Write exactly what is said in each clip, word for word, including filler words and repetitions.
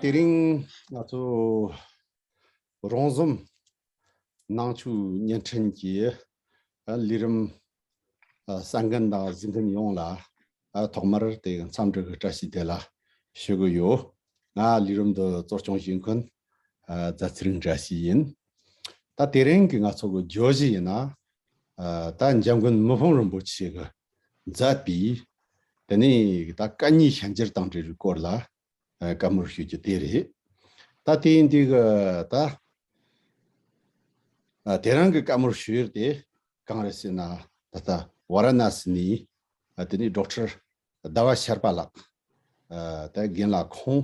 དེ་རིང་ང་ཚོ་རོང་ཟོམ་ནང་ཆོས་བརྙན་འཕྲིན་གྱི་ལས་རིམ་གསན་མཁན་དང་གཟིགས་མཁན་ཡོངས་ལ་ཐོག་མར་དེ་འཚམས་འདྲི་གི་བཀྲ་ཤིས་བདེ་ལེགས་ཞུ་གི་ཡོད། ང་ལས་རིམ་འདི་གཙོ་སྐྱོང་བྱེད་མཁན་རྫ་ཚེ་རིང་བཀྲ་ཤིས་ཡིན། ད་དེ་རིང་གི་ང་ཚོ་གི་བརྗོད་གཞི་ཡིན་ན། ད་འཇམ་མགོན་མི་ཕམ་རིན་པོ་ཆེ་གི་མཛད་པའི་དེ་ནས་ད་བཀའ་རྙིང་སྙན་འགྱུར་དང་འབྲེལ་བའི་སྐོར་ལ་བཀའ་མོལ་ཞུ་རྒྱུ་དེ་རེད། ད་དེ་ཡིན་དུས་གི་ད་དེ་རིང་གི་བཀའ་མོལ་ཞུ་ཡུལ་དེ་གང་རེད་ཟེར་ན། ད་ལྟ་ཝཱ་ར་ཎ་སི་ནས་དེ་ནས་ཌོག་ཊར་ཟླ་བ་ཤར་པ་ལགས་ད་རྒན་ལགས་ཁོང་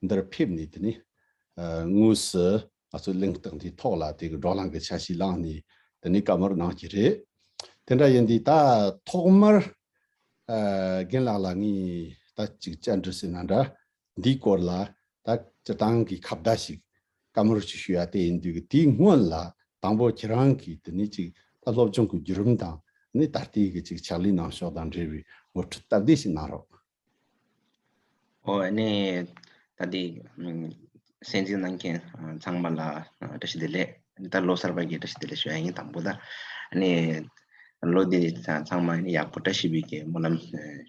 འདིར་ཕེབས་ནས་དེ་ནས་དངོས་སུ་ང་ཚོའི་གླེང་སྟེགས་འདིའི་ཐོག་ལ་དེ་གི་བགྲོ་གླེང་གི་འཆར་གཞི་བླངས་ནས་དེ་ནས་བཀའ་མོལ་གནང་གི་རེད། དེ་འདྲ་ཡིན་དུས་ད་ཐོག་མར་རྒན་ལགས་ལ་ངས་ད་ཅིག་བཅར་འདྲི་ཟེར་ན་འདྲ། འདིའི་སྐོར་ལ་ད་སྤྱིར་བཏང་གི་ཁ་བརྡ་ཞིག་བཀའ་མོལ་ཞིག་ཞུ་ཡ་དེ་ཡིན་དུས་ཀྱི་དེའི་སྔོན་ལ་དང་པོ་ཁྱེད་རང་གིས་དེ་ནས་ཅིག་ད་སློབ་སྦྱོང་གི་བརྒྱུད་རིམ་དང་ནི་ད་ལྟའི་གི་ཅིག་ཕྱག་ལས་གནང་ཕྱོགས་དང་འབྲེལ་བའི་ངོ་སྤྲོད་སྟབས་བདེ་ཞིག་གནང་རོགས། ཨོ་ཨ་ནི་ད་ལྟའི་གསན་གཟིགས་གནང་མཁན་ཚང་མ་ལ་བཀྲ་ཤིས་བདེ་ལེགས། ད་ལོ་གསར་པ་གི་བཀྲ་ཤིས་བདེ་ལེགས་ཞུ་ཡ་ཡིན། དང་པོ་ད་ཨ་ནི་ལོ་འདི་ཚང་མ་ཡག་པོ་བཀྲ་ཤིས་པའི་གི་སྨོན་ལམ་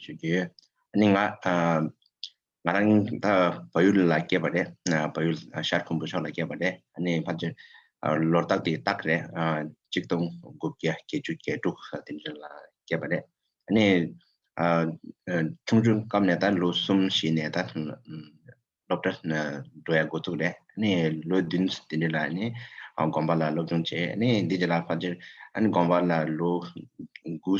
ཞུ་རྒྱུ་ཡོད། ཨ་ནི་ང་ང་རང་ད་བལ་ཡུལ་ལ་སྐྱེས་པ་རེད། བལ་ཡུལ་ཤར་ཁུམ་བུ་ཕྱོགས་ལ་སྐྱེས་པ་རེད། ཨ་ནི་ཕལ་ཆེར་ལོ་རྟགས་དེ་རྟགས་རེད། གཅིག་སྟོང་དགུ་བརྒྱ་བརྒྱད་ཅུ་གྱ་དྲུག་དེ་འདྲ་ལ་སྐྱེས་པ་རེད། ཨ་ནི་ཆུང་ཆུང་སྐབས་ནས་ད་ལོ་གསུམ་བཞི་ནས་ད་སློབ་གྲྭ་འགྲོ་ཡ་འགོ་བཙུགས་རེད། ཨ་ནི་ལོ་བདུན་དེ་འདྲ་ལ་ཨ་ནི་དགོན་པ་ལ་སློབ་སྦྱོང་བྱས། ཨ་ནི་འདི་རྗེས་ལ་ཕལ་ཆེར་ཨ་ནི་དགོན་པ་ལ་ལོ་དགུ་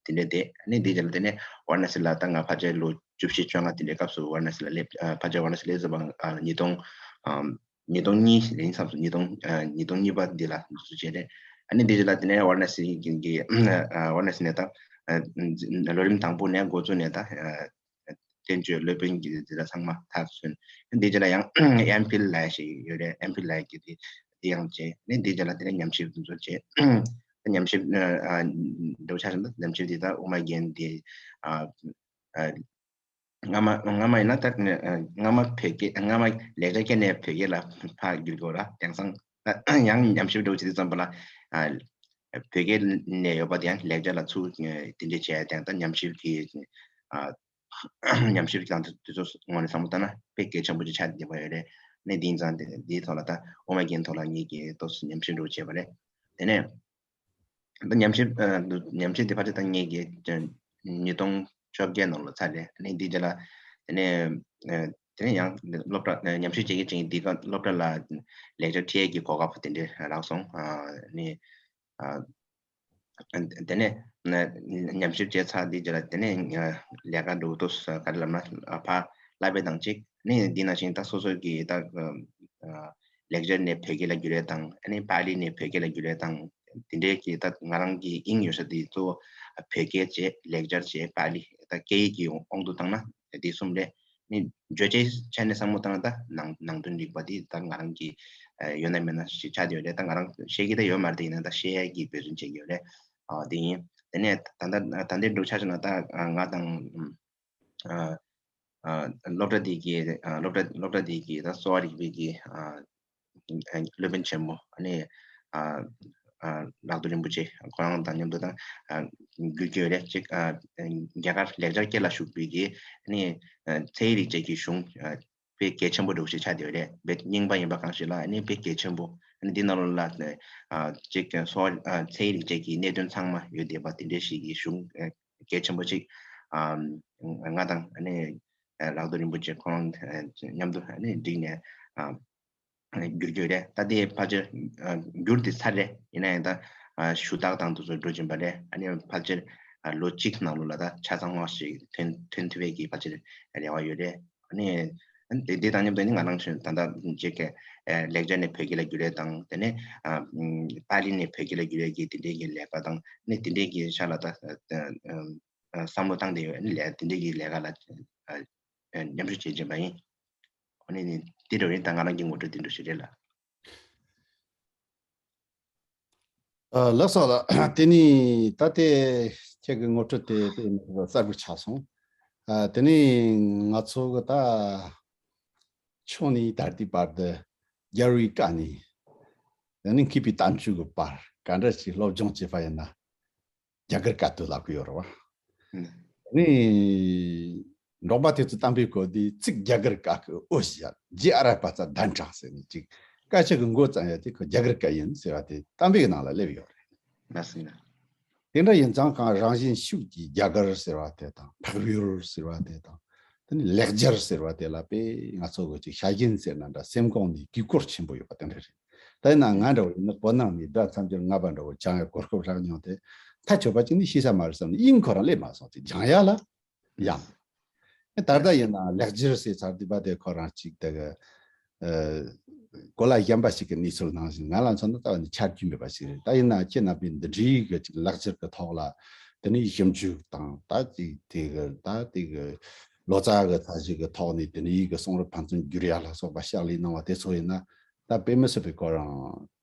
དེ་འདྲ་བསྡད། ཨ་ནི་འདི་རྗེས་ལ་དེ་ནས་ཝཱ་ར་ཎ་སི་ལ་ད་ང་ཕལ་ཆེར་ལོ་བཅུ་བཞི་བཅོ་ལྔ་དེ་འདྲའི་སྐབས་སུ་ཝཱ་ར་ཎ་སི་ལ་སླེབས། ཕལ་ཆེར་ཝཱ་ར་ཎ་སི་སླེབས་ཟིན་པ་ཉིས་སྟོང་ཉིས་སྟོང་གཉིས་ཡིན་བསམ་སོང་། ཉིས་སྟོང་ཉིས་སྟོང་གཉིས་པ་འདི་ལ་འཛུལ་བྱས་རེད། ཨ་ནི་འདི་རྗེས་ལ་དེ་ནས་ཝཱ་ར་ཎ་སི་གི་ཝཱ་ར་ཎ་སི་ནས་ད་ལོ་རིམ་དང་པོ་ནས་འགོ་བཙུགས་ནས་ད་བསྟན་བཅོས་སློབ་དཔོན་གྱི་འདི་ལ་ཚང་མ་མཐར་སོན། འདི་རྗེས་ལ་ཡང་ཨེམ་ཕིལ་ལབ་ཡ་ཞིག་ཡོད་རེད། ཨེམ་ཕིལ་ལབ་ཡ་གི་དེ་དེ་ཡང་བྱས། ཨ་ནི་འདི་རྗེས་ལ་དེ་ནས་ཉམས་ཞིབ་འདི་ཚོ་བྱས། ཉམས་ཞིབ་འདྲ་བོ་ཆ་བཞག་ན་ཉམས་ཞིབ་འདི་ད་དབུ་མ་རྒན་དེ་སྔ་མ་སྔ་མ་ཡིན་ན་ད་སྔ་མ་བོད་སྐད་སྔ་མ་ལེགས་སྦྱར་སྐད་ནས་བོད་སྐད་ལ་ཕར་བསྒྱུར་དགོས་ར། དེང་སང་ད་ཡང་ཉམས་ཞིབ་འདྲ་བོ་བྱེད་དུས་ཙམ་པ་ལ་བོད་སྐད་ནས་ཡོད་པ་དེ་ཡང་ལེགས་སྦྱར་ལ་ཚུར་དེ་འདྲས་བྱས། དེང་ད་ཉམས་ཞིབ་ཀྱི་ཉམས་ཞིབ་ཀྱི་དང་དེ་ཚོ་ངོས་ནས་བསམ་བློ་བཏང་ན་དཔེ་གལ་ཆེན་པོ་ཅིག་ཆགས་བསྡད་པ་ཡོད་རེད། ནས་དེ་ཡིན་ཙང་དེ་དེའི་ཐོག་ལ་ད་དབུ་མ་རྒན་ཐོག་ལ་ངེད་ཀྱིས་ཏོག་ཙམ་ཉམས་ཞིབ་འདྲ་བོ་བྱས་པ་རེད། དེ་ནས་ད་ཉམས་ཞིབ་ཨ་ཉམས་ཞིབ་དེ་ཕལ་ཆེར་ད་ངེད་ཀྱིས་ཉིས་སྟོང་བཅོ་བརྒྱད་ནང་ལ་ཚར་རེད། ཨ་ནི་འདི་རྗེས་ལ་དེ་ནས་ཨ་དེ་ནས་ཡང་སློབ་གྲྭ་ཨ་ཉམས་ཞིབ་བྱེད་ཀྱི་བྱེད་ཀྱི་འདི་ག་སློབ་གྲྭ་ལ་ལེགས་སྦྱར་ཁྲིད་ཡས་ཀྱི་གོ་སྐབས་དེ་འདྲ་རག་སོང་། ཨ་ནི་ཨ་དེ་ནས་ཨ་ཉམས་ཞིབ་བྱས་ཚར་འདི་རྗེས་ལ་དེ་ནས་ཨ་ལས་ཀ་འགྲོ་དུས་ག་རེ་ལབ་ན་ཨ་ཕར་བསླབ་པའི་དང་གཅིག་ནས་འདི་ནང་བཞིན་ད་སོ་སོ་གི་ད་ཨ་ལེགས་སྦྱར་ནས་བོད་སྐད་ལ་བསྒྱུར་ཡས་དང་། ཨ་ནི་པཱ་ལི་ནས་བོད་སྐད་ལ་བསྒྱུར་ཡས་དང་། དེ་འདྲའི་གི་ད་ང་རང་གི་དབྱིངས་ཡོད་ས་དེ་གཙོ་བོ་བོད་སྐད་བྱས། ལེགས་སྦྱར་བྱས། པཱ་ལི་ད་སྐད་ཡིག་གི་དབང་དུ་བཏང་ན་དེ་གསུམ་རེད། ནི་བརྗོད་བྱའི་ཆ་ནས་བསམ་བློ་བཏང་ན་ད་ནང་ནང་དོན་རིག་པ་དེ་ད་ང་རང་གི་ཡོད་ན་མེད་ན་ཞིག་ཆགས་བསྡད་ཡོད་རེད། ད་ང་རང་ཤེས་ཀྱི་ད་ཡོད་མ་རེད། དེ་ཡིན་ན་ད་ཤེས་ཡ་གི་འབད་བརྩོན་བྱེད་ཀྱི་ཡོད་རེད། ཨ་དེ་ཡིན། དེ་ནས་ད་ལྟ་ད་ལྟའི་འདུག་ཆ་བཞག་ན་ད་ང་དང་ཨ་ཨ་སློབ་གྲྭ་འདི་གི་ཨ་སློབ་གྲྭ་སློབ་གྲྭ་འདི་གི་ད་གསོ་བ་རིག་པའི་གི་ཨ་སློབ་དཔོན་ཆེན་མོ་ཨ་ནི་ཨ་ཨ་ལག་རྡོར་རིན་པོ་ཆེ་ཁོ་རང་དང་མཉམ་དུ་ད་ཨ་བསྒྱུར་གྱི་ཡོད་རེད། ཅིག་ཨ་རྒྱ་གར་ལེགས་སྦྱར་སྐད་ལ་ཞུགས་པའི་གི་ཨ་ནི་ཨ་ཚན་རིག་བཅས་ཀྱི་གཞུང་ཨ་དཔེ་གལ་ཆེན་པོ་འདྲ་བོ་ཞིག་ཆགས་བསྡད་ཡོད་རེད། དཔེ་རྙིང་པ་ཡིན་པ་གང་ཞིག་ལ་ཨ་ནི་དཔེ་གལ་ཆེན་པོ། ཨ་ནི་འདི་ནང་ལོགས་ལ་ཨ་ཅིག་གསོ་བ་ཨ་ཚན་རིག་བཅས་ཀྱི་གནད་དོན་ཚང་མ་ཡོད་བསྡད་པ་དེ་འདྲ་ཞིག་གི་གཞུང་ཨ་གལ་ཆེན་པོ་ཅིག་ཨ་ང་དང་ཨ་ནི་ཨ་ལག་རྡོར་རིན་པོ་ཆེ་ཁོང་ཨ་མཉམ་དུ་ཨ་ནི་བསྒྲིགས་ནས་ཨ་བསྒྱུར་གྱི་ཡོད་རེད། ད་དེ་ཕལ་ཆེར་ཨ་བསྒྱུར་དེ་ཚར་རེད། ཡིན་ན་ཡང་ད་ཨ་ཞུ་དག་དང་དེ་ཚོ་འགྲོ་བཞིན་པ་རེད། ཨ་ནི་ཕལ་ཆེར་ཨ་ལོ་གཅིག་ནང་ལོགས་ལ་ད་ཆ་ཚང་བ་ཞིག་ཐོན་ཐོན་ཐུབ་པའི་གི་ཕལ་ཆེར་རེ་བ་ཡོད་རེད། ཨ་ནི་དེ་དེ་དང་མཉམ་དུ་ནི་ང་རང་ཚོས་ད་ལྟ་ཅིག་གི་ཨ་ལེགས་སྦྱར་ནས་བོད་སྐད་ལ་བསྒྱུར་ཡས་དང་། དེ་ནས་ཨ་པཱ་ལི་ནས་བོད་སྐད་ལ་བསྒྱུར་ཡས་ཀྱི་དེ་འདྲའི་གི་ལས་ཀ་དང་། ཨ་ནི་དེ་འདྲའི་གི་ཆ་ལ་ད་ཨ་ཨ་བསམ་བློ་བཏང་བསྡད་ཡོད། ཨ་ནི་ལས་དེ་འདྲའི་གི་ལས་ཀ་ལ་ཨ་ཨ་མཉམ་ཞུགས་བྱེད་བཞིན་པ་ཡིན། ཨ་ནི་དེ་འདྲ་ཡིན། ད་ང་རང་གི་ངོ་སྤྲོད་དེ་འདྲ་ཞིག་རེད་ལགས། ཨ་ལགས་སོ་ལགས། དེ་ནི་ད་ལྟའི་ཁྱེད་ཀྱི་ངོ་སྤྲོད་དེ་དཔེ་མི་སྲིད་པ་གསལ་པོ་ཆགས་སོང་། ཨ་དེ་ནི་ང་ཚོ་གི་ད་ ཆུང་ནས་ད་ལྟའི་བར་དུ་རྒྱལ་བའི་བཀའ་ནས་ཡང་ནི་མཁས་པའི་བསྟན་བཅོས་ཀྱི་བར་ག་འདྲ་ཞིག་སློབ་སྦྱོང་བྱས་པ་ཡིན་ན། རྒྱ་གར་བཀའ་བསྡུ་ལབ་ཀྱི་ཡོད་རེད་བ། ནི་འབྲོག་པ་དེ་ཚོ་གཏམ་དཔེ་གོ་དུས་ཚིག་རྒྱ་གར་བཀའ་གི་འོ་ཞེས་རྗེས་ཨ་ར་པ་ཙ་གདན་དྲངས་ཟེར་ནས་ཅིག་སྐད་ཆ་གི་མགོ་བརྩམས་ཡ་དེ་ཁོ་རྒྱ་གར་བཀའ་ཡིན་ཟེར་བ་དེ་གཏམ་དཔེ་གི་ནང་ལ་སླེབས་ཡོད་རེད། ལགས་སོ། དེ་འདྲ་ཡིན་ཙང་གང་རང་བཞིན་ཤུགས་ཀྱིས་རྒྱ་གར་ཟེར་བ་དེ་དང་འཕགས་ཡུལ་ཟེར་བ་དེ་དང་དེ་ནི་ལེགས་སྦྱར་ཟེར་བ་དེ་ལ་དཔེ་ང་ཚོ་གི་ཅིག་ཤ་ཞེན་ཟེར་ན་འདྲ་སེམས་ཁོང་ནས་དགོས་མཁོ་ཆེན་པོ་ཡོད་པ་དེ་འདྲ་རེད། ད་ཡིན་ན་ང་འདྲ་བོ་ཡིན་ན་བོད་ནང་ནས་སྒྲ་མཚམས་སྦྱོར་ལྔ་པ་འདྲ་བོ་སྦྱང་ཡ་གོ་སྐབས་རག་མྱོང་སྟེ་ཐག་ཆོད་པ་ཅིག་ནི་ཤེས་ས་མ་རེད་བསམ་ནས་དབྱིངས་ཁོ་རང་སླེབས་མ་སོང་ཅིག་སྦྱང་ཡ་ལ་ཡང་། ད་ལྟ་ཡིན་ན་ལེགས་སྦྱར་ཟེར་ཚར་དུས་པ་དེ་ཁོ་རང་ཅིག་དེ་གི་གོ་ལ་གཞན་པ་ཞིག་གི་གནས་ཚུལ་ནང་བཞིན་ང་ལ་མཚོན་ན་རྩ་བ་ནས་ཆ་རྒྱུས་མེད་པ་ཞིག་རེད། ད་ཡིན་ན་ཁྱེད་རྣམ་པས་འདི་འདྲའི་གི་ཅིག་ལེགས་སྦྱར་གི་ཐོག་ལ་དེ་ནས་ཞིབ་འཇུག་དང་ད་ཅིག་དེ་གི་ད་དེ་གི་ལོ་ཙཱ་གི་ཚད་གཞི་གི་ཐོག་ནས་དེ་ནས་ཡིག་གི་གསུང་རབ་ཕན་ཚུན་བསྒྱུར་ཡ་ལ་སོགས་པ་ཕྱག་ལས་གནང་བ་དེ་ཚོ་ཡིན་ན་ད་དཔེ་མི་སྲིད་པའི་ཁོ་རང་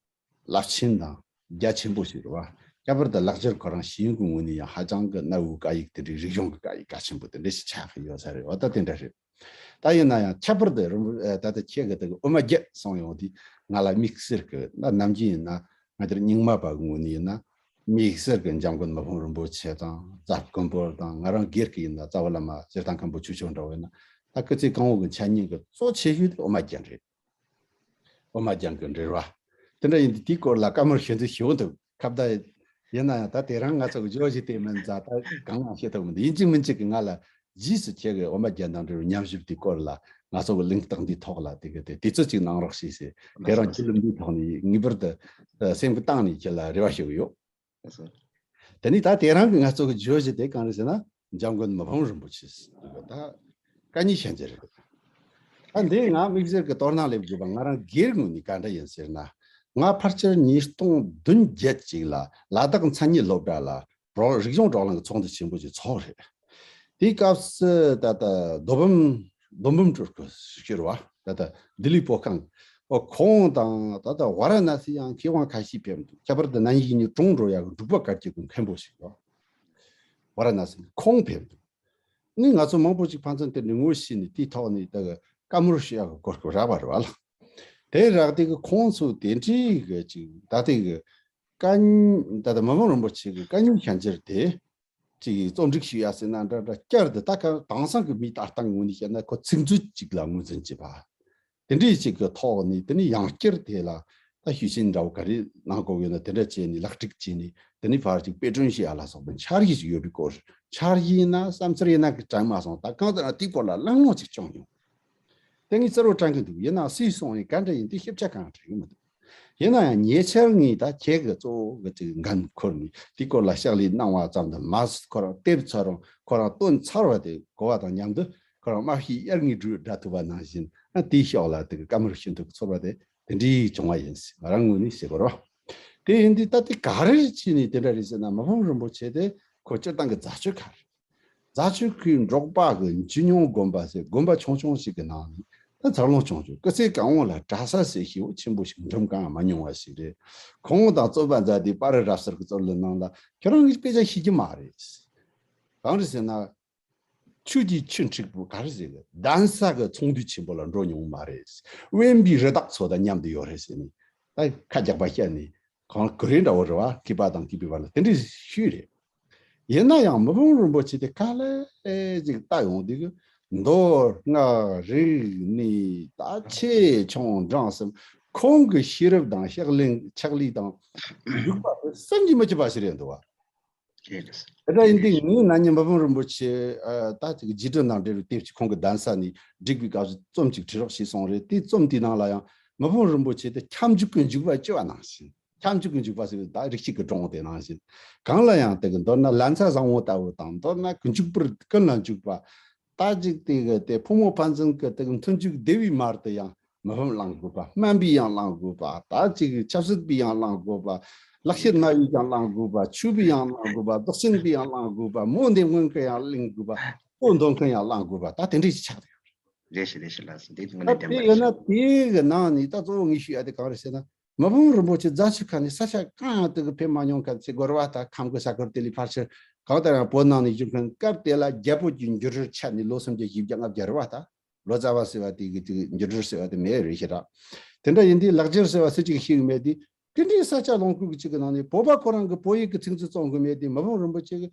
རླབས་ཆེན་དང་རྒྱ་ཆེན་པོ་ཞིག་རེད་བ། ཁྱད་པར་དུ་ལེགས་སྦྱར་ཁོ་རང་ཤེས་ཡོན་གྱི་ངོས་ནས་ཡང་ཧ་ཅང་གི་གནའ་བོའི་བཀའ་ཡིག་དེ་འདྲའི་རིག་གཞུང་གི་བཀའ་ཡིག་གལ་ཆེན་པོ་དེ་འདྲ་ཞིག་ཆགས་ཀྱི་ཡོད་ས་རེད་བ། ད་དེ་འདྲ་རེད། ད་ཡིན་ན་ཡང་ཁྱད་པར་དུ་རིན་པོ་ད་ལྟ་ཁྱེད་ཀྱི་དེ་གི་དབུ་མ་བརྒྱད་གསུངས་ཡོང་དུས་ང་ལ་དམིགས་བསལ་གྱི་ད་ནམ་རྒྱུན་ཡིན་ན་ང་ཚོར་རྙིང་མ་པ་གི་ངོས་ནས་ཡིན་ན་དམིགས་བསལ་གྱི་འཇམ་མགོན་མི་ཕམ་རིན་པོ་ཆེ་དང་རྫ་དཀོན་པོ་དང་ང་རང་སྒེར་གྱི་ཡིན་ན་རྩ་བ་བླ་མ་སྤྱིར་བཏང་མཁན་པོ་ཆོས་སྐྱོང་འདྲ་བོ་ཡིན་ན་ད་སྐུ་ཚེ་གང་བོ་གི་འཆད་ཉན་གྱི་གཙོ་ཆེ་ཤོས་དེ་དབུ་མ་བརྒྱད་རེད། དབུ་མ་རྒྱན་གྱི་འགྲེལ་བ། དེ་འདྲ་ཡིན་དུས་དེའི་སྐོར་ལ་བཀའ་མོལ་ཞུ་འདོད་ཞུ་འདུག་ཁ་བརྡ་ཡིན་ན་ཡང་ད་དེ་རང་ང་ཚོ་གི་བརྗོད་གཞི་དེ་མིན་ཙང་ད་གང་ཡང་བཤད་ཐུབ་མི་འདུག་ཡིན་གཅིག་མིན་གཅིག་གི་ང་ལ་རྗེས་སུ་ཁྱེད་ཀྱི་དབུ་མ་རྒྱན་དང་འབྲེལ་བའི་ཉམས་ཞིབ་དེའི་སྐོར་ལ་ང་ཚོ་གི་གླེང་སྟེགས་འདིའི་ཐོག་ལ་དེ་གི་དེ་དུས་ཚོད་ཅིག་གནང་རོགས་ཞེས་ཟེར་དེ་རང་བརྒྱུད་ལམ་འདིའི་ཐོག་ནས་ངེས་པར་དུ་སེམས་ཀྱི་གཏིང་ནས་ཁྱེད་ལ་རེ་བ་ཞུ་གི་ཡོད། དེ་ནི་ད་དེ་རང་གི་ང་ཚོ་གི་བརྗོད་གཞི་དེ་གང་རེད་ཟེར་ན་འཇམ་མགོན་མི་ཕམ་རིན་པོ་ཆེ་ཟེར་གི་ད་བཀའ་རྙིང་ཤན་སྦྱར་རེད། ད་འདི་ང་དམིགས་བསལ་གི་དོ་སྣང་སླེབས་དགོས་པ་ང་རང་སྒེར་ངོས་ནས་ག་འདྲ་ཡིན་ཟེར་ན་ང་ཕལ་ཆེར་ཉིས་སྟོང་བདུན་བརྒྱད་ཅིག་ལ་ལ་དྭགས་མཚན་ཉིད་སློབ་གྲྭ་ལ་རོགས་རིག་གཞུང་བགྲོ་གླེང་གི་ཚོགས་འདུ་ཆེན་པོ་ཅིག་ཚོགས་རེད། དེའི་སྐབས་སུ་ད་ལྟ་རྡོ་འབུམ་རྡོ་འབུམ་སྤྲུལ་སྐུ་ཟེར་བ་ད་ལྟ་ལྡི་ལི་བོད་ཁང་། ཨོ་ཁོང་དང་ད་ལྟ་ཝཱ་ར་ཎ་སི་ཡང་མཁས་དབང་ཁ་ཤས་ཕེབས་འདུག་ཁྱད་པར་དུ་ན་ནིང་གི་ཉིན་གྲོངས་འགྲོ་ཡག་གི་འབྲུག་པ་བཀའ་བརྒྱུད་ཀྱི་མཁན་པོ་ཞིག་ཡོད། ཝཱ་ར་ཎ་སི་ནས་ཁོང་ཕེབས་འདུག་ནི་ང་ཚོ་མང་པོ་ཅིག་ཕན་ཚུན་དེ་འདྲ་ངོ་ཤེས་ནས་དེའི་ཐོག་ནས་ད་གི་བཀའ་མོལ་ཞུ་ཡག་གི་གོ་སྐབས་རག་པ་རེད་བ་ལ། དེ་རག་དེ་གི་ཁོང་ཚོ་དེ་འདྲའི་གི་ཅིག་ད་ལྟའི་གི་བཀའ་རྙིང་ད་ལྟ་མི་ཕམ་རིན་པོ་ཆེ་གི་བཀའ་རྙིང་ཤན་སྦྱར་དེ། ཅིག་རྩོམ་སྒྲིག་ཞུ་ཡ་ཟེར་ན་འདྲ་འདྲ་བསྐྱར་དུ་ད་ག་དེང་སང་གི་མིའི་ལྟ་སྟངས་ངོས་ནས་བཤད་ན་ཁོ་ཚིག་མཛོད་ཅིག་ལ་ངོས་འཛིན་བྱེད་པ། དེ་འདྲའི་ཅིག་གི་ཐོག་ནས་དེ་ནས་ཡང་བསྐྱར་དེ་ལ་ད་ཞུ་ཆེན་འདྲ་བོ་ག་རེ་གནང་དགོས་ཡོད་ན་དེ་འདྲ་བྱས་ནས་ལེགས་སྒྲིག་བྱས་ནས་དེ་ནས་ཕར་ཅིག་དཔེ་སྐྲུན་བྱེད་ཡ་ལ་སོགས་པའི་འཆར་གཞི་ཞིག་ཡོད་པའི་སྐོར་འཆར་གཞི་ཡིན་ན་བསམ་ཚུལ་ཡིན་ན་གི་དྲན་མ་སོང་ད་གང་ལྟར་ན་དེའི་སྐོར་ལ་གླེང་སློང་ཅིག་བྱུང་མྱོང་། དེ་ངས་རྩ་བ་དྲན་གི་འདུག་ཡིན་ནའང་སུས་གསུངས་ཡིན་ག་འདྲ་ཡིན་དེ་ཞིབ་ཆ་གང་དྲན་གི་མི་འདུག་ཡིན་ན་ཡང་ཉེ་ཆར་ངས་ད་ཁྱེད་ཀྱི་གཙོ་བོ་གི་ཅིག་འགན་འཁུར་ནས་དེའི་སྐོར་ལ་ཕྱག་ལས་གནང་བ་ཙམ་དུ་མ་ཟད་ཁོ་རང་དེབ་ཚོ་རང་ཁོ་རང་བཏོན་ཚར་བ་དེ་གོ་བ་དང་མཉམ་དུ་ཁོ་རང་མ་ཤེས་དབྱར་ངའི་སྦྲུལ་འདྲ་ཐུབ་པ་ནང་བཞིན་ཨ་དེའི་ཕྱོགས་ལ་དེ་གི་བཀའ་མོལ་ཞུ་འདོད་ཚོར་བ་དེ་དེ་འདྲའི་བྱུང་བ་ཡིན་ང་རང་ངོས་ནས་ཞེས་གོ་རོ། དེ་ཡིན་དུས་ད་དེ་ག་རེ་བྱས་ནས་དེ་འདྲ་རེད་ཟེར་ན་མི་ཕམ་རིན་པོ་ཆེ་དེ་ཁོ་སྤྱིར་བཏང་གི་རྫ་ཆུ་ཁ་རེད། རྫ་ཆུ་ཁའི་འབྲོག་པ་གི་འཇུ་ཉུང་དགོན་པ་ཟེར་དགོན་པ་ཆུང་ཆུང་ཞིག་གི་ནང་ནས་ད་འཚར་ལོངས་བྱུང་བྱུང་སྐུ་ཚེ་གང་བོ་ལ་གྲྭ་ས་ཟེར་ཞེ་པོ་ཆེན་པོ་ཞིག་འགྲིམ་གང་མ་མྱོང་བ་ཞིག་རེད། ཁོང་དང་རྩོད་པ་མཛད་དེ་པར་རིས་རབ་གསལ་གྱི་རྩོད་གླེང་ནང་ལ་ཁྱོད་རང་གིས་དཔེ་ཆ་ཤེས་ཀྱི་མ་རེད། གང་རེད་ཟེར་ན། ཆོས་ཀྱི་ཆུ་འཁྲིག་པོ་ག་རེ་ཟེར་གི་གདན་ས་གི་ཚོགས་འདུ་ཆེན་པོ་ལ་འགྲོ་མྱོང་མ་རེད། དབེན་པའི་རི་དྭགས་ཚོ་དང་མཉམ་དུ་ཡོད་རེད་ཟེར་ནས་ད་ཁ་རྒྱག་པ་བཤད་ནས་གང་གི་རེད་འདྲ་བོ་རེད་བ་མཁས་པ་དང་མཁས་པའི་བར་ལ་དེ་འདྲའི་ཤོས་རེད། ཡིན་ན་ཡང་མི་ཕམ་རིན་པོ་ཆེ་དེ་ག་ལེ་ཅིག་ལྟ་ཡོང་དུས་ཀྱི་མདོ་སྔགས་རིག་གནས་ད་ཆེ་ཆུང་འབྲིང་གསུམ་ཁོང་གི་ཤེས་རབ་དང་ཕྱག་ལེན་ཕྱག་ལས་དང་འཇུག་པ་དེ་བསམ་གྱིས་མི་ཁྱབ་པ་ཞིག་རེད་འདུག་བ། དེ་འདྲ་ཡིན་དུས་ངས་ན་ནིང་མི་ཕམ་རིན་པོ་ཆེ་ད་ཅིག་རྗེས་དྲན་དང་འབྲེལ་བའི་དེབ་ཅིག་ཁོང་གི་གདན་ས་ནས་བསྒྲིགས་པའི་སྐབས་སུ་རྩོམ་ཅིག་བྲིས་རོགས་ཞེས་གསུངས་རེད། དེའི་རྩོམ་དེའི་ནང་ལ་ཡང་མི་ཕམ་རིན་པོ་ཆེ་དེ་ཁྱབ་འཇུག་གི་འཇུག་པ་བཅུ་བ་ནང་བཞིན་ཁྱབ་འཇུག་གི་འཇུག་པ་ཟེར་ད་རིགས་གཅིག་གི་སྒྲུང་དེ་ནང་བཞིན་གང་ལ་ཡང་དེ་གི་མདོར་ན་ལན་ཚྭ་བཟང་བོ་ལྟ་བུ་དང་མདོར་ན་ཀུན་འཇུག་པུར་ཀུན་ལ་འཇུག་པ། ད་ཅིག་དེ་གི་དེ་ཕོ་མོ་ཕན་ཚུན་གི་དེ་གི་མཐུན་འཇུག་བདེ་བའི་མར་དུ་ཡང་མི་ཕམ་བླང་དགོས་པ། སྨན་པས་ཡང་བླང་དགོས་པ། ད་ཅིག་ཆབ་སྲིད་པས་ཡང་བླང་དགོས་པ། ལེགས་བཤད་སྨྲ་བས་ཀྱང་བླང་དགོས་པ། ཆོས་པས་ཡང་བླང་དགོས་པ། བདག་ཆེན་པས་ཡང་བླང་དགོས་པ། མོ་འདེམས་ངོ་མཁན་ཡང་བླང་དགོས་པ། ཕོ་འདོན་མཁན་ཡང་བླང་དགོས་པ། ད་དེ་འདྲས་ཅིག་ཆགས་ཡོད་རེད། ལེགས་ཤིག་ལེགས་ཤིག་ལགས་སོ། འདི་དངོས་གནས་ད་བདེན་དེ་པ་ཡིན་ན་རེད། དེ་གི་ནང་ནས་ད་གཙོ་བོ་ངས་ཞུ་ཡ་དེ་གང་རེད་ཟེར་ན། མི་ཕམ་རིན་པོ་ཆེ་རྫ་ཆུ་ཁ་ནས་ས་ཆ་གང་ཡང་དེ་གི་ཕེབས་མ་མྱོང་མཁན་ཚེ་སྒོར་བ་ད་ཁམས་ཀྱི་ས་ཁུལ་དེ་ལས་ཕལ་ཆེར་གང་ལྟར་ཡང་བོད་ནང་ནས་བཞུགས་མཁན་སྐབས་དེ་ལ་རྒྱལ་པོ་གྱི་འགྱུར་རིར་ཆད་ནས་ལོ་སུམ་བརྒྱ་བཞི་བརྒྱ་ལྔ་བརྒྱ་རེད་བ་ད། ལོ་ཙཱ་བ་ཟེར་བ་དེ་གི་ཅིག་འགྱུར་འགྲོས་ཟེར་བ་དེ་མེད་རེད་ཤི་ར། དེ་འདྲ་ཡིན་དུས་ལེགས་སྦྱར་ཟེར་བ་སུ་གཅིག་ཤེས་གི་མེད་དུས། དེ་འདྲའི་ས་ཆ་ལོངས་སྐུ་གཅིག་གི་ནང་ནས་བོད་པ་ཁོ་རང་གི་བོད་ཡིག་གི་ཚིག་མཛོད་བཙོང་གི་མེད་དུས། མི་ཕམ་རིན་པོ་ཆེ་གི་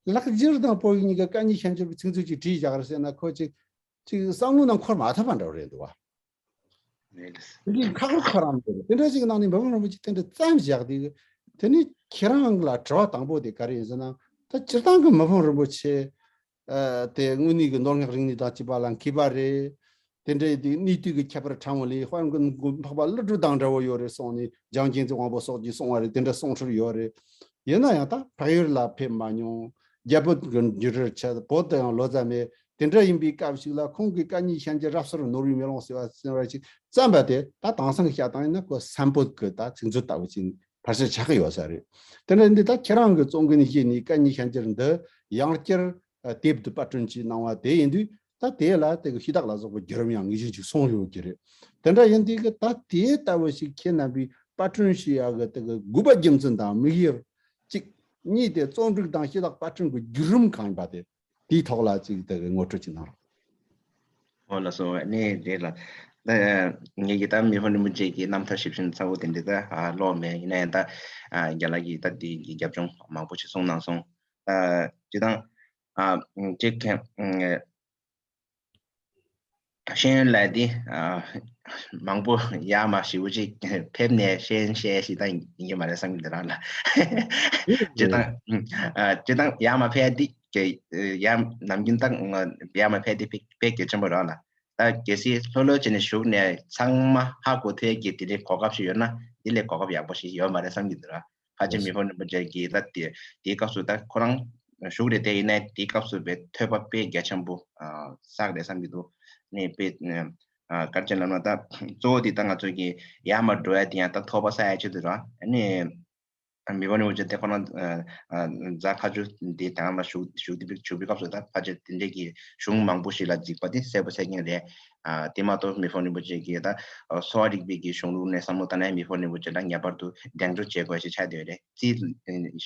ལེགས་སྦྱར་དང་བོད་ཡིག་གཉིས་ཀ་སྐད་གཉིས་ཤན་སྦྱར་གྱི་ཚིག་མཛོད་ཅིག་བྲིས་བཞག་རེད་ཟེར་ན། ཁོ་ཅིག་ཅིག་བསམ་བློ་ནང་འཁོར་མ་ཐུབ་པ་འདྲ་བོ་རེད་འདུག་བ། རེད། འདི་ཁག་པོ་ཁོ་རང་རེད། དེ་འདྲ་ཞིག་ནང་ནས་མི་ཕམ་རིན་པོ་ཆེ་དེ་འདྲ་བརྩམས་བཞག་དེ། དེ་ནི་ཁྱེད་རང་ལ་དྲི་བ་དང་པོ་དེ་ག་རེ་ཡིན་ཟེར་ན། ད་སྤྱིར་བཏང་གི་མི་ཕམ་རིན་པོ་ཆེ་ཨ་དེ་དངོས་གནས་ཀྱི་མདོ་སྔགས་རིག་གནས་དང་བཅས་པ་ལ་མཁས་པ་རེད། དེ་འདྲའི་དེ་གནས་དུས་ཀྱི་ཁྱད་པར་ཕྲ་མོ་ལས་དཔལ་མགོན་འཕགས་པ་ཀླུ་སྒྲུབ་དང་འདྲ་བོ་ཡོད་རེད་གསུངས་ནས། འཇམ་མགོན་ཚེ་དབང་པོ་སོགས་ཀྱིས་གསུངས་པ་རེད། དེ་འདྲ་གསུང་སྲོལ་ཡོད་རེད། ཡིན་ན་ཡང་ད་འཕགས་ཡུལ་ལ་ཕེབས་མ་མྱོང་། རྒྱ་བོད་ཀྱི་འགྱུར་རེར་ཆ་བོད་དུ་ཡང་ལོ་ཙཱ་མེད། དེ་འདྲ་ཡིན་པའི་སྐབས་ཤིག་ལ་ཁོང་གིས་སྐད་གཉིས་ཤན་སྦྱར་རབ་གསལ་ནོར་བུའི་མེ་ལོང་ཟེར་བ་ཟེར་བ་ཞིག་བརྩམས་པ་དེ། ད་དེང་སང་གི་བཤད་སྟངས་ཡིན་ན་ཁོ་སན་པོད་ཀྱི་ད་ཚིག་མཛོད་ལྟ་བུ་ཅིག་ཕལ་ཆེར་ཆགས་ཀྱི་ཡོད་ས་རེད། དེ་འདྲ་ཡིན་དུས་ད་ཁྱེད་རང་གི་བཙོང་མཁན་གཞི་ནས་སྐད་གཉིས་ཤན་སྦྱར་འདི་ཡང་བསྐྱར་ཨ་དེབ་ཏུ་པར་སྐྲུན་བྱས་གནང་བ་དེ་ཡིན་དུས། ད་དེ་ལ་དེ་གི་ཤེས་རྟོགས་ལ་སོགས་པའི་བརྒྱུད་རིམ་ཡང་ངེས་ཅན་ཅིག་སོང་ཡོད་ཀྱི་རེད། དེ་འདྲ་ཡིན་དུས་ཀྱི་ད་དེ་ལྟ་བུ་ཞིག་ཁྱེད་རྣམ་པས་པར་སྐྲུན་བྱེད་ཡག་གི་དེ་གི་དགོས་པ་རྒྱུ་མཚན་དང་དམིགས་ཡུལ་གཅིག་གཉིས་དེ་རྩོམ་སྒྲིག་དང་ཤེས་རྟོགས་པར་སྐྲུན་གྱི་བརྒྱུད་རིམ་གང་ཡིན་པ་དེ། དེའི་ཐོག་ལ་ཅིག་དེ་གི་ངོ་སྤྲོད་ཅིག་གནང་རོགས། ཨོ་ལགས་སོ། ཨ་ནི་རེད་ལ། ད་ངེད་ཀྱི་ད་མི་ཕམ་རིན་པོ་ཆེ་གི་རྣམ་ཐར་ཞིབ་ཕྲ་ཚ་བོ་དེ་འདྲ་ད་ཨ་ཀློག་མེད། ཡིན་ན་ཡང་ད་ཨ་རྒན་ལགས་ཀྱིས་ད་དེ་གི་རྒྱབ་ལྗོངས་མང་པོ་ཞིག་གསུངས་གནང་སོང་། ད་སྤྱིར་བཏང་ཨ་ཅིག་གི་ཤེས་ཡོན་ལ་དེ་ཨ་མང་པོ་ཡར་མར་ཞེ་པོ་ཅིག་ཕེབས་ནས་ཤེས་ཡོན་བཤད་ཞིག་ད་ཡིན་གྱི་མ་རེད་བསམ་གྱི་འདུག་རང་ལ། སྤྱིར་བཏང་ཨ་སྤྱིར་བཏང་ཡར་མར་ཕེབས་དེ་ཡར་ནམ་རྒྱུན་ད་ཡར་མར་ཕེབས་དེ་དཔེ་དཔེ་གལ་ཆེན་པོ་རང་ལ། ད་གལ་སྲིད་ལྷོད་ལྷོད་བྱས་ནས་བཞུགས་ནས་ཚང་མ་ཧ་གོ་ཐུབ་ཀྱི་དེ་འདྲའི་གོ་སྐབས་ཤིག་ཡོད་ན། དེ་ལས་གོ་སྐབས་ཡག་པོ་ཞིག་ཡོད་མ་རེད་བསམ་གྱི་འདུག་ར། ཕལ་ཆེར་མི་ཕམ་རིན་པོ་ཆེ་གིས་ད་དེ་དེའི་སྐབས་སུ་ད་ཁོ་རང་བཞུགས་རེད། དེ་ཡིན་ནའི་དེའི་སྐབས་སུ་དཔེ་ཐོས་པ་དཔེ་རྒྱ་ཆེན་པོ་ཨ་བསགས་རེད་བསམ་གྱི་འདུག། ནི་དཔེ་ཨ་ག་རེ་བྱས་ལབ་ན། ད་གཙོ་བོ་དེ་ད་ང་ཚོ་གི་ཡར་མར་འགྲོ་ཡ་དེ་ཡང་ད་ཐོས་པ་བསགས་ཡ་ཆེད་དུ་ར། ནི་མི་ཕམ་རིན་པོ་ཆེ་དེ་ཁོ་རང་ཨ་ཨ་ཛ་ཁ་ཆུ་འདི་དང་ལ་བཞུགས་བཞུགས་དེ་བཞུགས་པའི་སྐབས་སུ་ད་ཕལ་ཆེར་དེ་འདྲའི་གི་གཞུང་མང་པོ་ཞིག་ལ་གཟིགས་པ་དེ་གསལ་པོ་གསལ་རྐྱང་རེད། ཨ་དེ་མ་གཏོགས་མི་ཕམ་རིན་པོ་ཆེ་གིས་ད་ཨ་གསོ་བ་རིག་པའི་གི་གཞུང་ལུགས་ནས་བསམ་བློ་བཏང་ན། མི་ཕམ་རིན་པོ་ཆེ་ལ་ངེས་པར་དུ་གདེང་འཇོག་བྱེད་དགོས་ཞེས་ཆགས་བསྡད་ཡོད་རེད། རྩིས་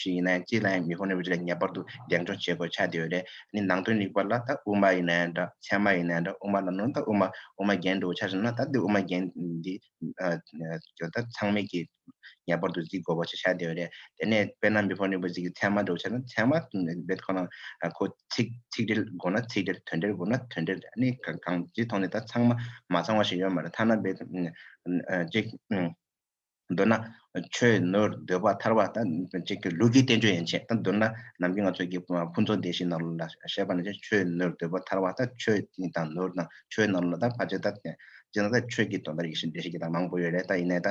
ཞིག་ཡིན་ན་ཡང་རྩིས་ལ་ཡང་མི་ཕམ་རིན་པོ་ཆེ་ལ་ངེས་པར་དུ་གདེང་འཇོག་བྱེད་དགོས་ཆགས་བསྡད་ཡོད་རེད། ནི་ནང་དོན་རིག་པ་ལ་ད་དབུ་མ་ཡིན་ན་ཡང་འདྲ། ཚད་མ་ཡིན་ན་ཡང་འདྲ། དབུ་མ་ལ་ནོར་ད་དབུ་མ་དབུ་མ་རྒྱན་འགྲོ་ཆ་བཞག་ན། ད་དེ་དབུ་མ་རྒྱན་འདི་ཨ་ཨ་ད་ཚང་མས་ཀྱི་ངེས་པར་དུ་གཟིགས་དགོས་པ་ཞིག་ཆགས་བསྡད་ཡོད་རེད། དེ་ནས་དཔེར་ན་མི་ཕམ་རིན་པོ་ཆེ་གི་ཚད་མ་འགྲོ་ཆ་ན། ཚད་མ་རྦད་ཁོ་ན་ཁོ་ཚིག་ཚིག་འགྲེལ་དགོས་ན་ཚིག་འགྲེལ། དོན་འགྲེལ་དགོས་ན་དོན་འགྲེལ། ནི་གང་གང་ཅིའི་ཐོག་ནས་ད་ཚང་མ་མ་ཚང་བ་ཞིག་ཡོད་མ་རེད། ཐ་ན་རྦད་ཅིག་མདོར་ན་ཆོས་ནོར་འདོད་པ་ཐར་པ། ད་ཅིག་གི་ལུགས་ཀྱི་བསྟན་བཅོས་ཡན་ཆད། ད་མདོར་ན་ནམ་རྒྱུན་ང་ཚོ་གི་ཕུན་ཚོགས་སྡེ་བཞི་ནང་ལ་བཤད་པ་ནང་བཞིན་ཆོས་ནོར་འདོད་པ་ཐར་པ། ད་ཆོས་དང་ནོར་དང་ཆོས་ནང་ལ་ད་ཕལ་ཆེར་ད་སྤྱིར་ན་ད་ཆོས་ཀྱི་དོན་དག་རིགས་ཤིག་འགྲེལ་བཤད་ཀྱི་ད་མང་པོ་ཡོད་རེད། ད་ཡིན་ནའི་ད་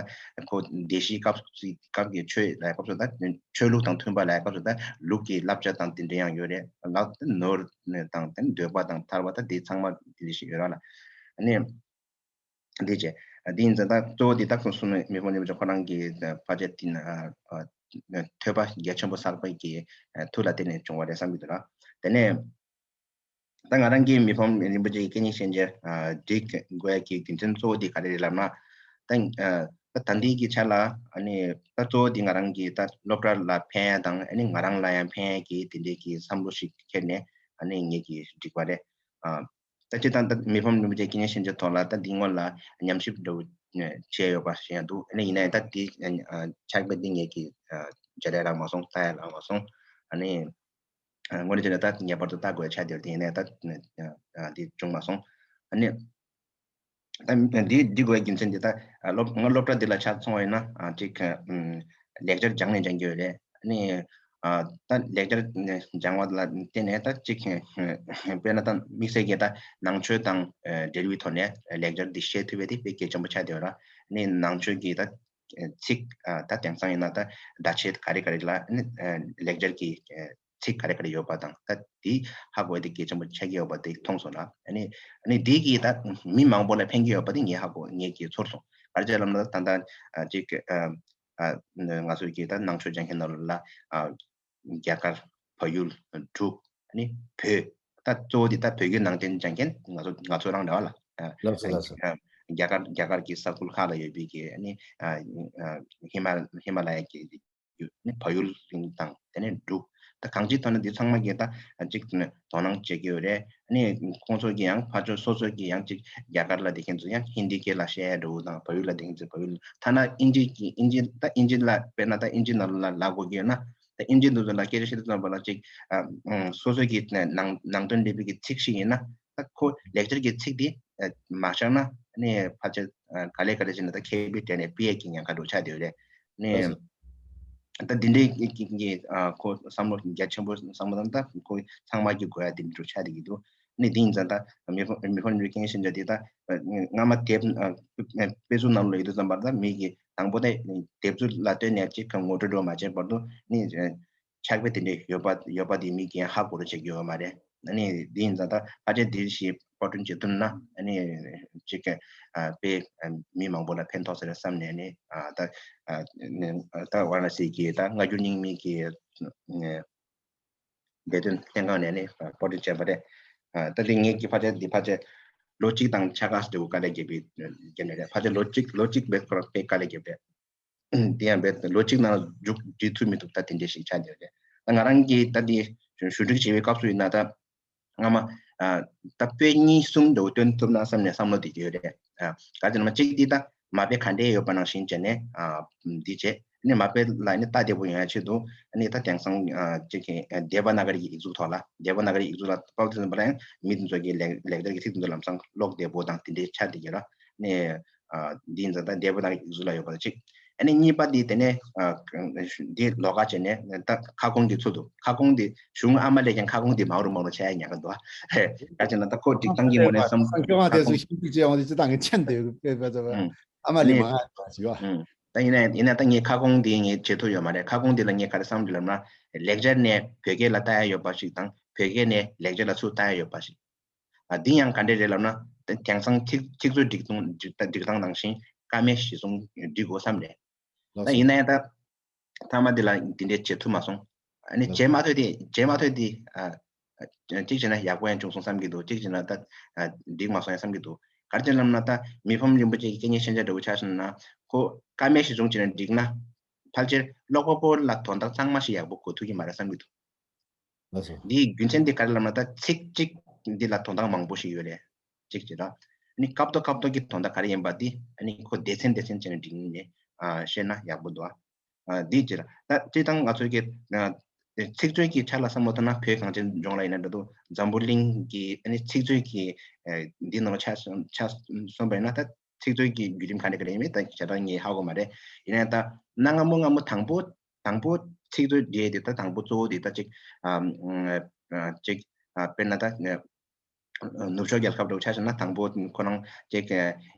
ཁོ་སྡེ་བཞིའི་སྐབས་སུ་སྐབས་ཀྱི་ཆོས་ལ་སྐབས་སུ་ད་ཆོས་ལུགས་དང་མཐུན་པ་ལ་སྐབས་སུ་ད་ལུགས་ཀྱི་བསླབ་བྱ་དང་དེ་འདྲ་ཡང་ཡོད་རེད། ལ་ནོར་དང་དེ་འདོད་པ་དང་ཐར་པ། ད་དེ་ཚང་མ་དེ་འདྲ་ཞིག་ཡོད་ར་ལ། ཨ་ནི། འདི་བྱས། འདི་ཡིན་ཙང་ད་གཙོ་བོ་འདི་ད་གསུང་གསུང་མི་ཕམ་རིན་པོ་ཆེ་ཁོ་རང་གི་ཕལ་ཆེར་དེ་ན་ཐོས་པ་རྒྱ་ཆེན་པོ་བསགས་པའི་གི་མཐུ་ལ་བརྟེན་ནས་བྱུང་བ་རེད་བསམ་གྱི་འདུག་ལ། དེ་ནས་ད་ང་རང་གིས་མི་ཕམ་རིན་པོ་ཆེའི་སྐད་གཉིས་ཤན་སྦྱར་འབྲི་དགོས་ཀྱི་རྒྱུ་མཚན་གཙོ་བོ་འདི་ག་རེ་རེད་ལབ་ན། ད་ད་ལྟའི་གི་ཆ་ལ་ཨ་ནི་ད་གཙོ་བོ་འདི་ང་རང་གི་ད་སློབ་གྲྭ་ལ་ཕན་ཡ་དང་། ཨ་ནི་ང་རང་ལ་ཡང་ཕན་ཡ་གི་དེ་འདྲའི་གི་བསམ་བློ་ཞིག་འཁྱེར་ནས་ཨ་ནི་ངེད་ཀྱིས་བསྒྲིགས་པ་རེད། ཨ། ད་སྤྱིར་བཏང་ད་མི་ཕམ་རིན་པོ་ཆེ་སྐད་གཉིས་ཤན་སྦྱར་ཐོག་ལ་ད་འདི་སྔོན་ལ་ཉམས་ཞིབ་འདྲ་བོ་བྱས་ཡོད་པ་ཞིག་ཡང་འདུག། ཨ་ནི་ཡིན་ནའི་ད་འདི་ཕྱག་དཔེ་འདི་ངེད་ཀྱིས་མཇལ་ཡ་རག་མ་སོང་། ལྟ་ཡ་རག་མ་སོང་། ཨ་ནི་དངོས་གནས་བྱས་ན་ད་ངེས་པར་དུ་ལྟ་དགོས་ཆགས་བསྡད་ཡོད། དེ་ཡིན་ནའི་ད་འདི་བྱུང་མ་སོང་། ཨ་ནི། ད་འདི་འདི་དགོས་རྒྱུ་མཚན་འདི་ད་སློབ་ང་སློབ་གྲྭ་འདི་ལ་ཆ་མཚོན་པ་ཡིན་ན་ཅིག་ལེགས་སྦྱར་སྦྱངས་ནས་སྦྱངས་ཀྱི་ཡོད་རེད། ཨ་ནི་ད་ལེགས་སྦྱར་སྦྱངས་པ་ལ་བརྟེན་ནས་ད་ཅིག་དཔེར་ན་ད་དམིགས་བསལ་གྱི་ད་ནང་ཆོས་དང་འབྲེལ་བའི་ཐོག་ནས་ལེགས་སྦྱར་འདི་ཤེས་ཐུབ་པ་དེ་དཔེ་གལ་ཆེན་པོ་ཆགས་བསྡད་ཡོད་ར། ཨ་ནི་ནང་ཆོས་ཀྱི་ད་ཚིག་ད་དེང་སང་ཡིན་ན་ད་བརྡ་ཆད་ག་རེ་ག་རེ་ལ་ཨ་ནི་ལེགས་སྦྱར་གྱི་ཚིག་ག་རེ་ག་རེ་ཡོད་པ་དང་། ད་དེ་ཧ་གོ་ཡ་དེ་གལ་ཆེན་པོ་ཆགས་ཀྱི་ཡོད་པ་དེ་མཐོང་སོང་ལ། ཨ་ནི་ཨ་ནི་དེ་གིས་ད་མི་མང་པོ་ལ་ཕན་གྱི་ཡོད་པ་དེ་ངས་ཧ་གོ། ངས་ཀྱིས་ཚོར་སོང་། ག་རེ་བྱས་ལབ་ན་ད་ལྟ་ཅིག་ཨ་ང་ཚོ་གིས་ད་ནང་ཆོས་སྦྱང་མཁན་ནང་ལ་ཨ་རྒྱ་གར་བལ་ཡུལ་འབྲུག། ཨ་ནི་བོད། ད་གཙོ་བོ་དེ་ད་བོད་བརྒྱུད་ནང་བསྟན་སྦྱང་མཁན་ང་ཚོ་ང་ཚོ་རང་རེད་བ་ལ། ཨ་ལགས་སོ་ལགས་སོ། ཨ་རྒྱ་གར་རྒྱ་གར་གྱི་ས་ཁུལ་ཁག་ལ་ཡོད་པའི་གི་ཨ་ནི་ཨ་ཨ་ཧི་མ་ཧི་མ་ལ་ཡ་གི་ཡུལ་ནི་བལ་ཡུལ་རིང་དང་དེ་ནས་འབྲུག། ད་གང་ཅིའི་ཐོག་ནས་འདི་ཚང་མ་གིས་ད་ཅིག་དོ་སྣང་བྱེད་ཀྱི་ཡོད་རེད། ཨ་ནི་ཁོང་ཚོ་གིས་ཡང་ཕར་ཕྱོགས་སོ་སོ་གིས་ཡང་ཅིག་རྒྱ་གར་ལ་དེ་མཁན་ཚོ་ཡང་ཧིན་དི་སྐད་ལ་བཤད་ཡ་འདྲ་བོ་དང་བལ་ཡུལ་ལ་དེ་མཁན་ཚོ་བལ་ཡུལ། ཐ་ན་ཨིན་ཇི་གི་ཨིན་ཇི་ད་ཨིན་ཇི་ལ་དཔེར་ན་ད་ཨིན་ཇི་ནང་ལ་ལབ་དགོས་ཀྱི་ཡོད་ན། ད་ཨིན་ཇི་འདི་ཚོ་ལ་སྐད་ཆ་བཤད་དུས་ཙམ་པ་ལ་ཅིག་ཨ་ཨ་སོ་སོ་གི་ནང་ནང་དོན་འདྲ་བའི་གི་ཚིག་ཞིག་ཡིན་ན། ད་ཁོ་ལེགས་སྦྱར་གྱི་ཚིག་འདི་ཨ་མ་ཤར་ན་ནི་ཕལ་ཆེར་ཨ་ག་ལེ་ག་ལེ་བྱས་ནས་ད་མཁས་པའི་གྲས་ནས་ཕུད་ཡས་ཀྱི་ཉེན་ཁ་འདྲ་བོ་ཆགས་བསྡད་ཡོད་རེད། ནི་ལགས་སོ། ད་འདི་འདྲའི་གི་གི་གི་ཨ་ཁོ་བསམ་བློ་རྒྱ་ཆེན་པོ་བསམ་བློ་བཏང་ད་ཁོ་ཚང་མ་གི་དགོས་ཡ་དེ་འདྲ་ཆགས་བསྡད་ཀྱི་འདུག་ནི་དེ་ཡིན་ཙང་ད་མི་ཕམ་མི་ཕམ་རིག་གནས་ཤན་སྦྱར་དེ་ད་སྔ་མ་དེབ་ཨ་དཔེ་མཛོད་ནང་ལ་ཡོད་དུས་ཙམ་པར་ད་མི་གི་དང་པོ་དེ་དེབ་མཛོད་ལ་ལྟོས་ནས་ཅིག་ངོ་སྤྲོད་འདྲ་བོ་མ་བྱས་བར་དུ་ནི་ཕྱག་དཔེ་དེ་འདྲ་ཡོད་པ་ཡོད་པ་དེ་མི་གིས་ཧ་གོ་རུ་བྱེད་ཀྱི་ཡོད་མ་རེད། ཨ་ནི་དེ་ཡིན་ཙང་ད་ཕལ་ཆེར་དེ་ཞིག་པར་སྐྲུན་བྱེད་ཐུབ་ན་ཨ་ནི་ཅིག་ཨ་དཔེ་ཨ་མི་མང་པོ་ལ་ཕན་ཐོགས་ས་རེད་བསམ་ནས་ནི་ཨ་ད་ཨ་ནི་ད་ཝཱ་ར་ཎ་སི་གི་ད་སྔ་འགྱུར་རྙིང་མའི་གི་ཨ་སྡེ་ཚན་ལྷན་ཁང་ནས་ནི་པར་སྐྲུན་བྱས་པ་རེད། ཨ་ད་དེ་ངེད་ཀྱི་ཕལ་ཆེར་འདི་ཕལ་ཆེར་ལོ་གཅིག་དང་ཕྱེད་ཀ་ཙམ་དེ་དཀའ་ལས་བརྒྱབ་པའི་རྒྱབ་ནས་རེད། ཕལ་ཆེར་ལོ་གཅིག་ལོ་གཅིག་བས་ཁོ་རང་དཔེ་དཀའ་ལས་བརྒྱབ་རེད། དེ་ཡང་བས་ལོ་གཅིག་ནང་མཇུག་སྒྲིལ་ཐུབ་མི་ཐུབ་ད་དེ་འདྲ་ཞིག་ཆགས་བསྡད་རེད། ད་ང་རང་གིས་ད་དེ་ཞུ་སྒྲིག་བྱེད་པའི་སྐབས་སུ་ཡིན་ན་ད་སྔ་མ་ཨ་ད་དཔེ་གཉིས་གསུམ་འདྲ་བོ་བཏོན་ཐུབ་ན་བསམ་ནས་བསམ་བློ་དེ་ཡོད་རེད། ཨ་ག་ཅི་ན་མ་གཅིག་དེ་ད་མ་དཔེ་ག་འདྲས་ཡོད་པ་ནང་བཞིན་བྱས་ནས་ཨ་འདི་བྱས་ནས་མ་དཔེ་ལ་ནི་ལྟ་བདེ་པོ་ཡོང་ཡ་ཆེད་དུ་ནི་ད་དེང་སང་ཨ་ཅིག་གི་ཨ་དེ་བ་ན་ག་རི་གི་ཡིག་གཟུགས་ཐོག་ལ་དེ་བ་ན་ག་རི་ཡིག་གཟུགས་ལ་པར་དུ་འཛིན་པ་ལ་ཡང་མི་དེ་ཚོ་གི་ལེགས་ལེགས་སྦྱར་གྱི་ཚིག་དེ་ཚོ་ལམ་སང་ཀློག་བདེ་པོ་དང་དེ་འདྲས་ཆགས་བསྡད་ཀྱི་ར་ནི། ཨ་འདི་ཡིན་ཙང་ད་སྡེ་པ་དང་ཡིག་གཟུགས་ལ་ཡོད་པ་ལ་གཅིག་ཨ་ནི་གཉིས་པ་འདི་དེ་ནས་ཨ་འདི་ལོགས་ཀ་བྱས་ནས་ད་ཁ་སྐོང་གི་ཚུལ་དུ་ཁ་སྐོང་འདི་གཞུང་ཨ་མ་ལས་ཀྱང་ཁ་སྐོང་འདི་མང་རུ་མང་རུ་བྱས་ཡ་ཉག་ག་འདུག་ཨ་ད་བྱས་ན་ད་ཁོ་སྒྲིག་སྟངས་ཀྱི་ངོས་ནས་བསམ་སང་སྐྱོ་བ་ཁ་དེ་ཚོ་སྐོང་ཤིང་ཏུ་བྱས་འོང་དེ་ཅི་ད་ངས་མཁྱེན་འདོད་དཔེ་པ་ཚོ་ཨ་ཨ་མ་ལས་ནི་མང་ང་ཞིག་ཨ་ཨ་ད་ཡིན་ན་ཡིན་ན་ད་ངས་ཁ་སྐོང་འདི་ངས་བྱེད་ཐུབ་ཡོད་མ་རེད། ཁ་སྐོང་འདི་ལ་ངས་ག་རེ་བསམ་འདི་ལབ་ན་ལེགས་སྦྱར་ནས་བོད་སྐད་ལ་ལྟ་ཡ་ཡོད་པ་ཞིག་དང་བོད་སྐད་ནས་ལེགས་སྦྱར་ལ་ཚུར་ལྟ་ཡ་ཡོད་པ་ཞིག་ཨ་འདི་ཡང་ག་འདྲས་རེད་ལབ་ན། དེང་སང་ཚིག་ཚིག་མཛོད་སྒྲིག་སྟངས་སྒྲིག་སྒྲིག་སྟངས་ནང་བཞིན་ཀ་མད་གཞི་བཟུང་སྒྲིག་དགོས་བསམ་རེད། ལགས་ད་སོ། ཡིན་ན་ཡང་ད་ཐ་མ་འདི་ལ་འདི་འདྲས་བྱེད་ཐུབ་མ་སོང་། ཨ་ནི་ལགས་བྱེད་མ་ཐུབ་དེ་བྱེད་མ་ཐུབ་དེ་ཨ་གཅིག་བྱས་ན་ཡག་པོ་ཡང་བྱུང་སོང་བསམ་གྱི་འདུག་གཅིག་བྱས་ན་ད་ཨ་འགྲིག་མ་སོང་ཡང་བསམ་གྱི་འདུག་ག་རེ་བྱས་ལབ་ན་ད་མི་ཕམ་རིན་པོ་ཆེ་གི་སྐད་གཉེར་ཤན་སྦྱར་འདྲ་བོ་ཆ་བཞག་ན་ཁོ་ཀ་མད་གཞི་བཟུང་བྱས་ན་འགྲིག་ན་ཕལ་ཆེར་ཀློག་པ་པོ་ལ་དོན་དག་གཙང་མ་ཞིག་ཡག་པོ་གོ་ཐུབ་ཀྱི་མ་རེད་བསམ་གྱི་འདུག་ལགས་སོ། འདིའི་རྒྱུ་མཚན་དེ་ག་རེ་ལབ་ན་ད་ཚིག་གཅིག་འདི་ལ་དོན་དག་མང་པོ་ཞིག་ཡོད་རེད། གཅིག་བྱས་ན། ཨ་ནི་སྐབས་ཐོག་སྐབས་ཐོག་གི་དོན་དག་ག་རེ་ཡིན་པ་འདི་ཨ་ནི་ཁོ་སྡེ་ཚན་སྡེ་ཚན་བྱས་ནས་འགྲིག་ནས་ཨ་བཤད་ན་ཡག་པོ་འདུག་ཨ་འདི་བྱས་ན་ད་སྤྱིར་བཏང་ང་ཚོའི་གི་ཨ་ཚིག་མཛོད་ཀྱི་ཆ་ལ་བསམ་བློ་བཏང་ན་བོད་གངས་ཅན་ལྗོངས་ལ་ཡིན་ན་འདྲ་འདུག་འཛམ་བུ་གླིང་གི་ཨ་ནི་ཚིག་མཛོད་ཀྱི་ཨ་འདི་ནང་ལ་ཆ་ཆ་སོང་པ་ཡིན་ན་ད། ཚིག་མཛོད་ཀྱི་བརྒྱུད་རིམ་ག་འདྲ་ག་རེ་ཡིན་མིན་ད་ཞེ་དྲག་ངས་ཧ་གོ་མ་རེད། ཡིན་ན་ད་གནའ་སྔ་མོ་སྔ་མོ་དང་པོ་དང་པོ་ཚིག་མཛོད་འདྲེས་དེ་ད་དང་པོ་གཙོ་བོ་དེ་ད་ཅིག་ཨམ་ཨ་ཅིག་ཨ་དཔེར་ན་ད་ནུབ་ཕྱོགས་རྒྱལ་ཁབ་འདྲ་བོ་ཆ་བཞག་ན་དང་པོ་ཁོ་རང་ཅིག་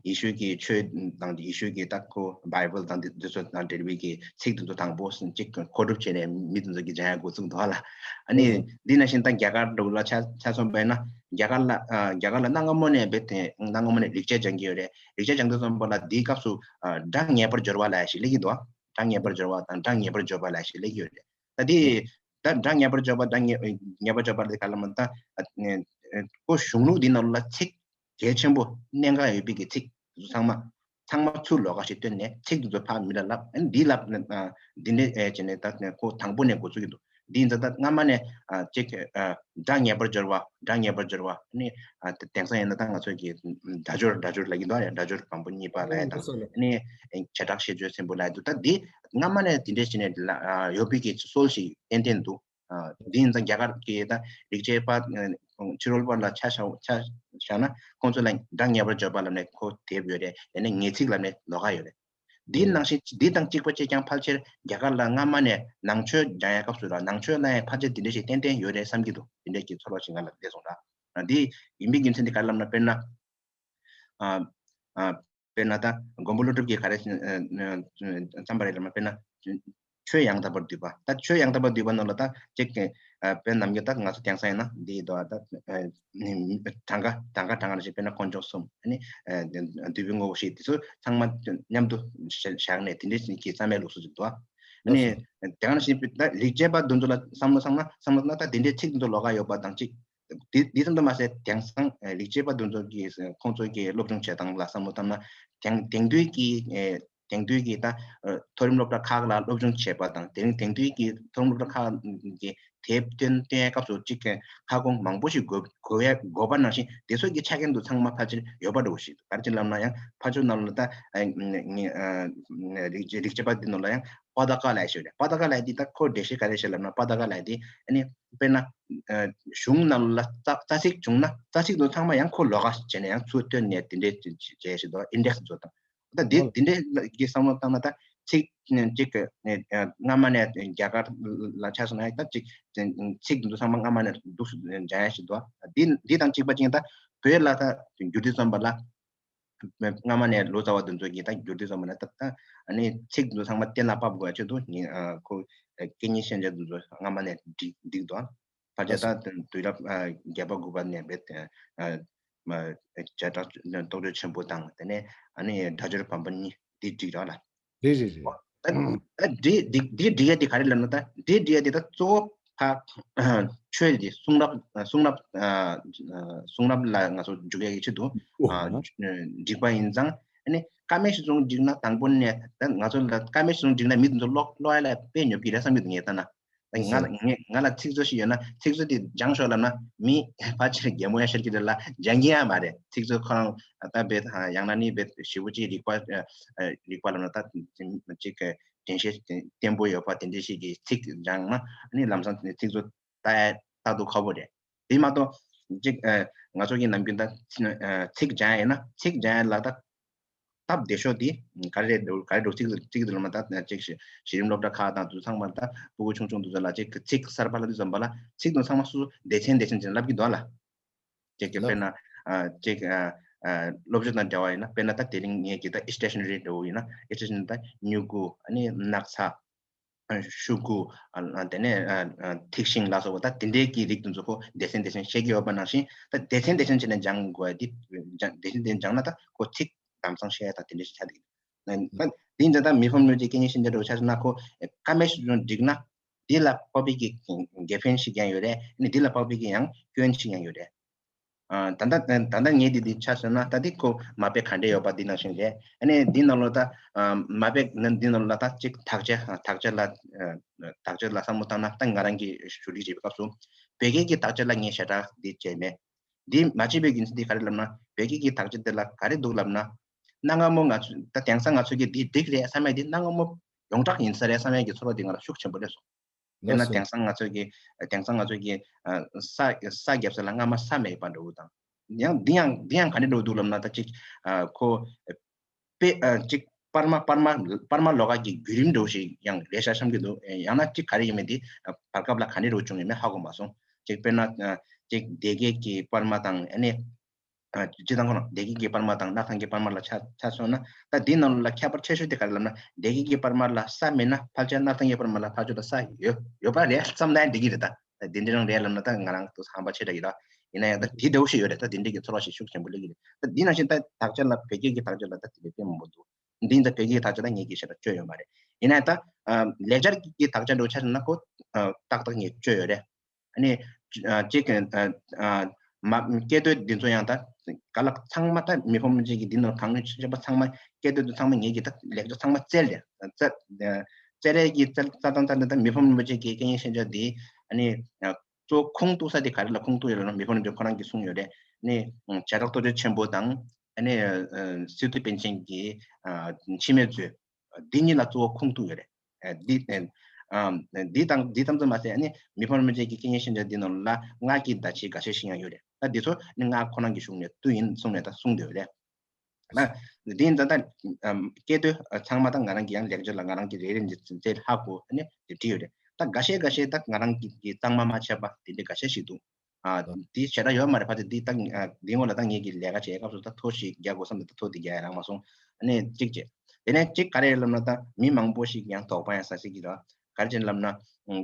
ཡེ་ཤུ་གི་ཆོས་དང་ཡེ་ཤུ་གི་ད་ཁོ་བྷའི་བལ་དང་འདི་འདི་ཚོ་དང་འབྲེལ་བའི་གི་ཚིག་དེ་ཚོ་དང་པོ་ཅིག་མཁོ་སྒྲུབ་བྱས་ནས་མི་དེ་ཚོ་གི་སྦྱང་ཡ་འགོ་བཙུགས་འདུག་ལ། ཨ་ནི་འདི་ནང་བཞིན་ད་རྒྱ་གར་འདྲ་བོ་ལ་ཆ་ཆ་མཚོན་པ་ཡིན་ན་རྒྱ་གར་ལ་ཨ་རྒྱ་གར་ལ་གནའ་སྔ་མོ་ནས་རྦད་དེ་གནའ་སྔ་མོ་ནས་རིག་བྱེད་སྦྱང་གི་ཡོད་རེད། རིག་བྱེད་སྦྱང་དུས་ཙམ་པ་ལ་འདིའི་སྐབས་སུ་ཨ་སྒྲ་ངེས་པར་སྦྱོར་བ་ལབ་ཡ་ཞིག་སླེབས་ཀྱི་འདུག་སྒྲ་ངེས་པར་སྦྱོར་བ་དང་སྒྲ་ངེས་པར་སྦྱོར་བ་ལབ་ཡ་ཞིག་སླེབས་ཀྱི་ཡོད་རེད། ད་འདིའི་ད་སྒྲ་ངེས་པར་སྦྱོར་བ་སྒྲ་ངེས་ངེས་པར་སྦྱོར་བ་ལ་ག་ལ་མ་ད་ཨ་ཨ་ཁོ་གཞུང་ལུགས་འདི་ནང་ལ་ཚིག་གལ་ཆེན་པོ་གནད་འགག་ཡོད་པའི་གི་ཚིག་དེ་ཚོ་ཚང་མ་ཚང་མ་ཚུར་ལོགས་ཀ་ཞིག་བཏོན་ནས་ཚིག་དེ་ཚོ་ཕར་མི་ལ་ལབ། ཨ་ནི་འདི་ལབ་ཨ་འདི་འདྲ་ཨེ་བྱས་ནས་ད་ཁོ་དང་པོ་ནས་འགོ་ཚུགས་ཀྱི་འདུག་འདི་ཡིན་ཙང་ད་སྔ་མ་ནས་ཨ་ཅིག་ཨ་སྒྲ་ངེས་པར་སྦྱོར་བ་སྒྲ་ངེས་པར་སྦྱོར་བ་ཨ་ནི་ཨ་དེང་སང་ཡིན་ན་ད་ང་ཚོས་ཀྱི་སྒྲ་སྦྱོར་སྒྲ་སྦྱོར་ལབ་ཀྱི་འདུག་ཨ་རེ་སྒྲ་སྦྱོར་བམ་པོ་གཉིས་པ་ལབ་ཡ་དང་ཨ་ནི་བྱེ་བྲག་ཤེས་བརྗོད་ཚན་པོ་ལབ་ཡ་འདུག་ད་འདི་སྔ་མ་ནས་དེ་འདྲས་བྱས་ནས་ལ་ཨ་ཡོད་པའི་གི་སྲོལ་ཞིག་ཏན་ཏན་འདུག་ཨ་འདི་ཡིན་ཙང་རྒྱ་གར་གྱི་ད་རིག་བྱེད་པ་ཨ་ཕྱི་རོལ་པ་ལ་ཆ་བཞག་ཆ་བཞག་ན་ཁོང་ཚོ་ལ་སྒྲ་ངེས་པར་སྦྱོར་བ་ལབ་ནས་ཁོ་དེབ་ཡོད་རེད། ཡང་ན་ངེས་ཚིག་ལབ་ནས་ལོགས་ཀ་ཡོད་རེད། འདི་ནང་བཞིན་འདི་དང་གཅིག་པ་གཅིག་རྐྱང་ཕལ་ཆེར་རྒྱ་གར་ལ་སྔ་མ་ནས་ནང་ཆོས་སྦྱང་ཡ་སྐབས་སུ་ར་ནང་ཆོས་ལ་ཡང་ཕལ་ཆེར་འདི་འདྲ་ཞིག་ཏན་ཏན་ཡོད་རེད་བསམ་གྱི་འདུག་འདི་འདྲ་གི་ཚོར་བ་ཞིག་ང་ལ་སླེབས་སོང་ར། འདི་ཡིན་པའི་རྒྱུ་མཚན་འདི་ག་རེ་ལབ་ན་དཔེར་ན། ཨ་ཨ་དཔེར་ན་ད་མགོན་པོ་ཀླུ་སྒྲུབ་ཀྱིས་ག་རེ་ཨ་ཨ་བརྩམས་པ་རེད་ལབ་ན། དཔེར་ན་ཆོས་ཡང་དག་པར་བསྡུས་པ། ད་ཆོས་ཡང་དག་པར་བསྡུས་པ་ནང་ལ་ད་ཅིག་ཨ་དཔེར་ན་ནམ་རྒྱུན་ད་ང་ཚོ་དེང་སང་ཡིན་ན་འདི་དོ་ད་ཨ་གྲངས་ཀ་གྲངས་ཀ་གྲངས་ཀ་རེ་ཞིག་དཔེར་ན་དཀོན་མཆོག་གསུམ། ཨ་ནི་ཨ་བསྡུས་པའི་དངོས་པོ་བཞི་དེ་ཚོ་ཚང་མ་མཉམ་དུ་བཞག་ནས་དེ་འདྲའི་གི་རྩ་མེད་ལུགས་སྲོལ་ཅིག་འདུག་ཨ་ནི་དེ་ག་ནང་བཞིན་ད་རིག་བྱེད་པ་འདི་ཚོ་ལ་བསམ་བློ་བཏང་ན་བསམ་བློ་བཏང་ན་ད་དེ་འདྲའི་ཚིག་འདི་ཚོ་ལོགས་ཀ་ཡོད་པ་དང་གཅིག་དེ་དེ་ཙམ་དུ་མ་ཟད་དེང་སང་ཨ་རིག་བྱེད་པ་འདི་ཚོ་གིས་ཁོང་ཚོ་གི་སློབ་སྦྱོང་བྱེད་སྟངས་ལ་བསམ་བློ་བཏང་ན་དེང་དེང་དུས་ཀྱི་ཨ་ དེང་དུས་ཀྱི་ད་མཐོ་རིམ་སློབ་གྲྭ་ཁག་ལ་སློབ་སྦྱོང་བྱེད་པ་དང་དེ་རིང་དེང་དུས་ཀྱི་མཐོ་རིམ་སློབ་གྲྭ་ཁག་གི་དེབ་སྟོན་སྟོན་ཡས་སྐབས་སུ་གཅིག་ཁ་སྐོང་མང་པོ་ཞིག་དགོས་དགོས་ཡས་དགོས་པ་ནང་བཞིན་དེ་ཚོ་གི་ཆ་རྐྱེན་དུ་ཚང་མ་ཕལ་ཆེར་ཡོད་པ་འདྲ་བོ་ཞིག་འདུག་ག་རེ་བྱས་ལབ་ན་ཡང་ཕར་ཕྱོགས་ནང་ལ་ད་རིག་རིག་བྱེད་པ་འདི་ནང་ལ་ཡང་པ་ཏ་ཀ་ལབ་ཞིག་རེད། པ་ཏ་ཀ་ལབ་འདི་ད་ཁོ་འགྲེལ་བཤད་ག་རེ་བྱས་ལབ་ན་པ་ཏ་ཀ་ལབ་འདི་ཨ་ནི་དཔེར་ན་གཞུང་ནང་ལ་རྩ་རྩ་ཚིག་བྱུང་ན་རྩ་ཚིག་དུ་ཚང་མ་ཡང་ཁོ་ལོགས་ཀ་བྱས་ནས་ཡང་ཚུར་བཏོན་ནས་དེ་འདྲས་བྱས་ཞིག་འདུག་ཨིན་ཌེག་སི་བཟོ་དང་། ད་འདི་འདི་འདྲའི་གི་བསམ་བློ་བཏང་ན་ད་ཚིག་གཅིག་གི་སྔ་མ་ནས་རྒྱ་གར་ལ་ཆ་བཞག་ན་ད་ཅིག་ཚིག་འདི་ཚང་མ་སྔ་མ་ནས་འདུག་སྦྱང་ཡ་ཞིག་འདུག་འདི་འདི་དང་གཅིག་པ་ཅིག་ད་བོད་ལ་ད་འགྱུར་དུས་ཙམ་པ་ལ་སྔ་མ་ནས་ལོ་ཙཱ་བ་འདི་ཚོ་གིས་ད་འགྱུར་དུས་ཙམ་པ་ལ་ད་ད་ཨ་ནི་ཚིག་འདི་ཚང་མ་གཏན་ལ་ཕབ་དགོས་ཡ་ཆེད་དུ་ཁོ་སྐད་གཉིས་ཤན་སྦྱར་འདི་ཚོ་སྔ་མ་ནས་འགྲིག་འགྲིག་འདུག་ཕལ་ཆེར་ད་དུས་རབས་བརྒྱད་པ་དགུ་པ་ནས་བེད་བྱེ་བྲག་རྟོགས་བརྗོད་ཆེན་པོ་དང་དེ་ནས་ཨ་ནི་སྒྲ་སྦྱོར་བམ་པོ་གཉིས་འདི་བསྒྲིགས་རོགས་ལ། རེད་རེད་རེད། ད་ད་འདི་འདི་འདི་བསྒྲིགས་ཡ་དེ་ག་རེ་ལབ་ན་ད་འདི་བསྒྲིགས་ཡ་དེ་ད་གཙོ་བོ་ཕ་ཆོས་དེ་གསུང་རབ་གསུང་རབ་གསུང་རབ་ལ་ང་ཚོ་འཇུག་ཡ་གི་ཆེད་དུ་བསྒྲིགས་པ་ཡིན་ཙང་ཨ་ནི་ཀ་མད་སྤྱི་གསུང་བསྒྲིགས་ན་དང་པོ་ནས་ད་ང་ཚོ་ལ་ཀ་མད་སྤྱི་གསུང་བསྒྲིགས་ན་མི་དེ་ཚོ་ཀློག་ཀློག་ཡ་ལ་དཔེ་ཉོབ་ཀྱི་རེད་བསམ་གྱི་འདུག་ངས་ལྟ་ན། ང་ལ་ངས་ང་ལ་ཚིག་མཛོད་ཞིག་ཡོད་ན་ཚིག་མཛོད་དེ་སྦྱང་ཤོག་ལབ་ན་མི་ཕལ་ཆེར་གད་མོ་ཡང་ཤོར་གྱི་རེད་ལ་སྦྱང་གི་ཡང་མ་རེད། ཚིག་མཛོད་ཁོ་རང་ད་བེད་ཡང་ན་ནི་བེད་ཞེ་པོ་ཅིག་རིག་པ་རིག་པ་ལབ་ན་ད་ཅིག་དྲན་ཤེས་བརྟན་པོ་ཡོད་པ་དེ་འདྲ་ཞིག་གིས་ཚིག་སྦྱང་ན་ནི་ལམ་སང་ཚིག་མཛོད་ལྟ་ལྟ་དུ་ཁག་པོ་རེད། དེ་མ་གཏོགས་ཅིག་ང་ཚོ་གི་ནམ་རྒྱུན་ད་ཚིག་སྦྱང་ཡིན་ན་ཚིག་སྦྱང་ཡ་ལ་ད། སྟབས་བདེ་ཤོས་དེ་ག་རེ་རེད་འདུག་ག་རེ་འདུག་ཚིག་ཚིག་དེ་ལ་མ་ད་ཅིག་གཞི་རིམ་སློབ་གྲྭ་ཁག་དང་དུ་ཚང་མར་ད་ཕྲུ་གུ་ཆུང་ཆུང་དུ་ཚོ་ལ་ཅིག་ཚིག་གསར་པ་ལ་དུ་འཛོམས་པ་ལ་ཚིག་དང་ཚང་མ་སུ་སྡེ་ཚན་སྡེ་ཚན་ཅན་ལབ་ཀྱི་འདུག་ལ། ཅིག་གི་དཔེར་ན་ཅིག་སློབ་སྦྱོང་དང་འབྲེལ་བ་ཡིན་ན་དཔེར་ན་ད་དེ་རིང་ངས་ཀྱི་ད་སི་ཊེ་ཤ་ན་རི་འདྲ་བོ་ཡིན་ན་སི་ཊེ་ཤ་ན་རི་ད་སྨྱུ་གུ་ཨ་ནི་སྣག་ཚ། ཤོག་གུ། དེ་ནས་ཐིག་ཤིང་ལ་སོགས་པ་ད་དེ་འདྲའི་གི་རིགས་དེ་ཚོ་ཁོ་སྡེ་ཚན་སྡེ་ཚན་ཤེས་ཀྱི་ཡོད་པ་ནང་བཞིན་ད་སྡེ་ཚན་སྡེ་ཚན་བྱས་ནས་སྦྱང་དགོས་ཡ་དེ་སྦྱང་སྡེ་ཚན་དེ་སྦྱང་ན་ད་ཁོ་ཚིག་ལམ་སང་ཤེས་ཡ་ད་དེ་འདྲ་ཞིག་ཆགས་འདུག་ད་དེ་ཡིན་ཙང་ད་མི་ཕམ་གླིང་རྗེ་སྐད་གཉིས་ཤན་སྦྱར་འདྲ་བོ་ཆ་བཞག་ན་ཁོ་ཀ་མད་སྤྱི་གསུང་བསྒྲིགས་ན་འདི་ལ་དཔག་པའི་གི་དགེ་ཕན་ཞིག་ཀྱང་ཡོད་རེད། ཨ་ནི་འདི་ལ་དཔག་པའི་གི་ཡང་སྐྱོན་ཞིག་ཀྱང་ཡོད་རེད། ཨ། ད་ལྟ་ད་ལྟ་ངས་འདི་འདི་ཆ་བཞག་ན་ད་འདི་ཁོ་མ་དཔེ་ག་འདྲས་ཡོད་པ་འདི་ནང་བཞིན་རེད། ཨ་ནི་འདི་ནང་ལོ་ད་ཨ། མ་དཔེ་ན་འདི་ནང་ལོ་ད་ཅིག་དག་ཆ་དག་ཆ་ལ་ཨ། དག་ཆ་ལ་བསམ་བློ་བཏང་ན་ད་ང་རང་གི་ཞུ་སྒྲིག་བྱེད་པའི་སྐབས་སུ་བོད་སྐད་ཀྱི་དག་ཆ་ལ་ངས་ཞེ་དྲག་འདི་བྱས་མེད། འདི་མ་བྱས་པའི་རྒྱུ་མཚན་འདི་ག་རེ་ལབ་ན་བོད་སྐད་ཀྱི་དག་ཆ་འདི་ལ་ག་རེ་འདུག་ལབ་ན་གནའ་སྔ་མོ་ང་ཚོ་ད་དེང་སང་ང་ཚོ་གི་འདི་འགྲིག་རེད་བསམ་ཡ་འདི་གནའ་སྔ་མོ་ཡོངས་གྲགས་ཡིན་ས་རེད་བསམ་ཡ་གི་ཚོར་བ་འདི་ང་ལ་ཤུགས་ཆེན་པོ་སླེབས་སོང་། དཔེར་ན་དེང་སང་ང་ཚོ་གི་དེང་སང་ང་ཚོ་གི་ས་ས་རྒྱབ་ས་ལ་སྔ་མ་ས་མེད་པ་འདྲ་བོ་དང་། ཡང་འདི་ཡང་འདི་ཡང་ག་འདྲ་འདྲ་བོ་འདུག་ལབ་ན་ད་ཅིག་ཁོ་དཔེ་ཅིག་པར་མ་པར་མ་པར་མ་ལོགས་ཀ་གི་བརྒྱུད་རིམ་འདྲ་བོ་ཞིག་ཡང་རེད་ཤག་བསམ་གྱི་འདུག་ཡང་ན་ཅིག་ག་རེ་ཡིན་མིན་འདི་བར་སྐབས་ལ་ག་འདྲ་འདྲ་བོ་བྱུང་ཡོད་མེད་ཧ་གོ་མ་སོང་། ཅིག་དཔེར་ན་ཅིག་སྡེ་དགེ་གི་པར་མ་དང་ཨ་ནི། སྤྱི་བཏང་ཁོ་ན་སྡེ་དགེ་གི་པར་མ་དང་སྣར་ཐང་གི་པར་མ་ལ་ཆ་ཆ་མཚོན་ན་ད་འདི་ནང་ལ་ཁྱད་པར་ཆེ་ཤོས་དེ་ག་རེ་ལབ་ན་སྡེ་དགེ་གི་པར་མ་ལ་ས་མེད་ན་ཕལ་ཆེར་སྣར་ཐང་གི་པར་མ་ལ་ཕལ་ཆེར་ལ་ས་ཡོད་ཡོད་པ་རེད་བསམ་ན་འགྲིག་གི་རེད། ད་འདི་འདྲ་རང་རེད་ལབ་ན་ད་ང་རང་ཏོག་ཙམ་ཧམ་པ་ཆེ་དྲགས་ཡོད་ད། ཡིན་ན་ཡང་ད་འདི་འདྲ་བོ་ཞིག་ཡོད་རེད། ད་འདི་འདྲ་གི་ཚོར་བ་ཞིག་ཤུགས་ཆེན་པོ་སླེབས་ཀྱི་རེད། ད་འདི་ནང་བཞིན་ད་དག་ཆ་ལ་བོད་སྐད་ཀྱི་དག་ཆ་ལ་ད་དེ་འདྲ་དཔེ་མང་པོ་འདུག་འདི་ད་བོད་སྐད་ཀྱི་དག་ཆ་ད་ངེད་ཀྱི་ཞེ་དྲག་བཅོས་ཡོད་མ་རེད། ཡིན་ན་ཡང་ད་ལེགས་སྦྱར་གྱི་དག་ཆ་འདྲ་བོ་ཆ་བཞག་ན་ཁོ་ཏག་ཏག་ངས་བཅོས་ཡོད་རེད། ཨ་ནི་ཅིག་མ་སྐད་དོད་འདི་ཚོ་ཡང་ད་ག་ལ་ཚང་མ་ད་མི་ཕམ་རིན་པོ་ཆེ་གི་འདི་ནང་གང་ནས་ཆོས་པ་ཚང་མ་སྐད་དོད་དུ་ཚང་མ་ངེད་ཀྱི་ད་ལེགས་ཆ་ཚང་མ་བཙལ་ཏེ་བཙལ་བཙལ་རེས་ཀྱི་བཙལ་བཙལ་དང་བཙལ་ནས་ད་མི་ཕམ་རིན་པོ་ཆེ་གི་སྐད་ཡིག་ཤན་སྦྱར་འདི་ཨ་ནི་གཙོ་བོ་ཁུངས་གཏུགས་ས་དེ་ག་རེ་ལ་ཁུངས་གཏུགས་ཡོད་ལབ་ན་མི་ཕམ་རིན་པོ་ཆེ་ཁོ་རང་གིས་གསུངས་ཡོད་རེད། ཨ་ནི་བྱེ་བྲག་རྟོགས་བརྗོད་ཆེན་པོ་དང་ཨ་ནི་སི་ཏུ་པཎ་ཆེན་གྱི་འཆི་མེད་མཛོད། འདི་གཉིས་ལ་གཙོ་བོ་ཁུངས་གཏུགས་ཡོད་རེད། ཨ་འདི་ཨ་འདི་དང་འདི་ཙམ་ཙམ་མ་ཟད་ཨ་ནི་མི་ཕམ་རིན་པོ་ཆེ་གི་སྐད་ཡིག་ཤན་སྦྱར་འདི་ནང་ལ་སྔགས་ཀྱི་བརྡ་ཆད་འགའ་ཤས་ཤིག་ཡང་ཡོད་རེད། ད་འདི་ཚོ་ནི་སྔགས་ཁོ་རང་གི་གཞུང་ནས་བཏུས་ཡིན་གསུངས་ནས་ད་གསུངས་བསྡད་ཡོད་རེད། ད་འདི་ད་ལྟ་སྐད་དོད་ཚང་མ་ད་ང་རང་གི་ཡང་ལེགས་སྦྱར་ལ་ང་རང་གི་རེ་རེ་འདི་ཚོ་ཧ་གོ་ཨ་ནི་དེ་བྲིས་ཡོད་རེད། ད་འགའ་ཤས་འགའ་ཤས་ད་ང་རང་གི་གཙང་མ་མ་ཆད་པ་དེ་འདྲ་འགའ་ཤས་ཤིག་འདུག་ཨ། འདི་ཞེ་དྲག་ཡོད་མ་རེད། ཕལ་ཆེར་འདི་ད་འདི་སྔོན་ལ་ད་ངེད་ཀྱི་ལས་ཀ་བྱེད་སྐབས་སུ་ད་ཐོ་ཞིག་རྒྱག་དགོས་བསམ་ནས་ད་ཐོ་འདི་རྒྱག་ཡ་རག་མ་སོང་། ཨ་ནི་གཅིག་བྱས། དེ་ནས་གཅིག་ག་རེ་ལབ་ན་ད་མི་མང་པོ་ཞིག་ཡང་དོགས་པ་ཡང་ཟ་སྲིད་ཀྱི་རེད། ག་རེ་བྱས་ལབ་ན་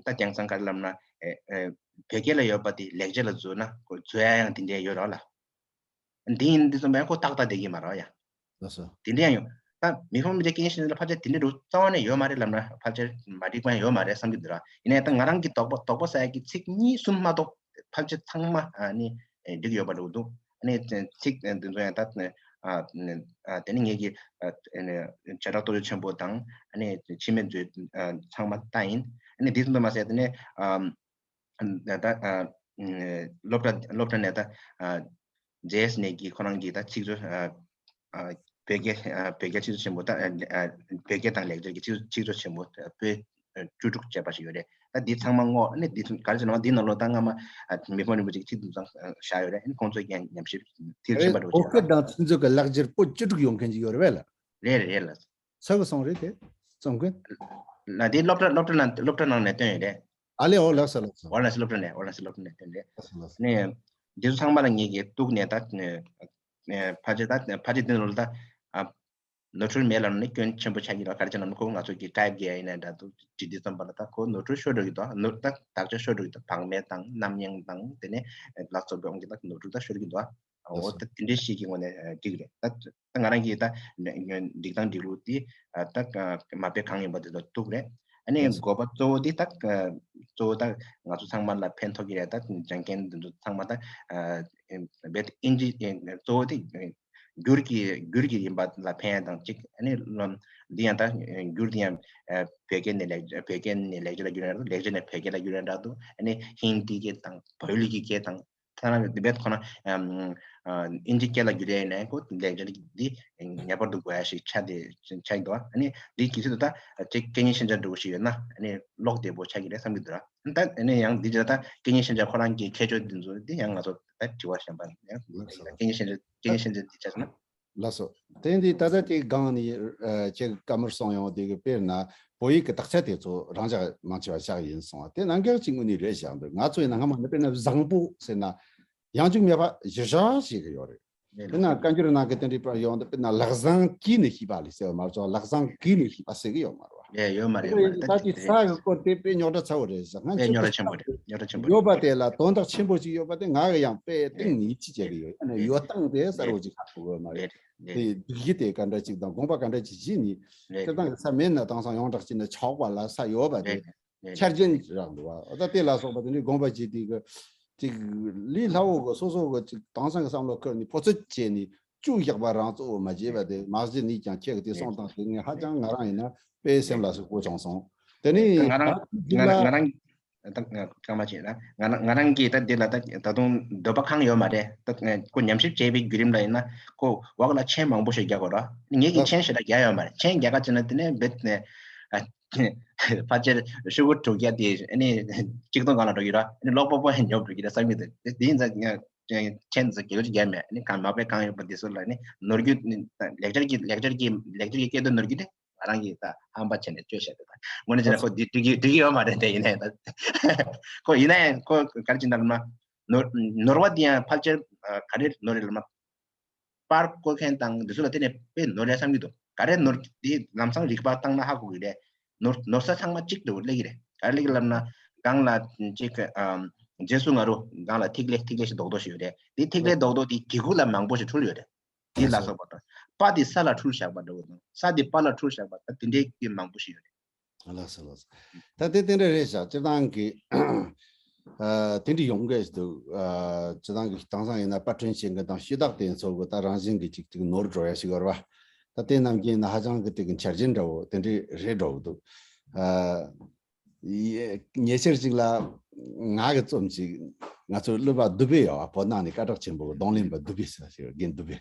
ད་དེང་སང་ག་རེ་ལབ་ན་ཨེ་ཨེ་བོད་སྐད་ལ་ཡོད་པ་དེ་ལེགས་སྦྱར་ལ་བཟོས་ན་ཁོ་བཟོ་ཡ་ཡང་དེ་འདྲ་ཡོད་རེད་ལ། འདི་ཡིན་འདི་ཙམ་པ་ཡང་ཁོ་ཏག་ཏག་བསྡད་ཀྱི་མ་རེད་ཡ། ལགས་སོ། དེ་འདྲ་ཡང་ཡོད། ད་མི་ཕམ་རིན་པོ་ཆེ་སྐད་ཡིག་ཤན་སྦྱར་ལ་ཕལ་ཆེར་དེ་འདྲ་རུ་རྩ་བ་ནས་ཡོད་མ་རེད་ལབ་ན་ཕལ་ཆེར་མ་འགྲིག་པ་ཡང་ཡོད་མ་རེད་བསམ་གྱི་འདུག་ར། ཡིན་ནའི་ད་ང་རང་གི་དོགས་པ་དོགས་པ་ཟ་ཡ་གི་ཚིག་གཉིས་གསུམ་མ་གཏོགས་ཕལ་ཆེར་ཚང་མ་ཨ་ནི་འགྲིག་ཡོད་པ་འདྲ་བོ་འདུག་ཨ་ནི་ཚིག་འདི་ཚོ་ཡང་ད་ ཨ་ཨ་དེ་ནི་ངེད་ཀྱི་ཨ་ཨ་ནི་བྱེ་བྲག་རྟོགས་བརྗོད་ཆེན་པོ་དང་ཨ་ནི་འཆི་མེད་མཛོད་ཨ་ཚང་མ་ལྟ་ཡིན། ཨ་ནི་དེ་ཙམ་དུ་མ་ཟད་དེ་ནི་ཨ་ད་ཨ་སློབ་གྲྭ་སློབ་གྲྭ་ནས་ད་ཨ་རྗེས་ནས་ཀྱི་ཁོ་རང་གི་ད་ཚིག་མཛོད་ཨ་ཨ་བོད་རྒྱལ་ཨ་བོད་རྒྱལ་ཚིག་མཛོད་ཆེན་པོ་ད་ཨ་ཨ་བོད་རྒྱལ་དང་ལེགས་སྦྱར་གྱི་ཚིག་ཚིག་མཛོད་ཆེན་པོ་ད་བོད་བཅུ་དྲུག་ཅེས་པ་ཞིག་ཡོད་རེད། ད་འདི་ཚང་མ་བསྔོག་ཨ་ནི་འདི་ཚོ་ག་རེ་ཟེར་ན་འདི་ནང་ལོགས་ད་སྔ་མ་ཨ་མི་ཕམ་རིན་པོ་ཆེ་གི་ཚིག་དུམ་ཚང་བཞག་ཡོད་རེད། ཨ་ནི་ཁོང་ཚོས་ཀྱང་ཉམས་ཞིབ་མཐིལ་ཕྱིན་པ་འགྲོ་བྱས་ན། བོད་སྐད་དང་ཚིག་མཛོད་ཀྱི་ལེགས་སྦྱར་པོད་བཅུ་དྲུག་ཡོང་མཁན་ཅིག་ཡོད་རེད་བས་ལ། རེད་རེད་རེད་ལ། ས་གི་སོང་རེད་དེ། རྩོམ་མཁན། ལ་དེ་སློབ་གྲྭ་སློབ་གྲྭ་ནང་སློབ་གྲྭ་ནང་ནས་བཏོན་ཡོད་རེད། ཨ་ལེ་ཨོ་ལགས་སོ་ལགས་སོ། ཨོ་ལགས་སོ་སློབ་གྲྭ་ནས་ཨོ་ལགས་སོ་སློབ་གྲྭ་ནས་བཏོན་རེད། ལགས་སོ་ལགས་སོ། ནས་འདི་ཚོ་ཚང་མ་ལ་ངེད་ཀྱིས་གཏུགས་ནས་ད་ཨ་ཕལ་ཆེར་ད་ཕལ་ཆེར་འདི་ལོ་ལ་ད་ཨ་ནོར་འཁྲུལ་མེད་ལབ་ན་ནི་སྐྱོན་ཆེན་པོ་ཆགས་ཀྱི་རེད། ག་རེ་བྱས་ན་ཁོ་ང་ཚོ་གི་སྐྱབས་རྒྱལ་ཡིན་ན་འདྲ་འདུག་བྲིས་འདི་རྩོམ་པ་ལ་ད་ཁོ་ནོར་འཁྲུལ་ཤོར་འགྲོ་གི་འདུག་ནོར་ད་དག་ཆ་ཤོར་འགྲོ་གི་འདུག་བག་མེད་དང་རྣམ་གཡེང་དང་དེ་ནས་ལ་སོགས་པའི་དབང་གིས་ད་ནོར་འཁྲུལ་ད་ཤོར་གི་འདུག་ཨ་ལགས་འོ་སོ། ད་དེ་འདྲའི་ཞིག་གི་ངོས་ནས་འགྲིག་རེད། ད་ད་ང་རང་གིས་ད་འགྲིག་སྟངས་འགྲིག་ལུགས་དེ་ད་མ་དཔེ་གང་ཡིན་པ་དེ་ཚོ་གཏུགས་རེད། ཨ་ནི་ལགས་སོ། དགོས་པ་གཙོ་བོ་དེ་ད་གཙོ་བོ་ད་ང་ཚོ་ཚང་མ་ལ་ཕན་ཐོགས་ཀྱི་རེད། ད་སྦྱང་མཁན་འདི་ཚོ་ཚང་མ་ད་རྦད་ཨིན་ཇི་གཙོ་བོ་དེ་འགྱུར་གྱི་འགྱུར་གྱི་ཡིན་པ་ལ་ཕན་ཡ་དང་གཅིག་ཨ་ནི་ལོ་འདི་ཡང་ད་འགྱུར་འདི་ཡང་བོད་སྐད་ནས་ལེགས་བོད་སྐད་ནས་ལེགས་སྦྱར་ལ་བསྒྱུར་ཡ་འདྲ་འདུག་ལེགས་སྦྱར་ནས་བོད་སྐད་ལ་བསྒྱུར་ཡ་འདྲ་འདུག་ཨ་ནི་ཧིན་དི་སྐད་དང་བོད་ཡིག་གི་སྐད་དང་། ཐ་ན་དེ་བས་ཁོ་ན་ཨིན་ཇི་སྐད་ལ་བསྒྱུར་ཡས་ནས་ཁོ་ལེགས་སྦྱར་འདི་ངེས་པར་དུ་དགོས་ཡ་ཞིག་ཆགས་ཏེ་ཆགས་ཀྱི་འདུག་ཨ་ནི་འདི་གལ་སྲིད་དུ་ད་ཅིག་སྐད་གཉིས་ཤན་སྦྱར་འདྲ་བོ་ཞིག་ཡོད་ན་ཨ་ནི་ཀློག་བདེ་པོ་ཆགས་ཀྱི་རེད་བསམ་གྱི་འདུག་ར། ད་ཨ་ནི་ཡང་འདི་ཅིག་ད་སྐད་གཉིས་ཤན་སྦྱར་ཁོ་རང་གི་ཁྱད་ཆོས་འདི་ཚོ་འདི་ཡང་ང་ཚོ་ད་དྲི་བ་གཞན་པ་ཡང་སྐད་གཉིས་ཤན་སྦྱར་སྐད་གཉིས་ཤན་སྦྱར་འདི་ཆགས་སོང་ན། ལགས་སོ། དེ་འདི་ད་ལྟ་དེ་སྒང་ནས་ཨ་ཁྱེད་ཀྱི་བཀའ་མོལ་གསུངས་ཡོང་དེ་གི་དཔེར་ན་བོད་ཡིག་གི་དག་ཆ་དེ་ཚོ་རང་འཇགས་མང་ཆེ་བ་བཞག་ཡིན་གསུངས་པ་དེ་རྣམ་གྲངས་ཀྱི་ངོས་ནས་རེད་བཞག་འདུག་ང་ཚོ་ཡིན་ན་སྔ་མ་ནས་དཔེར་ན་བཟང་པོ་ཟེར་ན་ཡང་འཇུག་མེད་པ་གཞིར་བཞག་ཞིག་གི་ཡོད་རེད། དཔེར་ན་བཀའ་འགྱུར་ནང་གི་དེ་འདྲའི་པར་ཡོང་དུས་དཔེར་ན་ལག་བཟང་གིས་ནི་ཤིས་པ་ལས་ཟེར་བ་མ་གཏོགས་ལག་བཟང་གིས་ནི་ཤིས་པ་ཟེར་གི་ཡོད་མ་རེད་བ། ཡ་ཡོད་མ་རེད་ཡོད་མ་རེད། ད་ད་དེ་ས་གི་སྐོར་དེ་དཔེ་རྙོག་དྲ་ཚ་བོ་རེད་ཟེར། ང་ཚོ་རྙོག་དྲ་ཆེན་པོ་རེད། རྙོག་དྲ་ཆེན་པོ་ཡོད་པ་རེད། དེ་ལ་དོན་དག་ཆེན་པོ་ཅིག་ཡོད་པ་དེ་ང་གི་ཡང་དཔེ་གཏིང་ནས་ཡིད་ཆེས་བྱེད་གི་ཡོད། ཨ་ནི་ཡོད་སྟངས་དེ་གསལ་བོ་ཅིག་ཧ་གོ་གི་ཡོད་མ་རེད། རེད་རེད། དེ་སྒྲིག་གཞི་དེ་ག་འདྲ་ཅིག་དང་དགོངས་པ་ག་འདྲ་ཅིག་བཞེས་ནས་རེད་སྤྱིར་བཏང་གི་ས་མེད་ན་དེང་སང་ཡོངས་གྲགས་ཅིག་ནས་ཆོག་པ་ལ་ས་ཡོད་པ་དེ་རེད་རེད། ཆ་རྐྱེན་རག་འདུག་བ། ད་དེ་ལ་སོགས་པ་དེ་འདྲའི་དགོངས་པ་བཞེས་དུས་གི་ཅིག་ལས་སླ་བོ་གི་སོ་སོ་གི་ཅིག་དེང་སང་གི་བསམ་བློ་ཁུར་ནས་ཕོ་ཚོད་བྱས་ནས་བཅུ་བཞག་པ་རང་གཙོ་བོ་མ་བྱས་པ་དེ་མ་གཞི་ནས་ཀྱང་ཁྱེད་ཀྱི་དེ་གསུངས་སྟངས་དེ་ངས་ཧ་ཅང་ང་རང་ཡིན་ན་དཔེ་སེམས་ལ་ཟུག་པོ་བྱུང་སོང་། དེ་ནས་ང་རང་ད་ང་ང་རང་ད་ང་སྐར་མ་བྱས་ན་ང་རང་ང་རང་གིས་ད་འདི་ལ་ད་ད་དུང་འདོད་པ་གང་ཡོད་མ་རེད། ད་ཁོ་ཉམས་ཞིབ་བྱས་པའི་བརྒྱུད་རིམ་ལ་ཡིན་ན་ཁོ་འོག་ལ་མཆན་མང་པོ་ཞིག་རྒྱག་དགོས་ར། ངེད་ཀྱིས་མཆན་ཞེ་དྲག་རྒྱག་ཡོད་མ་རེད། མཆན་རྒྱག་ག་བྱས་ན་དེ་ནས་རྦད་ནས་ཨ་ཕལ་ཆེར་ཤོག་གུ་དྲུག་བརྒྱ་དེ་ཨ་ནི་གཅིག་སྟོང་སྒང་ལ་འགྲོ་གི་ར། ཨ་ནི་ཀློག་པ་པོ་ཡང་ཉོབ་འགྲོ་གི་ར་བསམ་གྱི་འདུག་དེ་ཡིན་ཙང་ངས་མཆན་ཚོ་རྒྱག་རྒྱག་མེད། ཨ་ནི་གང་མ་དཔེ་གང་ཡོད་པ་དེ་ཚོ་ལ་ཨ་ནི་ནོར་རྒྱུ་ལེགས་སྦྱར་གྱི་ལེགས་སྦྱར་གྱི་ལེགས་སྦྱར་གྱི་སྐད་དོད་ནོར་རྒྱུ་དེ་ང་རང་གིས་ད་ཧམ་པ་བྱས་ནས་བཅོས་བཞག་འདུག་དངོས་གནས་བྱས་ན་ཁོ་འདི་འགྲིག་གི་འགྲིག་གི་ཡོད་མ་རེད། དེ་ཡིན་ནའི་ད་ཁོ་ཡིན་ནའི་ཁོ་ག་རེ་བྱེད་འདུག་ལབ་ན་ནོར་ནོར་བ་དེ་ཡང་ཕལ་ཆེར་ཨ་ག་རེ་ནོར་རེད་ལབ་ན། པར་བརྐོ་མཁན་དང་འདི་ཚོ་ལ་བརྟེན་ནས་དཔེ་ནོར་རེད་བསམ་གྱི་འདུག་ག་རེ་ནོར་འདི་ལམ་སང་རིག་པ་བཏང་ན་ཧ་གོ་གི་རེད། ནོར་ནོར་ས་ཚང་མ་གཅིག་འདྲ་བོ་སླེབས་ཀྱི་རེད། ག་རེ་སླེབས་ཀྱི་རེད་ལབ་ན་སྒང་ལ་གཅིག་ཨམ་རྗེས་སུ་ང་རོ་སྒང་ལ་ཐིག་ལེ་ཐིག་ལེ་ཞིག་རྡོག་རྡོག་ཞིག་ཡོད་རེད། འདི་ཐིག་ལེ་རྡོག་རྡོག་འདི་གི་གུ་ལ་མང་པོ་ཞིག་འཁྲུལ་ཡོད་རེད། འདི་ལ་སོགས་པ་དང་པ་འདི་ས་ལ་འཁྲུལ་བཞག་པ་འདྲ་བོ་དང་ས་འདི་པ་ལ་འཁྲུལ་བཞག་པ་དང་འདི་འདྲའི་གི་མང་པོ་ཞིག་ཡོད་རེད། ལགས་སོ་ལགས་སོ། ད་དེ་དེ་འདྲ་རེད་ཤག་སྤྱིར་བཏང་གི་ཨ་དེ་འདྲ་ཡོང་གི་འདུག་ཨ་སྤྱིར་བཏང་གི་དེང་སང་ཡིན་ན་པར་སྐྲུན་བྱེད་མཁན་དང་ཞུས་དག་དེ་ཚོ་གི་ད་རང་བཞིན་གི་ཅིག་ཅིག་ནོར་འགྲོ་ཡ་ཞིག་ཡོད་རེད་བ། ད་དེ་རྣམས་ཀྱི་ཡིན་ན་ཧ་ཅང་གི་དེ་གི་འཆར་ཅན་འདྲ་བོ་དེ་འདྲ་རེད་འགྲོ་གི་འདུག་ཨ་ཉེ་ཆར་ཅིག་ལ་ང་གི་རྩོམ་ཅིག་ང་ཚོའི་སློབ་པ་དུ་བྷེ་ཡོད་བ། བོད་ནང་ནས་སྐད་གྲགས་ཆེན་པོ་གི་རྡུང་ལེན་པ་དུ་བྷེ་ཟེར་བ་ཞིག་ཡོད། རྒན་དུ་བྷེ།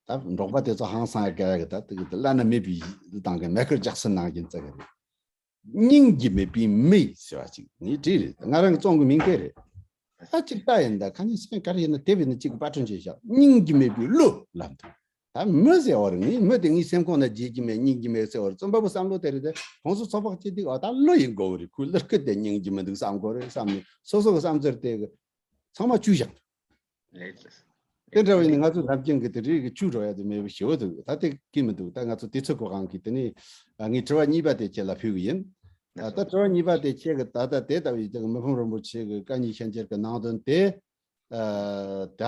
ད་འབྲོག་པ་དེ་ཚོ་ཧང་སང་ཡ་ག་ཡ་གི་ད་དེ་གི་བླ་ན་མེད་པའི་དང་གི་མེ་ཁར་ཇེག་སན་ནང་བཞིན་ཙག་གི་རེད། སྙིང་རྗེ་མེད་པའི་མི་ཟེར་བ་ཅིག་ངས་བྲིས་རེད། ང་རང་གི་རྩོམ་གི་མིང་དེ་རེད། ད་ཅིག་ལྟ་ཡིན་ད་ཁ་ཉིན་སེམས་ག་རེ་ཡིན་ན་དེ་བས་ན་ཅིག་གི་པར་སྐྲུན་བྱས་ཤག་སྙིང་རྗེ་མེད་པའི་གླུ་ལབ་འདུག་ད་མི་ཟེར་བ་རེད། ངས་མི་དེ་ངའི་སེམས་ཁོང་ན་བརྗེད་ཀྱི་མེད། སྙིང་རྗེ་མེད་ཟེར་བ་རེད། རྩོམ་པ་པོ་བསམ་བློ་དེ་རེད་དེ་ཁོང་ཚོ་ཚོགས་པ་སྐྱིད་སྡུག་ཨ་ད་གླུ་ཡིན་དགོས་བ་རེད། ཁོའི་གླུ་སྐད་དེ་སྙིང་རྗེ་མི་འདུག་བསམ་དགོས་རེད་བསམ་ནས་སོ་སོ་གི་བསམ་ཚུལ་དེ་གི་ཚང་མ་བཅུས་བཞག་འདུག་ལགས་སོ། དེ་འདྲ་བ་ཡིན་ན་ང་ཚོ་ནམ་རྒྱུན་གྱི་དེ་རིགས་ཀྱི་བཅུ་འགྲོ་ཡ་དེ་མེད་པ་ཞེ་པོ་འདུག་ད་དེ་ཀི་མི་འདུག་ད་ང་ཚོ་དུས་ཚོད་གོ་གང་གི་དེ་ནི་ཨ་ངའི་དྲི་བ་གཉིས་པ་དེ་ཁྱེད་ལ་ཕུལ་གི་ཡིན། ཨ་ད་དྲི་བ་གཉིས་པ་དེ་ཁྱེད་ཀྱི་ད་ལྟ་དེ་ལྟ་བུའི་ཅིག་མི་ཕམ་རིན་པོ་ཆེ་གི་བཀའ་རྙིང་ཤན་སྦྱར་གི་ནང་དོན་དེ་ཨ་ད་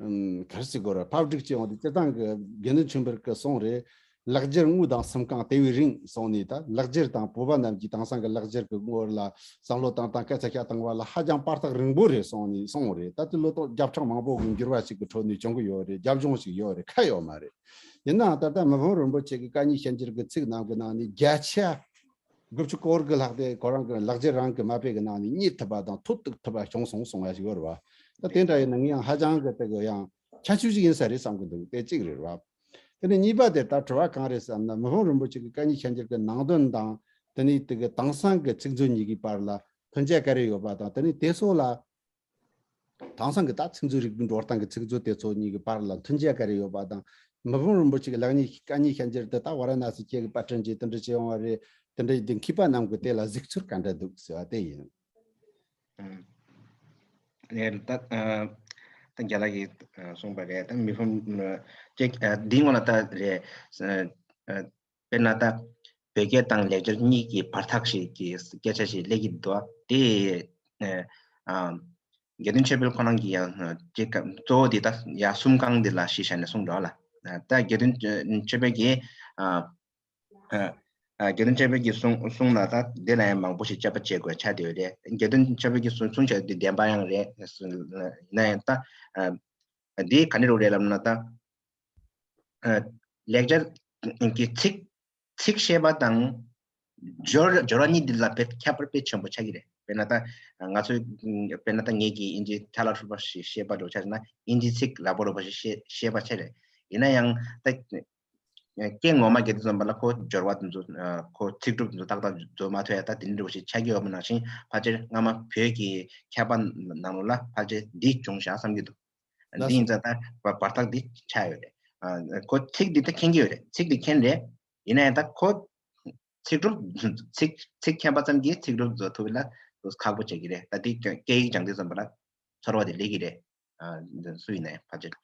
ཨམ་ག་རེ་ཟེར་དགོས་རེད། ཕབ་སྒྲིག་བྱས་འོང་དུས་སྤྱིར་བཏང་གི་དགེ་འདུན་ཆོས་འཕེལ་གྱི་གསུང་རེད། ལག་འཁྱེར་དངུལ་དང་སུམ་རྐང་དེ་བས་རིང་སོང་ནས། ད་ལག་འཁྱེར་དང་བོད་པ་རྣམས་ཀྱིས་དེང་སང་གི་ལག་འཁྱེར་གྱི་ངོ་ལ་བསམ་བློ་བཏང་དང་སྐད་ཆ་བཤད་བཏང་བ་ལ་ཧ་ཅང་བར་ཐག་རིང་པོ་རེད་སོང་ནས་སོང་རེད། ད་དེ་ལོ་ཏོག་བརྒྱ་ཕྲག་མང་པོ་གི་འགྱུར་བ་ཞིག་གི་ཁྲོད་ནས་བྱུང་གི་ཡོད་རེད། རྒྱབ་ལྗོངས་ཤིག་ཡོད་རེད། ཁ་ཡོད་མ་རེད། ཡིན་ནའང་ད་ལྟ་མི་ཕམ་རིན་པོ་ཆེ་གི་བཀའ་རྙིང་བཤད་འགྱུར་གྱི་ཚིག་ནང་གི་ནང་ནས་བརྒྱ་ཆ་དགུ་བཅུ་སྐོར་གྱི་ལྷག་དེ་ཁོ་རང་གི་ལག་འཁྱེར་རང་གི་མ་དཔེ་གི་ནང་ནས་རྙེད་ཐུབ་པ་དང་ཐོབ་ཐུབ་ཐུབ་པ་བྱུང་སོང་གསུང་བ་ཞིག་ཡོད་རེད་བ། ད་དེ་འདྲ་ཡིན་ན་ངས་ཡང་ཧ་ཅང་གི་དེ་གི་ཡང་ཁྱད་ཆོས་ཤིག་ཡིན་ས་རེད་བསམ་གི་འདུག་དེ་གཅིག་རེད་བ། དེ་ནས་གཉིས་པ་དེ་ད་དྲི་བ་གང་རེད་བསམ་ན། མི་ཕམ་རིན་པོ་ཆེ་གི་བཀའ་རྙིང་བཤད་འགྱུར་གྱི་ནང་དོན་དང་། དེ་ནས་དེ་གི་དེང་སང་གི་ཚིག་མཛོད་གཉིས་ཀྱི་བར་ལ་མཐུན་ཆ་ག་རེ་ཡོད་པ་དང་། དེ་ནས་དེ་སོགས་ལ་དེང་སང་གི་ད་ཚིག་མཛོད་རིག་པའི་འགྲོ་སྟངས་ཀྱི་ཚིག་མཛོད་དེ་ཚོ་གཉིས་ཀྱི་བར་ལ་མཐུན་ཆ་ག་རེ་ཡོད་པ་དང་། མི་ཕམ་རིན་པོ་ཆེ་གི་ལག་གཉིས་བཀའ་རྙིང་བཤད་འགྱུར་དེ་ད་ཝཱ་ར་ཎ་སི་ཁྱེད་ཀྱི་པར་སྐྲུན་བྱས་དེ་འདྲ་བྱས་ཡོང་བ་རེད། དེ་འདྲ་ཡིན་དུས་མཁས་པ་རྣམས་ཀྱིས་དེ་ལ་གཟིགས་ཚུལ་ག་འདྲ་འདུག་ཟེར་བ་དེ་ཡིན། ཨ། ལགས་རེད། ད་ཨ་ད་རྒན་ལགས་ཀྱིས་ཨ་གསུངས་པ་རེད། ད་མི་ཕམ་ཨ་ཅིག་ཨ་འདིའི་སྔོན་ལ་ད་རེད། ཨ་ཨ་དཔེར་ན་ད་བོད་སྐད་དང་ལེགས་སྦྱར་གཉིས་ཀྱི་བར་ཐག་ཞིག་གི་སྐད་ཆ་ཞིག་སླེབས་ཀྱི་འདུག་དེ་ཨ་ཨ་དགེ་འདུན་ཆོས་འཕེལ་ཁོ་རང་གིས་ཡང་ཨ་ཅིག་གཙོ་བོ་འདི་ད་ཡ་གསུམ་རྐང་འདི་ལ་གཞི་བཞག་ནས་གསུངས་འདུག་ལ། ཨ་ད་དགེ་འདུན་ཆོས་འཕེལ་གྱིས་ཨ་ཨ་དགེ་འདུན་ཆོས་འཕེལ་གྱི་གསུང་གསུང་ལ་ད་དེ་ལ་ཡང་མང་པོ་ཞིག་དཔྱད་པ་བྱེད་དགོས་ཆགས་བསྡད་ཡོད་རེད། དགེ་འདུན་ཆོས་འཕེལ་གྱི་གསུང་གསུང་བྱས་དེ་བདེན་པ་ཡང་རེད། ཡིན་ན་ཡང་ད་ཨ་འདི་ག་ནས་རུ་རེད་ལབ་ན། ད་ཨ་ལེགས་སྦྱར་གྱི་ཚིག་ཚིག་ཤེས་པ་དང་སྦྱོར་སྦྱོར་བ་གཉིས་འདི་ལ་དཔེ་ཁྱད་པར་དཔེ་ཆེན་པོ་ཆགས་ཀྱི་རེད། དཔེར་ན་ད་ང་ཚོས་དཔེར་ན་ད་ངེད་ཀྱིས་དབྱིན་ཇིའི་ཐ་ལ་ཧྲུལ་པ་ཞིག་ཤེས་པ་འདྲ་ཆགས་ན་དབྱིན་ཇིའི་ཚིག་ལག་པ་རུ་པ་ཞིག་ཤེས་ཤེས་པ་ཆགས་རེད། ཡིན་ན་ཡང་ད་སྐད་ངོ་མ་སྐད་དུ་འཛོམས་པ་ལ་ཁོ་སྦྱོར་བ་དེ་ཚོ་ཁོ་ཚིག་གྲུབ་དེ་ཚོ་ཏག་ཏག་འཛོམས་མ་ཐུབ་ཡ་ད་དེ་འདྲ་བ་ཞིག་ཆགས་ཀྱི་ཡོད་པ་ནང་བཞིན་ཕལ་ཆེར་སྔ་མ་བོད་ཀྱི་མཁས་པ་ནང་ལོགས་ལ་ཕལ་ཆེར་འདི་བྱུང་བཞག་བསམ་གྱི་འདུག་ལགས་འདི་ཡིན་སོ། ཙང་ད་བར་བར་ཐག་འདི་ཆགས་ཡོད་རེད། ཨ་ཁོ་ཚིག་འདི་ད་མཁྱེན་གྱི་ཡོད་རེད། ཚིག་འདི་མཁྱེན་རེད། ཡིན་ན་ཡང་ད་ཁོ་ཚིག་གྲུབ་ཚིག་ཚིག་མཁྱེན་པ་ཙམ་གྱིས་ཚིག་གྲུབ་བཟོ་ཐུབ་ལ་ཁག་པོ་ཆགས་ཀྱི་རེད། ད་འདི་སྐད་ཡིག་སྦྱང་དུས་ཙམ་པ་ལ་ཚོར་བ་དེ་སླེབས་ཀྱི་རེད། ཨ་འདི་སུ་ཡིན་ན་ཡང་ཕལ་ཆེར་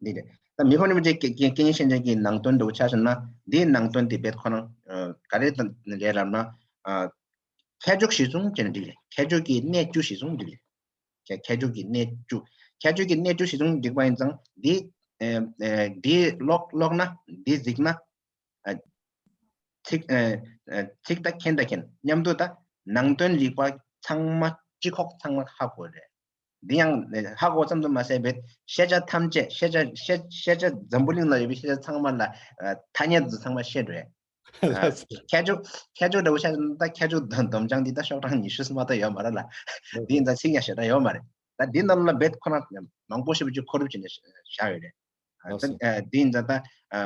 འདི་རེད། ད་མི་ཕམ་རིན་པོ་ཆེ་སྐད་སྐད་སྐད་སྙན་ཤན་ཅན་གྱི་ནང་དོན་འདྲ་བོ་ཆ་བཞག་ན། འདིའི་ནང་དོན་དེ་རྦད་ཁོ་རང་ཨ་ག་རེ་དང་རེད་ལབ་ན། ཨ་ཁྱད་འཇུག་གཞི་བཟུང་བྱས་ན་འགྲིག་རེད། ཁྱད་འཇུག་གི་གནད་བཅུ་གཞི་བཟུང་འགྲིག་རེད། ཁྱད་ཁྱད་འཇུག་གི་གནད་བཅུ། ཁྱད་འཇུག་གི་གནད་བཅུ་གཞི་བཟུང་འགྲིག་པ་ཡིན་ཙང་། འདི་ཨ་ཨ་འདི་ཀློག་ཀློག་ན་འདི་གཟིགས་ན། ཨ་ཚིག་ཨ་ཨ་ཚིག་ད་མཁྱེན་ད་མཁྱེན་མཉམ་དུ་ད་ནང་དོན་རིག་པ་ཚང་མ་སྤྱི་ཁོག་ཚང་མ་ཧ་གོ་རེད། འདི་ཡང་ཧ་གོ་ཙམ་དུ་མ་ཟད་པའི་ཤེས་བྱ་ཐམས་ཅད་ཤེས་བྱ་ཤེས་ཤེས་བྱ་འཛམ་བུ་གླིང་ལ་ཡོད་པའི་ཤེས་བྱ་ཚང་མ་ལ་ཨ་ཐ་སྙད་དུ་ཚང་མ་ཤེས་འགྲོ་ཡ། ཨ་ཁྱད་འཇུག་ཁྱད་འཇུག་འདྲ་བོ་ཤ་ད་ཁྱད་འཇུག་སྡོམ་སྦྱང་འདི་ད་ཤོག་གྲངས་ཉི་ཤུ་མ་གཏོགས་ཡོད་མ་རེད་ལ། འདི་ཡིན་ཙང་ཚིག་ཡང་ཞེ་དྲག་ཡོད་མ་རེད། ད་འདི་ནང་ལ་རྦད་ཁོ་ན་མང་པོ་ཞེ་པོ་ཅིག་མཁོ་སྒྲུབ་བྱས་ནས་བཞག་ཡོད་རེད། ཨ་ད་ཨ་འདི་ཡིན་ཙང་ད་ཨ་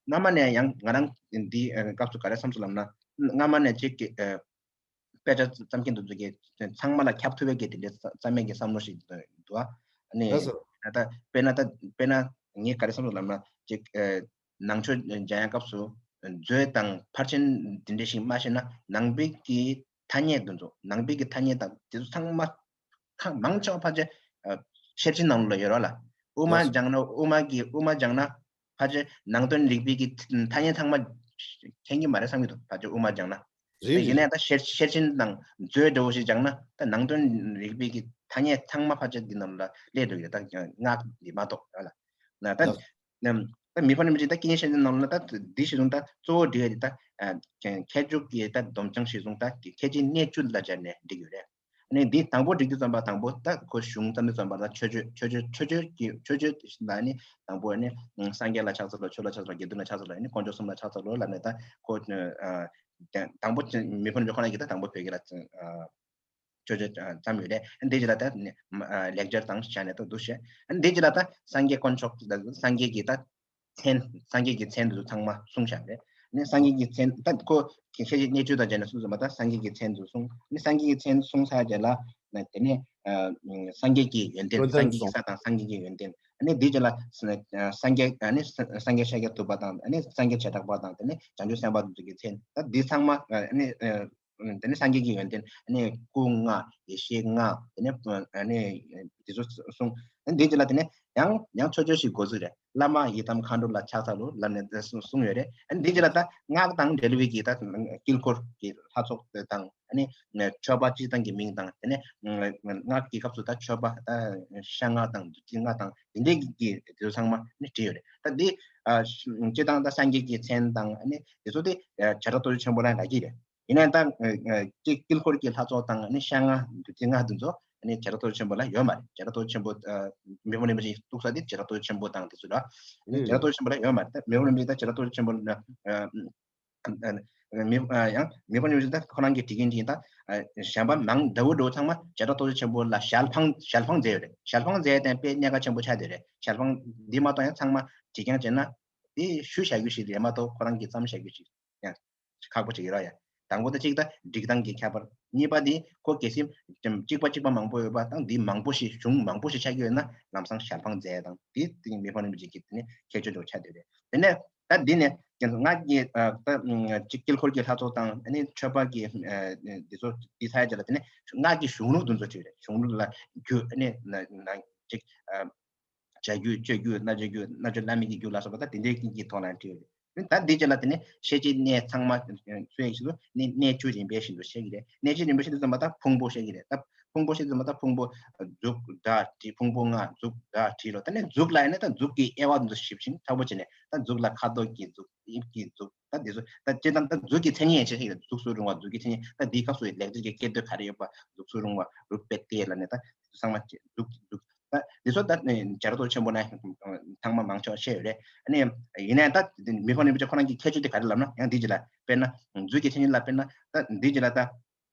སྔ་མ་ནས་ཡང་ང་རང་འདི་ཨ་སྐབས་སུ་ག་རེ་བསམ་སོང་ལབ་ན། སྔ་མ་ནས་ཅིག་གི་ཨ་དཔེ་ཆ་བརྩམས་མཁན་དེ་ཚོ་གིས་ཚང་མ་ལ་ཁྱབ་ཐུབ་པའི་གི་དེ་འདྲའི་རྩ་རྩ་མེད་ཀྱི་བསམ་བློ་ཞིག་འདུག་ཨ། ཨ་ནི་ལགས་སོ། ད་དཔེར་ན་ད་དཔེར་ན་ངས་ག་རེ་བསམ་སོང་ལབ་ན་ཅིག་ཨ་ནང་ཆོས་སྦྱང་ཡ་སྐབས་སུ་མཛོད་དང་ཕར་ཕྱིན་འདི་འདྲ་ཞིག་མ་ཤེས་ན་ནང་པའི་གི་ཐ་སྙད་དེ་ཚོ་ནང་པའི་གི་ཐ་སྙད་དང་དེ་ཚོ་ཚང་མ་ཁ་མང་ཆེ་བ་ཕལ་ཆེར་ཨ་ཤེར་ཕྱིན་ནང་ལོགས་ལ་ཡོད་རེད་ལ། དབུ་མ་ལགས་སོ། སྦྱང་ན་དབུ་མ་གི་དབུ་མ་སྦྱང་ན་ཕལ་ཆེར་ནང་དོན་རིག་པའི་གི་ཐ་སྙད་ཚང་མ་མཁྱེན་གྱི་མ་རེད་བསམ་གྱི་འདུག་ཕལ་ཆེར་དབུ་མ་སྦྱང་ན། རེད་ཡིན་ནའང་རེད། ད་ཤེར་ཤེར་ཕྱིན་དང་མཛོད་འདྲ་བོ་ཞིག་སྦྱང་ན་ད་ནང་དོན་རིག་པའི་གི་ཐ་སྙད་ཚང་མ་ཕལ་ཆེར་འདི་ནང་ལ་སླེབས་འགྲོ་གི་རེད། ད་སྔགས་འདི་མ་གཏོགས་ལ། ད་ལགས། ད་མི་ཕམ་རིན་པོ་ཆེ་ད་སྐད་སྙན་ཤན་ཅན་ནང་ལ་ད་འདི་ཞིག་བཟུང་ད་གཙོ་བོ་འདི་ཡ་རེད། ད་ཨ་ཁྱད་འཇུག་གི་ད་སྡོམ་སྦྱང་ཞིག་བཟུང་ད་ཁྱད་ཆོས་གནད་བཅུ་ལ་སྦྱར་ནས་འགྲིག་ཡོད་རེད། ཨ་ནི་འདི་དང་པོ་འགྲིག་དུས་ཙམ་པ་དང་པོ་ད་ཁོ་གཞུང་ཙམ་དུ་ཙམ་པ་ད་མཆོད་བརྗོད་མཆོད་བརྗོད་མཆོད་བརྗོད་ཀྱི་མཆོད་བརྗོད་ལ་ནི་དང་པོ་ནི་སངས་རྒྱས་ལ་ཕྱག་འཚལ་ལོ། ཆོས་ལ་ཕྱག་འཚལ་ལོ། དགེ་འདུན་ལ་ཕྱག་འཚལ་ལོ། ཨ་ནི་དཀོན་མཆོག་གསུམ་ལ་ཕྱག་འཚལ་ལོ་ལབ་ནས་ད་ཁོ་ཨ་དང་པོ་མི་ཕམ་རིན་པོ་ཆེ་ཁོ་རང་གིས་ད་དང་པོ་བོད་སྐད་ལ་ཨ་མཆོད་བརྗོད་ཨ་བརྩམས་ཡོད་རེད། ཨ་ནི་འདི་རྗེས་ལ་ད་ནི་ཨ་ལེགས་སྦྱར་དང་བྱས་ནས་ད་འདུག་བཤད། ཨ་ནི་འདི་རྗེས་ལ་ད་སངས་རྒྱས་དཀོན་མཆོག་ད་སངས་རྒྱས་ཀྱི་ད་མཚན། སངས་རྒྱས་ཀྱི་མཚན་དེ་ཚོ་ཚང་མ་གསུངས་བཞག་རེད། ནས་སངས་རྒྱས་ཀྱི་མཚན་ད་ཁོ་ཁྱད་ཆོས་གནད་བཅུ་དང་སྦྱར་ནས་གསུངས་ཙམ་པ་ད་སངས་རྒྱས་ཀྱི་མཚན་དེ་ཚོ་གསུངས། ནས་སངས་རྒྱས་ཀྱི་མཚན་གསུངས་ཚར་རྗེས་ལ་ནས་དེ་ནས་ཨ་སངས་རྒྱས་ཀྱི་ཡོན་ཏན། ཡོན་ཏན་སངས་རྒྱས་ཀྱི་གསུངས། ས་དང་སངས་རྒྱས་ཀྱི་ཡོན་ཏན། ནས་དེའི་རྗེས་ལ་ས་སངས་རྒྱས་ཨ་ནི་ས་སངས་རྒྱས་ཤཱཀྱ་ཐུབ་པ་དང་ཨ་ནི་སངས་རྒྱས་བྱེ་བྲག་པ་དང་དེ་ནས་བྱང་ཆུབ་སེམས་དཔའ་དེ་ཚོ་གི་མཚན། ད་འདི་ཚང་མ་ཨ་ནི་ཨ་དེ་ནས་སངས་རྒྱས་ཀྱི་ཡོན་ཏན། ཨ་ནི་སྐུ་ལྔ། ཡེ་ཤེས་ལྔ། དེ་ནས་ཨ་ནི་དེ་ཚོ་གསུངས། ཨ་ནི་དེའི་རྗེས་ལ་དེ་ནས་ཡང་ཡང་མཆོད་བརྗོད་ཞིག་འགོ་ཚུགས་རེད། བླ་མ་ཡི་དམ་མཁའ་འགྲོ་ལ་ཕྱག་འཚལ་ལོ་ལབ་ནས་གསུངས་ཡོད་རེད། ཨ་ནི་དེའི་རྗེས་ལ་ད་སྔགས་དང་འབྲེལ་བའི་གི་ད་དཀྱིལ་འཁོར་གྱི་ལྷ་ཚོགས་དེ་དང་། ཨ་ནི་མཆོད་པ་སྤྱིར་བཏང་གི་མིང་དང་། དེ་ནས་སྔགས་ཀྱི་སྐབས་སུ་ད་མཆོད་པ་ད་ཤ་སྔགས་དང་བདུད་རྩི་སྔགས་དང་དེ་འདྲའི་གི་དེ་ཚོ་ཚང་མ་ནི་བྲིས་ཡོད་རེད། ད་འདི་ ཨ་སྤྱིར་བཏང་ད་སངས་རྒྱས་ཀྱི་མཚན་དང་ཨ་ནི་དེ་ཚོ་དེ་བྱེ་བྲག་ཏུ་ཆེན་པོ་ལ་ཡང་ལབ་ཀྱི་རེད། ཡིན་ནའང་ད་དཀྱིལ་འཁོར་གྱི་ལྷ་ཚོགས་དང་ཨ་ནི་ཤ་ལྔ་བདུད་རྩི་ལྔ་དེ་ཚོ་ཨ་ནི་བྱེ་བྲག་ཏུ་ཆེན་པོ་ལ་ཡོད་མ་རེད། བྱེ་བྲག་ཏུ་ཆེན་པོ་མི་ཕམ་རིན་པོ་ཆེ་གཏུགས་ས་དེ་བྱེ་བྲག་ཏུ་ཆེན་པོ་དང་དེ་ཚོ་ལ་བྱེ་བྲག་ཏུ་ཆེན་པོ་ལ་ཡོད་མ་རེད། ད་མི་ཕམ་རིན་པོ་ཆེ་ད་བྱེ་བྲག་ཏུ་ཆེན་པོ་ལ་མི་ཡང་མི་ཕམ་རིན་པོ་ཆེ་ད་ཁོ་རང་གི་བྲིས་མཁན་དེ་ད་གཞན་པ་མང་འདྲ་བོ་འདྲ་བོ་ཚང་མ་བྱེ་བྲག་ཏུ་ཆེན་པོ་ལ་ཞལ་འཕངས་ཞལ་འཕངས་མཛད་ཡོད་རེད། ཞལ་འཕངས་མཛད་དེ་དཔེ་གནད་འགག་ཆེན་པོ་ཆགས་བསྡད་རེད། ཞལ་འཕངས་འདི་མ་གཏོགས་ཡང་ཚང་མ་བྲིས་རྐྱང་བྱས་ན་དེ་ཞུ་བྱ་རྒྱུ་ཞིག་རེད་མ་གཏོགས་ཁོ་རང་གི་བརྩམས་བྱ་རྒྱུ་ཞིག་ཡང་ཁག་པོ་ཅིག་ཡོད་ར་ཡ། དང་པོ་དེ་གཅིག་ད་སྒྲིག་སྟངས་ཀྱི་ཁྱད་པར། གཉིས་པ་དེ་ཁོ་གལ་སྲིད་གཅིག་པ་གཅིག་པ་མང་པོ་ཡོད་པ་དང་དེ་མང་པོ་ཞིག་གཞུང་མང་པོ་ཞིག་ཆགས་ཀྱི་ཡོད་ན་ལམ་སང་ཞལ་འཕངས་མཛད་དང་དེ་དེ་མི་ཕམ་རིན་པོ་ཆེ་གི་དེ་ནི་ཁྱད་ཆོས་འདྲ་བོ་ཆགས་བསྡད་རེད། དེ་ནས་ད་འདི་ནས་ང་གི་ད་དཀྱིལ་འཁོར་གྱི་ལྷ་ཚོགས་དང་ཨ་ནི་མཆོད་པ་གི་འདི་ཚོ་འདི་ཚ་ཡ་ཅིག་ལ་དེ་ནས་ང་གི་གཞུང་ལུགས་འདི་ཚོ་བྲིས་རེད། གཞུང་ལུགས་ལ་རྒྱུ་ཨ་ནི་ན་ན་གཅིག་བྱ་རྒྱུད་སྤྱོད་རྒྱུད་རྣལ་འབྱོར་རྒྱུད་རྣལ་འབྱོར་བླ་མེད་ཀྱི་རྒྱུད་ལ་སོགས་པ་ད་དེ་འདྲའི་ཀྱི་ཐོག་ལ་བྲིས་ཡོད་རེད། ད་འདི་རྗེས་ལ་དེ་ནས་ཤེས་བྱའི་གནས་ཚང་མ་འཚོལ་ཡག་ཆེད་དུ་ནི་གནས་བཅུ་རིམ་པས་བཞིན་དུ་བཤད་ཀྱི་རེད། གནས་བཅུ་རིམ་པས་བཞིན་དུ་ཙམ་པ་ད་ཕུང་པོ་བཤད་ཀྱི་རེད། ད་ཕུང་པོ་བཤད་ཙམ་པ་ད་ཕུང་པོ་གཟུགས་སྒྲ་དྲི་ཕུང་པོ་ལྔ་གཟུགས་སྒྲ་དྲི་རོ། ད་ནི་གཟུགས་ལ་ཡིན་ན་ད་གཟུགས་ཀྱི་དབྱེ་བ་འདི་ཞིབ་ཅིང་ཚགས་པོ་བྱས་ནས་ད་གཟུགས་ལ་ཁ་དོག་གི་གཟུགས་དབྱིབས་ཀྱི་གཟུགས་ད་འདི་ཚོ་ད་སྤྱིར་བཏང་ད་གཟུགས་ཀྱི་མཚན་ཉིད་ཡན་ཆད་ཤེས་ཀྱི་རེད། གཟུགས་སུ་རུང་བ་གཟུགས་ཀྱི་མཚན་ཉིད་ད་འདིའི་སྐབས་སུ་ལེགས་སྦྱར་གྱི་སྐད་དོད་ག་རེ་ཡོད་པ་གཟུགས་སུ་རུང་བ་རུ་པེ་ཏེ་ལ་ནི་ད་ཚང་མ་གཟུགས་གཟུགས་ད་འདི་ཚོ་ད་ནི་བྱེ་བྲག་ཏུ་ཆེན་པོ་ན་ཚང་མ་མང་ཆེ་བ་བཤད་ཡོད་རེད། ཨ་ནི་ཡིན་ནའང་ད་མི་ཕམ་རིན་པོ་ཆེ་ཁོ་རང་གི་ཁྱད་ཆོས་དེ་ག་རེ་ལབ་ན་ཡང་འདི་ཅི་ལ་དཔེར་ན་གཟུགས་ཀྱི་མཚན་ཉིད་ལ་དཔེར་ན་ད་འདི་ཅི་ལ་ད་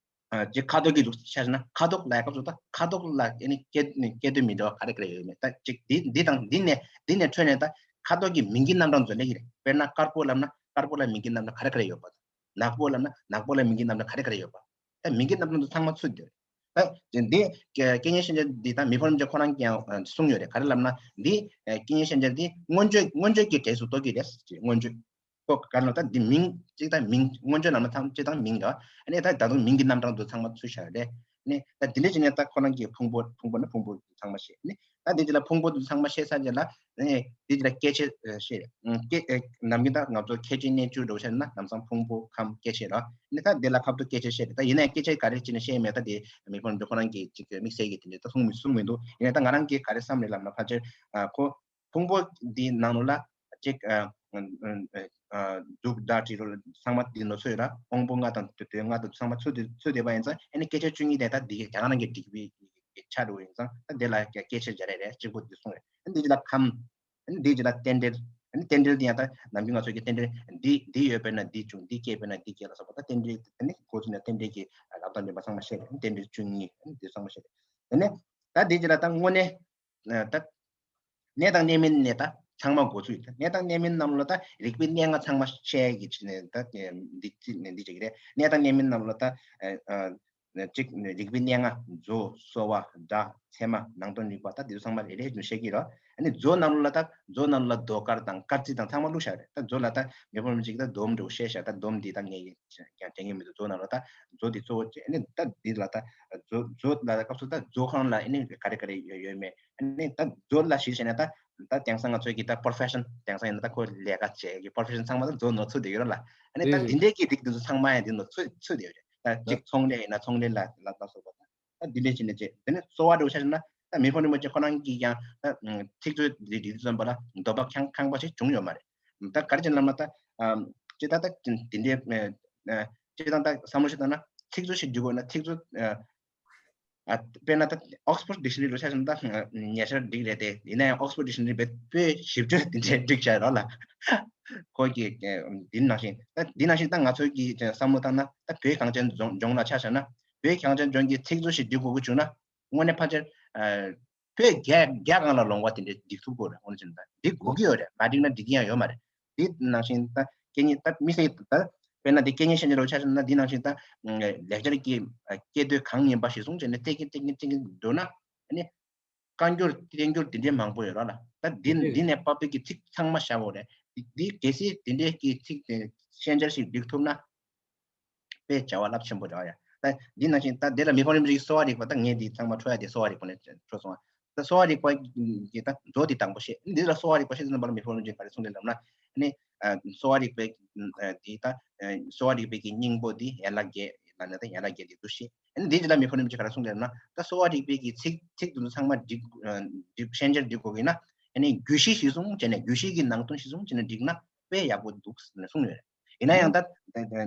ཅི་ཁ་དོག་གི་གཟུགས་ཆ་བཞག་ན་ཁ་དོག་ལ་སྐབས་སུ་ད་ཁ་དོག་ལ་ཨ་ནི་སྐད་ནི་སྐད་དོད་མི་འདྲ་བ་ག་རེ་ག་རེ་ཡོད་མེད་ད་ཅིག་འདི་འདི་དང་འདི་ནས་འདི་ནས་འཕྲོས་ནས་ད་ཁ་དོག་གི་མིང་གི་རྣམ་གྲངས་ཚོ་སླེབས་ཀྱི་རེད། དཔེར་ན་དཀར་པོ་ལབ་ན་དཀར་པོ་ལ་མིང་གི་རྣམ་གྲངས་ག་རེ་ག་རེ་ཡོད་པ། ནག་པོ་ལབ་ན་ནག་པོ་ལ་མིང་གི་རྣམ་གྲངས་ག་རེ་ག་རེ་ཡོད་པ། ད་མིང་གི་རྣམ་གྲངས་དེ་ཚང་མ་ཚུད་དེ། ད་འདི་སྐད་སྙན་ཤེས་བྱ་འདི་ད་མི་ཕམ་རིན་པོ་ཆེ་ཁོ་རང་གིས་ཡང་གསུངས་ཡོད་རེད། ག་རེ་ལབ་ན་འདི་སྐད་སྙན་ཤེས་བྱ་འདི་མངོན་བརྗོད་མངོན་བརྗོད་ཀྱི་གྲས་སུ་གཏོགས་ཀྱི་རེད། མངོན་བརྗོད། ཁོ་ག་རེ་ལབ་ད་འདི་མིང་གཅིག་ད་མིང་མངོན་བརྗོད་ལབ་ན་ཐམས་ཅད་ད་མིང་རེད། ཨ་ནི་ད་ད་དུང་མིང་གི་རྣམ་གྲངས་དེ་ཚང་མ་ཚུད་བཞག་རེད། ནི་ད་འདི་འདྲ་བྱས་ནས་ད་ཁོ་རང་གི་ཕུང་པོ་ཕུང་པོ་ནི་ཕུང་པོ་ཚང་མ་ཤེས་ནི། ད་འདི་འདི་ལ་ཕུང་པོ་འདི་ཚང་མ་ཤེས་ཚར་རྗེས་ལ་ནི་འདི་འདི་ལ་སྐྱེ་མཆེད་ཤེས། སྐྱེ་ནམ་རྒྱུན་ད་ང་ཚོ་ཁྱད་ཆོས་གནས་བཅུ་འདྲ་བོ་ཤེས་ན་ལམ་སང་ཕུང་པོ་ཁམས་སྐྱེ་མཆེད་ར། ནི་ད་འདི་ལ་ཁ་དོག་སྐྱེ་མཆེད་ཤེས་རེད། ད་ཡིན་ནའི་སྐྱེ་མཆེད་ག་རེ་བྱས་ནས་ཤེས་མེད། ད་དེ་མི་ཕམ་རིན་པོ་ཆེ་ཁོ་རང་གིས་ཅིག་དམིགས་བསལ་གྱི་དེ་འདྲ་ད་གསུངས་མི་གསུངས་མི་འདུག་ཡིན་ནའི་ད་ང་རང་གིས་ག་རེ་བསམ་རེད་ལབ་ན་ཕལ་ཆེར་ཁོ། ཕུང་པོ་འདིའི་ནང་ལོགས་ལ་ཅིག་ཨ་ཨ་ཨ་གཟུགས་སྒྲ་དྲི་རོ་ཚང་མ་འདི་ནོར་ཚོད་ཡོད་ར། དབང་པོ་ལྔ་དང་དོན་ལྔ་དང་ཚང་མ་ཚུད་དེ་ཚུད་བསྡད་པ་ཡིན་ཙང་ཨ་ནི་སྐད་ཆ་བཅུ་གཉིས་དེ་ད་འདི་ག་རང་གི་སྒྲིག་པའི་ཆ་འགྲོ་ཡིན་ཙང་ད་འདི་ལ་སྐད་ཆ་སྦྱར་ཡ་རེད། གཅིག་པོ་འདི་གསུངས་རེད། ཨ་ནི་འདི་ལ་ཁམས། ཨ་ནི་འདི་ལ་རྟེན་འབྲེལ། ཨ་ནི་རྟེན་འབྲེལ་འདི་ཡང་ད་ནམ་རྒྱུན་ང་ཚོ་གི་རྟེན་འབྲེལ་འདི་འདི་ཡོད་པས་ན་འདི་བྱུང་འདི་སྐྱེས་པས་ན་འདི་སྐྱེས་ལ་སོགས་པ་ད་རྟེན་འབྲེལ་ཨ་ནི་འགོ་ཚུགས་ནས་རྟེན་འབྲེལ་གྱི་ལབ་སྟངས་འདི་མ་ཚང་མ་བཤད་རེད། རྟེན་འབྲེལ་བཅུ་གཉིས་ཨ་ནི་འདི་ཚང་མ་བཤད་རེད། དེ་ནས་ད་འདི་ཅི་ལ་ད་དངོས་གནས། ད་གནས་དང་གནས་མིན་ནས་ད་ཚང་མ་འགོ་ཚུགས་ཡོད། ད་གནས་དང་གནས་མིན་རྣམས་ལ་ད་རིག་པའི་གནས་ལྔ་ཚང་མ་ཤེས་ཀྱི་ཆེད་ནས་ད་འདི་ཅི་འདི་ཅིག་རེད། གནས་དང་གནས་མིན་རྣམས་ལ་ད་གཅིག་རིག་པའི་གནས་ལྔ་མཛོ་གསོ་བ་སྒྲ་ཚད་མ་ནང་དོན་རིག་པ་ད་འདི་ཚོ་ཚང་མ་རེ་རེ་བཞིན་བཤད་ཀྱི་རེད། ཨ་ནི་མཛོ་ནང་ལ་ད་མཛོ་ནང་ལ་རྡོ་དཀར་དང་དཀར་རྩི་དང་ཚང་མ་བླུགས་བཞག་རེད། ད་མཛོ་ལ་ད་མི་ཕམ་རིན་པོ་ཆེ་གིས་ད་སྡོམ་འདྲ་བོ་བཤད་བཞག་ད་སྡོམ་འདི་ད་ངས་ཀྱང་དྲན་གྱི་མི་འདུག་མཛོ་ནང་ལ་ད་མཛོ་འདི་གཙོ་བོ་བྱས་ཨ་ནི་ད་འདི་ལ་ད་མཛོ་མཛོ་ལ་ད་སྐབས་སུ་ད་མཛོ་ཁང་ལ་ཨ་ནི་ག་རེ་ག་རེ་ཡོད་ཡོད་མེད། ཨ་ནི་ད་མཛོ་ལ་གཞི་བྱས་ན་ད་ད་དེང་སང་ང་ཚོའི་གི་ད་པོར་ཕེ་ཤན་དེང་སང་ཡིན་ན་ད་ཁོ་ལས་ཀ་བྱེད་གི་པོར་ཕེ་ཤན་ཚང་མ་ད་མཛོ་ནང་ཚུད་བསྡད་ཡོད་ར་ལ། ཨ་ནི་ད་འདི་འདྲའི་གི་རིགས་འདི་ཚོ་ཚང་མ་ཡང་འདི་ནང་ཚུད་ཚུད་བསྡད་ཡོད་རེད། ད་གཅིག་ཚོང་ལས་ཡིན་ན་ཚོང་ལས་ལ་ལ་ལ་སོགས་པ་ད་འདི་འདྲའི་བྱས་ནས་བྱས། དེ་ནས་གསོ་བ་འདྲ་བོ་ཆ་བཞག་ན་ད་མི་ཕམ་རིན་པོ་ཆེ་ཁོ་རང་གིས་ཀྱང་ད་ཚིག་མཛོད་འདི་འདི་ཚོ་འཛོམས་པ་ལ་འདོད་པ་ཁེངས་ཁེངས་པ་ཞིག་བྱུང་ཡོད་མ་རེད། ད་ག་རེ་བྱས་ནས་ལབ་ན་ད་སྤྱིར་ད་ད་འདི་འདྲའི་སྤྱིར་བཏང་ད་བསམ་བློ་ཞིག་བཏང་ན་ཚིག་མཛོད་ཞིག་བསྒྲིག་དགོས་ན་ཚིག་མཛོད། ཨ། དཔེར་ན་ད་Oxford Dictionary་ལོ་ཆ་བཞག་ན་ད་ཉེ་ཆར་བསྒྲིགས་རེད་དེ། ཡིན་ན་ཡང་Oxford Dictionary་བོད་པོའི་ཞིབ་དཔྱོད་དེ་འདྲའི་བསྒྲིགས་བྱས་རོགས་ལ། ཁོ་གི་འདི་ནང་བཞིན་ད་འདི་ནང་བཞིན་ད་ང་ཚོའི་གི་བསམ་བློ་བཏང་ན་ད་བོད་གངས་ཅན་ལྗོངས་ལྗོངས་ལ་ཆ་བཞག་ན་བོད་གངས་ཅན་ལྗོངས་ཀྱི་ཚིག་མཛོད་ཞིག་བསྒྲིགས་དགོས་ཀྱི་བྱུང་ན་དངོས་གནས་ཕལ་ཆེར་བོད་རྒྱ་རྒྱ་གང་ལ་ལོང་བ་དེ་འདྲའི་སྒྲིག་ཐུབ་དགོས་རེད། དངོས་གནས་བྱས་ན་ད་འདི་དགོས་ཀྱི་ཡོད་རེད། མ་བསྒྲིགས་ན་འགྲིག་གི་ཡང་ཡོད་མ་རེད། འདི་ནང་བཞིན་ད་སྐད་གཉིས་ད་དམིགས་བསལ་ད་དཔེར་ན་འདི་སྐད་གཉིས་ཤན་སྦྱར་ལོ་ཆ་བཞག་ན་འདི་ནང་བཞིན་ད་ལེགས་སྦྱར་གྱི་སྐད་དོད་གང་ཡིན་པ་ཞིག་བཟུང་བྱས་ནས་བསྟན་གྱིན་བསྟན་གྱིན་བསྟན་གྱིན་འགྲོ་ན་ཨ་ནི་བཀའ་འགྱུར་བསྟན་འགྱུར་འདི་འདྲའི་མང་པོ་ཡོད་ར་ལ། ད་འདི་འདི་ནས་པ་པི་གི་ཚིག་ཚང་མ་བཞག་དགོས་རེད། འདི་གལ་སྲིད་འདི་འདྲའི་གི་ཚིག་དེ་ཤན་སྦྱར་ཞིག་སྒྲིག་ཐུབ་ན། དཔེ་བྱ་བ་རླབས་ཆེན་པོ་རེད་ཡ། ད་འདི་ནང་བཞིན་ད་འདི་ལ་མི་ཕམ་རིན་པོ་ཆེའི་གསོ་བ་རིག་པ་ད་ངས་འདི་ཚང་མ་འཕྲོ་ཡ་དེ་གསོ་བ་རིག་པ་ནས་འཕྲོ་སོང་བ། ད་གསོ་བ་རིག་པ་གི་ད་མཛོད་འདི་དང་པོ་བཤད། འདི་ལ་གསོ་བ་རིག་པ་བཤད་ཙམ་པ་ལ་མི་ཕམ་རིན་པོ་ཆེས་ག་རེ་གསུངས་རེད་ལབ་ན་ནི་གསོ་བ་རིག་པའི་འདི་ད་གསོ་བ་རིག་པའི་གི་སྙིང་པོ་འདི་ཡན་ལག་བརྒྱད་ལ་ནི་ད་ཡན་ལག་བརྒྱད་འདི་འདུ་ཤེས། འདི་འདི་ལ་མི་ཕམ་རིན་པོ་ཆེས་ག་རེ་གསུངས་རེད་ལབ་ན་ད་གསོ་བ་རིག་པའི་གི་ཚིག་ཚིག་འདི་ཚོ་ཚང་མ་སྒྲིག་སྒྲིག་ཤན་སྦྱར་སྒྲིག་དགོས་ཀྱི་ན། ཨ་ནི་རྒྱུད་བཞི་གཞིར་བཟུང་བྱས་ནས་རྒྱུད་བཞི་གི་ནང་དོན་གཞིར་བཟུང་བྱས་ནས་བསྒྲིགས་ན་དཔེ་ཡག་པོ་འདུག་ཟེར་ནས་གསུངས་ཡོད་རེད། ཡིན་ན་ཡང་ད་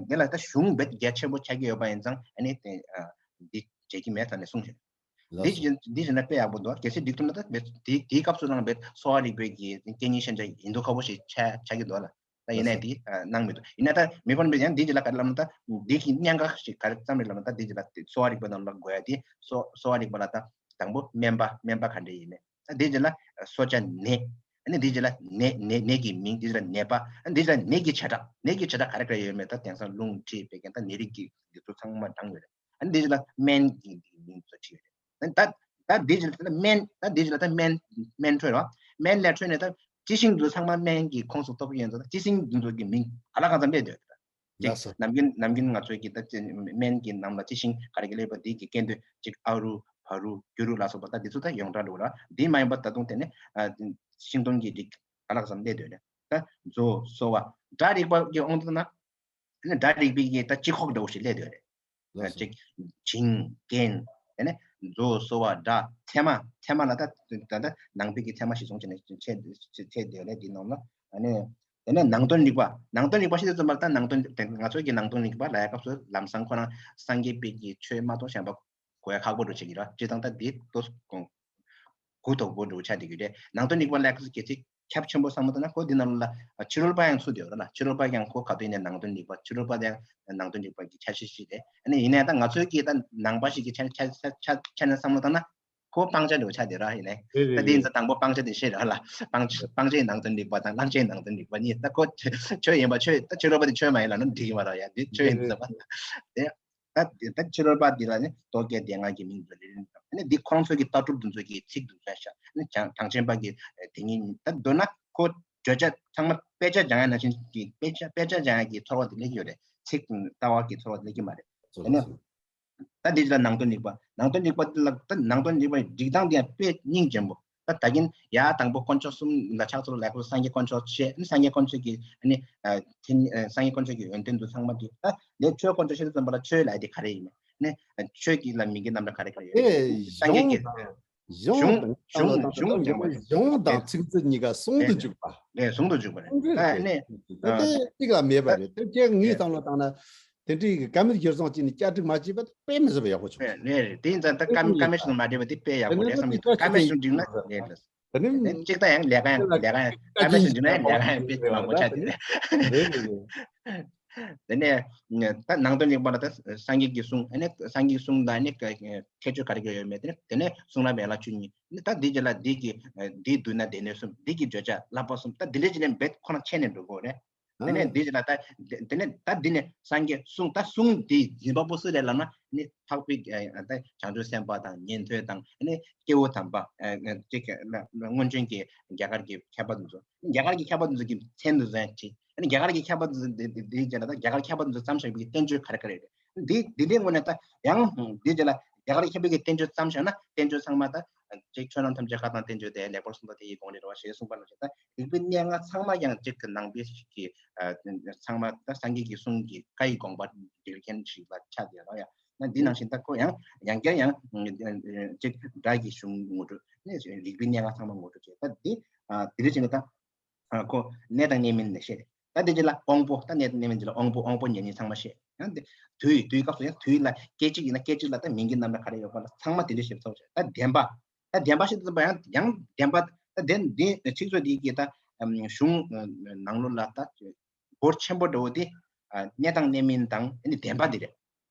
དེ་ལ་ད་གཞུང་རྦད་གལ་ཆེན་པོ་ཆགས་ཀྱི་ཡོད་པ་ཡིན་ཙང་ཨ་ནི་དེ་འདི་བྱེད་ཀྱི་མེད་ཟེར་ནས་གསུངས་ཤིང་། འདི་བྱས་འདི་བྱས་ན་དཔེ་ཡག་པོ་འདུག་གལ་སྲིད་འགྲིག་ཐུབ་ན་ད་རྦད་དེ་དེའི་སྐབས་སུ་རང་རྦད་གསོ་བ་རིག་པའི་གི་སྐད་གཉིས་ཤན་སྦྱར་ཡིན་མདོག་ཁ་པོ་ཞིག་ཆགས་ཆགས་ཀྱི་འདུག་ལ། ད་ཡིན་ནའི་དེ་གནང་མི་འདུག་ཡིན་ན་ད་མི་ཕམ་པས་ཡང་འདི་རྗེས་ལ་ག་རེ་ལབ་ན་ད་འདི་གི་གནད་འགག་ཞིག་ག་རེ་བརྩམས་རེད་ལབ་ན། ད་འདི་རྗེས་ལ་གསོ་བ་རིག་པ་ནང་ལ་དགོས་ཡ་དེ་གསོ་གསོ་བ་རིག་པ་ལ་ད་དང་པོ་སྨན་པ་སྨན་པ་ག་འདྲ་ཡིན་མིན། ད་འདི་རྗེས་ལ་གསོ་བྱ་ནད། ཨ་ནི་འདི་རྗེས་ལ་ནད་ནད་ནད་ཀྱི་མིང་། འདི་རྗེས་ལ་ནད་པ། ཨ་ནི་འདི་རྗེས་ལ་ནད་ཀྱི་བྱེ་བྲག་ནད་ཀྱི་བྱེ་བྲག་ག་རེ་ག་རེ་ཡོད་མེད་ད་དེང་སང་རླུང་མཁྲིས་བད་ཀན་ད་ནད་རིགས་ཀྱི་འདི་ཚོ་ཚང་མ་དྲངས་ཡོད་རེད། ཨ་ནི་འདི་རྗེས་ལ་སྨན་གྱི་མིང་ཚོ་བྲིས་ཡོད་རེད། ད་ད་འདི་རྗེས་ལ་ད་སྨན། ད་འདི་རྗེས་ལ་ད་སྨན་སྨན་འཕྲོས་རོགས། སྨན་ལས་འཕྲོས་ནས་ད་སྤྱི་ཤིང་འདི་ཚང་མ་སྨན་གྱི་ཁོངས་སུ་གཏོགས་ཀྱི་ཡོད་ཚོ། ད་སྤྱི་ཤིང་འདི་ཚོ་གི་མིང་ག་ལ་གང་འཚམ་སླེབས་བསྡད་ཡོད་རེད། ད་གཅིག་ནམ་རྒྱུན་ནམ་རྒྱུན་ང་ཚོའི་གི་ད་སྨན་གྱི་ནང་ལ་སྤྱི་ཤིང་ག་རེ་གི་སླེབས་པ་འདི་གི་སྐད་དོད་གཅིག་ཨ་རུ་བ་རུ་གུ་རུ་ལ་སོགས་པ་ད་འདི་ཚོ་ད་ཡོངས་གྲགས་འགྲོ་ར། འདི་མ་ཡིན་པ་ད་དུང་དེ་ནས་ཤིང་སྡོང་གི་རིགས་ག་ལ་གང་འཚམ་སླེབས་བསྡད་ཡོད་རེད། ད་མཛོ་གསོ་བ་སྒྲ་རིག་པ་གི་དབང་དུ་ན། ཨ་ནི་སྒྲ་རིག་པའི་གི་ད་སྤྱི་ཁོག་འདྲ་བོ་ཞིག་སླེབས་བསྡད་ཡོད་རེད། ལགས་སོ། གཅིག་བྱིང་རྐྱེན། དེ་ནས་མཛོ་གསོ་བ་སྒྲ་ཚད་མ། ཚད་མ་ལ་ད་ད་ད་ནང་པའི་གི་ཚད་མ་ཞིག་བཟུང་བྱས་ནས་ཆད་ཆད་བསྡད་ཡོད་རེད་འདི་ནང་ལ། ཨ་ནི་དེ་ནས་ནང་དོན་རིག་པ། ནང་དོན་རིག་པ་ཞེས་དུས་ཙམ་པར་ད་ནང་དོན་དེ་ང་ཚོའི་གི་ནང་དོན་རིག་པ་ལ་ཡ་སྐབས་སུ་ལམ་སང་ཁོ་རང་སངས་རྒྱས་པའི་གི་ཆོས་མ་གཏོགས་གཞན་པ་གོ་ཡ་ཁག་པོ་འགྲོ་བྱེད་ཀྱི་ར། སྤྱིར་བཏང་ད་འདི་ཏོ་གོང་གུ་དོག་པོ་འགྲོ་ཆགས་བསྡད་ཀྱི་རེད། ནང་དོན་རིག་པ་ལ་ཡ་སྐབས་སུ་གལ་ཆེ་ཁྱབ་ཆེན་པོ་བསམ་བློ་བཏང་ན་ཁོ་འདི་ནང་ལ་ཕྱི་རོལ་པ་ཡང་ཚུད་དེ་ཡོད་རེད་ལ། ཕྱི་རོལ་པ་ཡང་ཁོ་ག་དུས་ནས་ནང་དོན་རིག་པ། ཕྱི་རོལ་པ་ཡང་ནང་དོན་རིག་པ་གི་ཁྱད་ཆོས་ཤིག་རེད། ཨ་ནི་ཡིན་ནའི་ད་ང་ཚོའི་གི་ད་ནང་པ་ཞིག་གི་ཆ་ཆ་ཆ་ཆ་ནས་བསམ་བློ་བཏང་ན་ཁོ་སྤང་བྱ་འདྲ་བོ་ཆགས་བསྡད་ར། ཡིན་ནའི་རེད་ད་རེད་དེ་ཡིན་རེད། ཙང་དང་པོ་སྤང་བྱ་དེ་ཤེས་ར་ལ། སྤང་སྤང་བྱའི་ནང་དོན་རིག་པ་དང་བླང་བྱའི་ནང་དོན་རིག་པ་གཉིས། ད་ཁོ་ཆོས་ཡིན་པ་ཆོས། ད་ཕྱི་རོལ་པ་དེ་ཆོས་མ་ཡིན་ལབ་ན་འགྲིག་གི་མ་རེད་ཡ། འདི་ཆོས་ཡིན་རེད་ཙང་རེད། ད་དེ་ད་ཕྱི་རོལ་པ་འདི་ལ་ནི་རྟོག་གེ་སྡེ་ལྔ་གི་མིང་དུ་ལེ་ལེ་དང་། ཨ་ནི་འདི་ཁོང་ཚོ་གི་ལྟ་གྲུབ་འདི་ཚོ་གི་ཚིག་འདི་ཚོ་ཤ། ཨ་ནི་གྲངས་གྲངས་ཅན་པ་གི་དེ་ཉིད་ད་མདོར་ན་ཁོ་བརྗོད་བྱ་ཚང་མ་དཔེ་ཆ་སྦྱང་ཡ་ནང་བཞིན་གྱི་དཔེ་ཆ་དཔེ་ཆ་སྦྱང་ཡ་གི་ཚོར་བ་དེ་སླེབས་ཀྱི་ཡོད་རེད། ཚིག་ལྟ་བ་གི་ཚོར་བ་དེ་སླེབས་ཀྱི་མ་རེད། ཨ་ནི་ད་འདི་ལ་ནང་དོན་རིག་པ། ནང་དོན་རིག་པ་འདི་ལ་ད་ནང་དོན་རིག་པའི་སྒྲིག་སྟངས་དེ་ཡང་དཔེ་སྙིང་རྗེ་པོ། ད་ད་གིན་ཡ་དང་པོ་དཀོན་མཆོག་གསུམ་ལ་ཕྱག་འཚལ་ལོ་ལབ་སྐབས་སངས་རྒྱས་དཀོན་མཆོག་བཤད། ཨ་ནི་སངས་རྒྱས་དཀོན་མཆོག་གི་ཨ་ནི་ཨ་དེ་ཨ་སངས་རྒྱས་དཀོན་མཆོག་གི་ཡོན་ཏན་དུ་ཚང་མ་འདུས། ད་ལས་ཆོས་དཀོན་མཆོག་བཤད་དུས་ཙམ་པ་ལ་ཆོས་ལབ་དེ་ག་རེ་ཡིན་མིན། ཨ་ནི་ཆོས་ཀྱི་ལ་མིང་གི་རྣམ་གྲངས་ག་རེ་ག་རེ་ཡོད། དེ་སངས་རྒྱས་ཀྱི་གཞུང་དང་གཞུང་གཞུང་གཞུང་གཞུང་གཞུང་གཞུང་དང་ཚིག་མཛོད་གཉིས་ཀ་ཟུང་དུ་འཇུག་པ། ལས་ཟུང་དུ་འཇུག་པ་རེད། ད་ཨ་ནི་དེ་གཅིག་ལ་མེད་པ་རེད། དེ་ཀྱང་ངས་བསམ་བློ་བཏང་ན། དེ་འདྲའི་གི་བཀའ་མོལ་གཞིར་བཟུང་བྱས་ནས་བསྐྱར་སྒྲིག་མ་བྱས་པ་དཔེ་མི་སྲིད་པ་ཡག་པོ་བྱུང་། ལས་རེད། དེ་ཡིན་ཙང་ད་བཀའ་བཀའ་མོལ་ཞིག་མ་བསྒྲིགས་པ་དེ་དཔེ་ཡག་པོ་རེད་བསམ་གྱི་འདུག་བཀའ་མོལ་ཞིག་བསྒྲིགས་ན་ལས་རེད། དེ་ནི་གཅིག་ད་ཡང་ལས་ཀ་ཡང་ལས་ཀ་ཡང་བཀའ་མོལ་ཞིག་བསྒྲིགས་ན་ཡང་ལས་ཀ་ཡང་དཔེ་མང་པོ་ཆགས་ཀྱི་རེད། རེད་རེད་རེད། དེ་ནས་ད་ནང་དོན་རིག་པ་ལ་ད་སངས་རྒྱས་ཀྱི་གསུང་། ཨ་ནི་སངས་རྒྱས་ཀྱི་གསུང་དང་ཨ་ནི་ཁྱད་ཆོས་ག་རེ་ག་རེ་ཡོད་མེད། དེ་ནས་དེ་ནས་གསུང་རབ་ཡན་ལག་བཅུ་གཉིས། ཨ་ནི་ད་འདི་རྗེས་ལ་འདི་གི་འདི་བསྡུས་ན་སྡེ་སྣོད་གསུམ། འདི་གི་བརྗོད་བྱ་བསླབ་པ་གསུམ། ད་འདི་འདྲ་བྱས་ནས་རྦད་ཁོ་རང་ཆད་ནས་འགྲོ་དགོས་རེད། དེ་ནས་འདི་ལ་ད་དེ་ནས་ད་འདི་ནས་སངས་རྒྱས་གསུང་། ད་གསུང་འདི་འཛིན་པ་པོ་སུ་རེད་ལབ་ན་ནི་འཕགས་པའི་ད་བྱང་ཆུབ་སེམས་དཔའ་དང་ཉན་ཐོས་དང་ནི་སྐྱེས་བུ་དམ་པ་ཅིག་སྔོན་བྱོན་གྱི་རྒྱ་གར་གྱི་མཁས་པ་འདི་ཚོ། རྒྱ་གར་གྱི་མཁས་པ་འདི་ཚོ་གི་མཚན་འདི་ཚོ་ཡང་བྲིས། ཨ་ནི་རྒྱ་གར་གྱི་མཁས་པ་འདི་ཚོ་འདི་འདི་རྗེས་ལ་ད་རྒྱ་གར་མཁས་པ་འདི་ཚོ་བརྩམས་བཞག་པའི་བསྟན་བཅོས་ག་རེ་ག་རེ་རེད། འདི་འདི་འདྲའི་ངོས་ནས་ད་ཡང་འདི་རྗེས་ལ་རྒྱ་གར་མཁས་པའི་གི་བསྟན་བཅོས་བརྩམས་བཞག་ན་བསྟན་བཅོས་ཚང་མ་ད་ཅིག་ཆོས་རྣམས་ཐམས་ཅད་ཁ་དང་བསྟན་བཅོས་ཏེ་ལེགས་པར་གསུངས་པ་དེ་ཡི་དགོངས་ནས་རེད་བ་ཞེས་གསུངས་པ་ནང་བཞིན། ད་རིག་པའི་གནས་ལྔ་ཚང་མ་ཡང་གཅིག་གི་ནང་པའི་ཞིག་གི་ཚང་མ་ད་སངས་རྒྱས་ཀྱི་གསུང་གི་བཀའ་ཡི་དགོངས་པ་འགྲེལ་མཁན་ཞིག་ལ་ཆགས་བསྡད་རོགས་ཡ། ན་འདི་ནང་བཞིན་ད་ཁོ་ཡང་ཡང་བསྐྱར་ཡང་གཅིག་སྒྲ་གི་གཞུང་ངོ་སྤྲོད་ནས་རིག་པའི་གནས་ལྔ་ཚང་མ་ངོ་སྤྲོད་བྱས། ད་འདི་དེ་འདྲ་བྱས་ནས་ད་ཁོ་གནས་དང་གནས་མིན་ནས་བཤད། ད་འདི་རྗེས་ལ་དབང་པོ། ད་གནས་དང་གནས་མིན་རྗེས་ལ་དབང་པོ། དབང་པོ་ཉིད་ནི་ཚང་མ་བཤད། ཡང་འདི་དུས་དུས་སྐབས་སུ་ཡང་དུས་ལ་སྐད་ཅིག་ཡིན་ན་སྐད་ཅིག་ལ་ད་མིང་གི་རྣམ་གྲངས་ག་རེ་ཡོད་པ་ལ་ཚང་མ་དེ་འདྲ་ཞིག་ཚོགས་བྱས། ད་བདེན་པ། ད་བདེན་པ་ཞིག་ཏུ་ཡང་ཡང་བདེན་པ། ད་དེ་འདི་ཚིག་མཛོད་འདི་གི་ད་གཞུང་ནང་ལོགས་ལ་ད་འབོར་ཆེན་པོ་འདྲ་བོ་དེ་གནས་དང་གནས་མིན་དང་ཨ་ནི་བདེན་པ་འདི་རེད།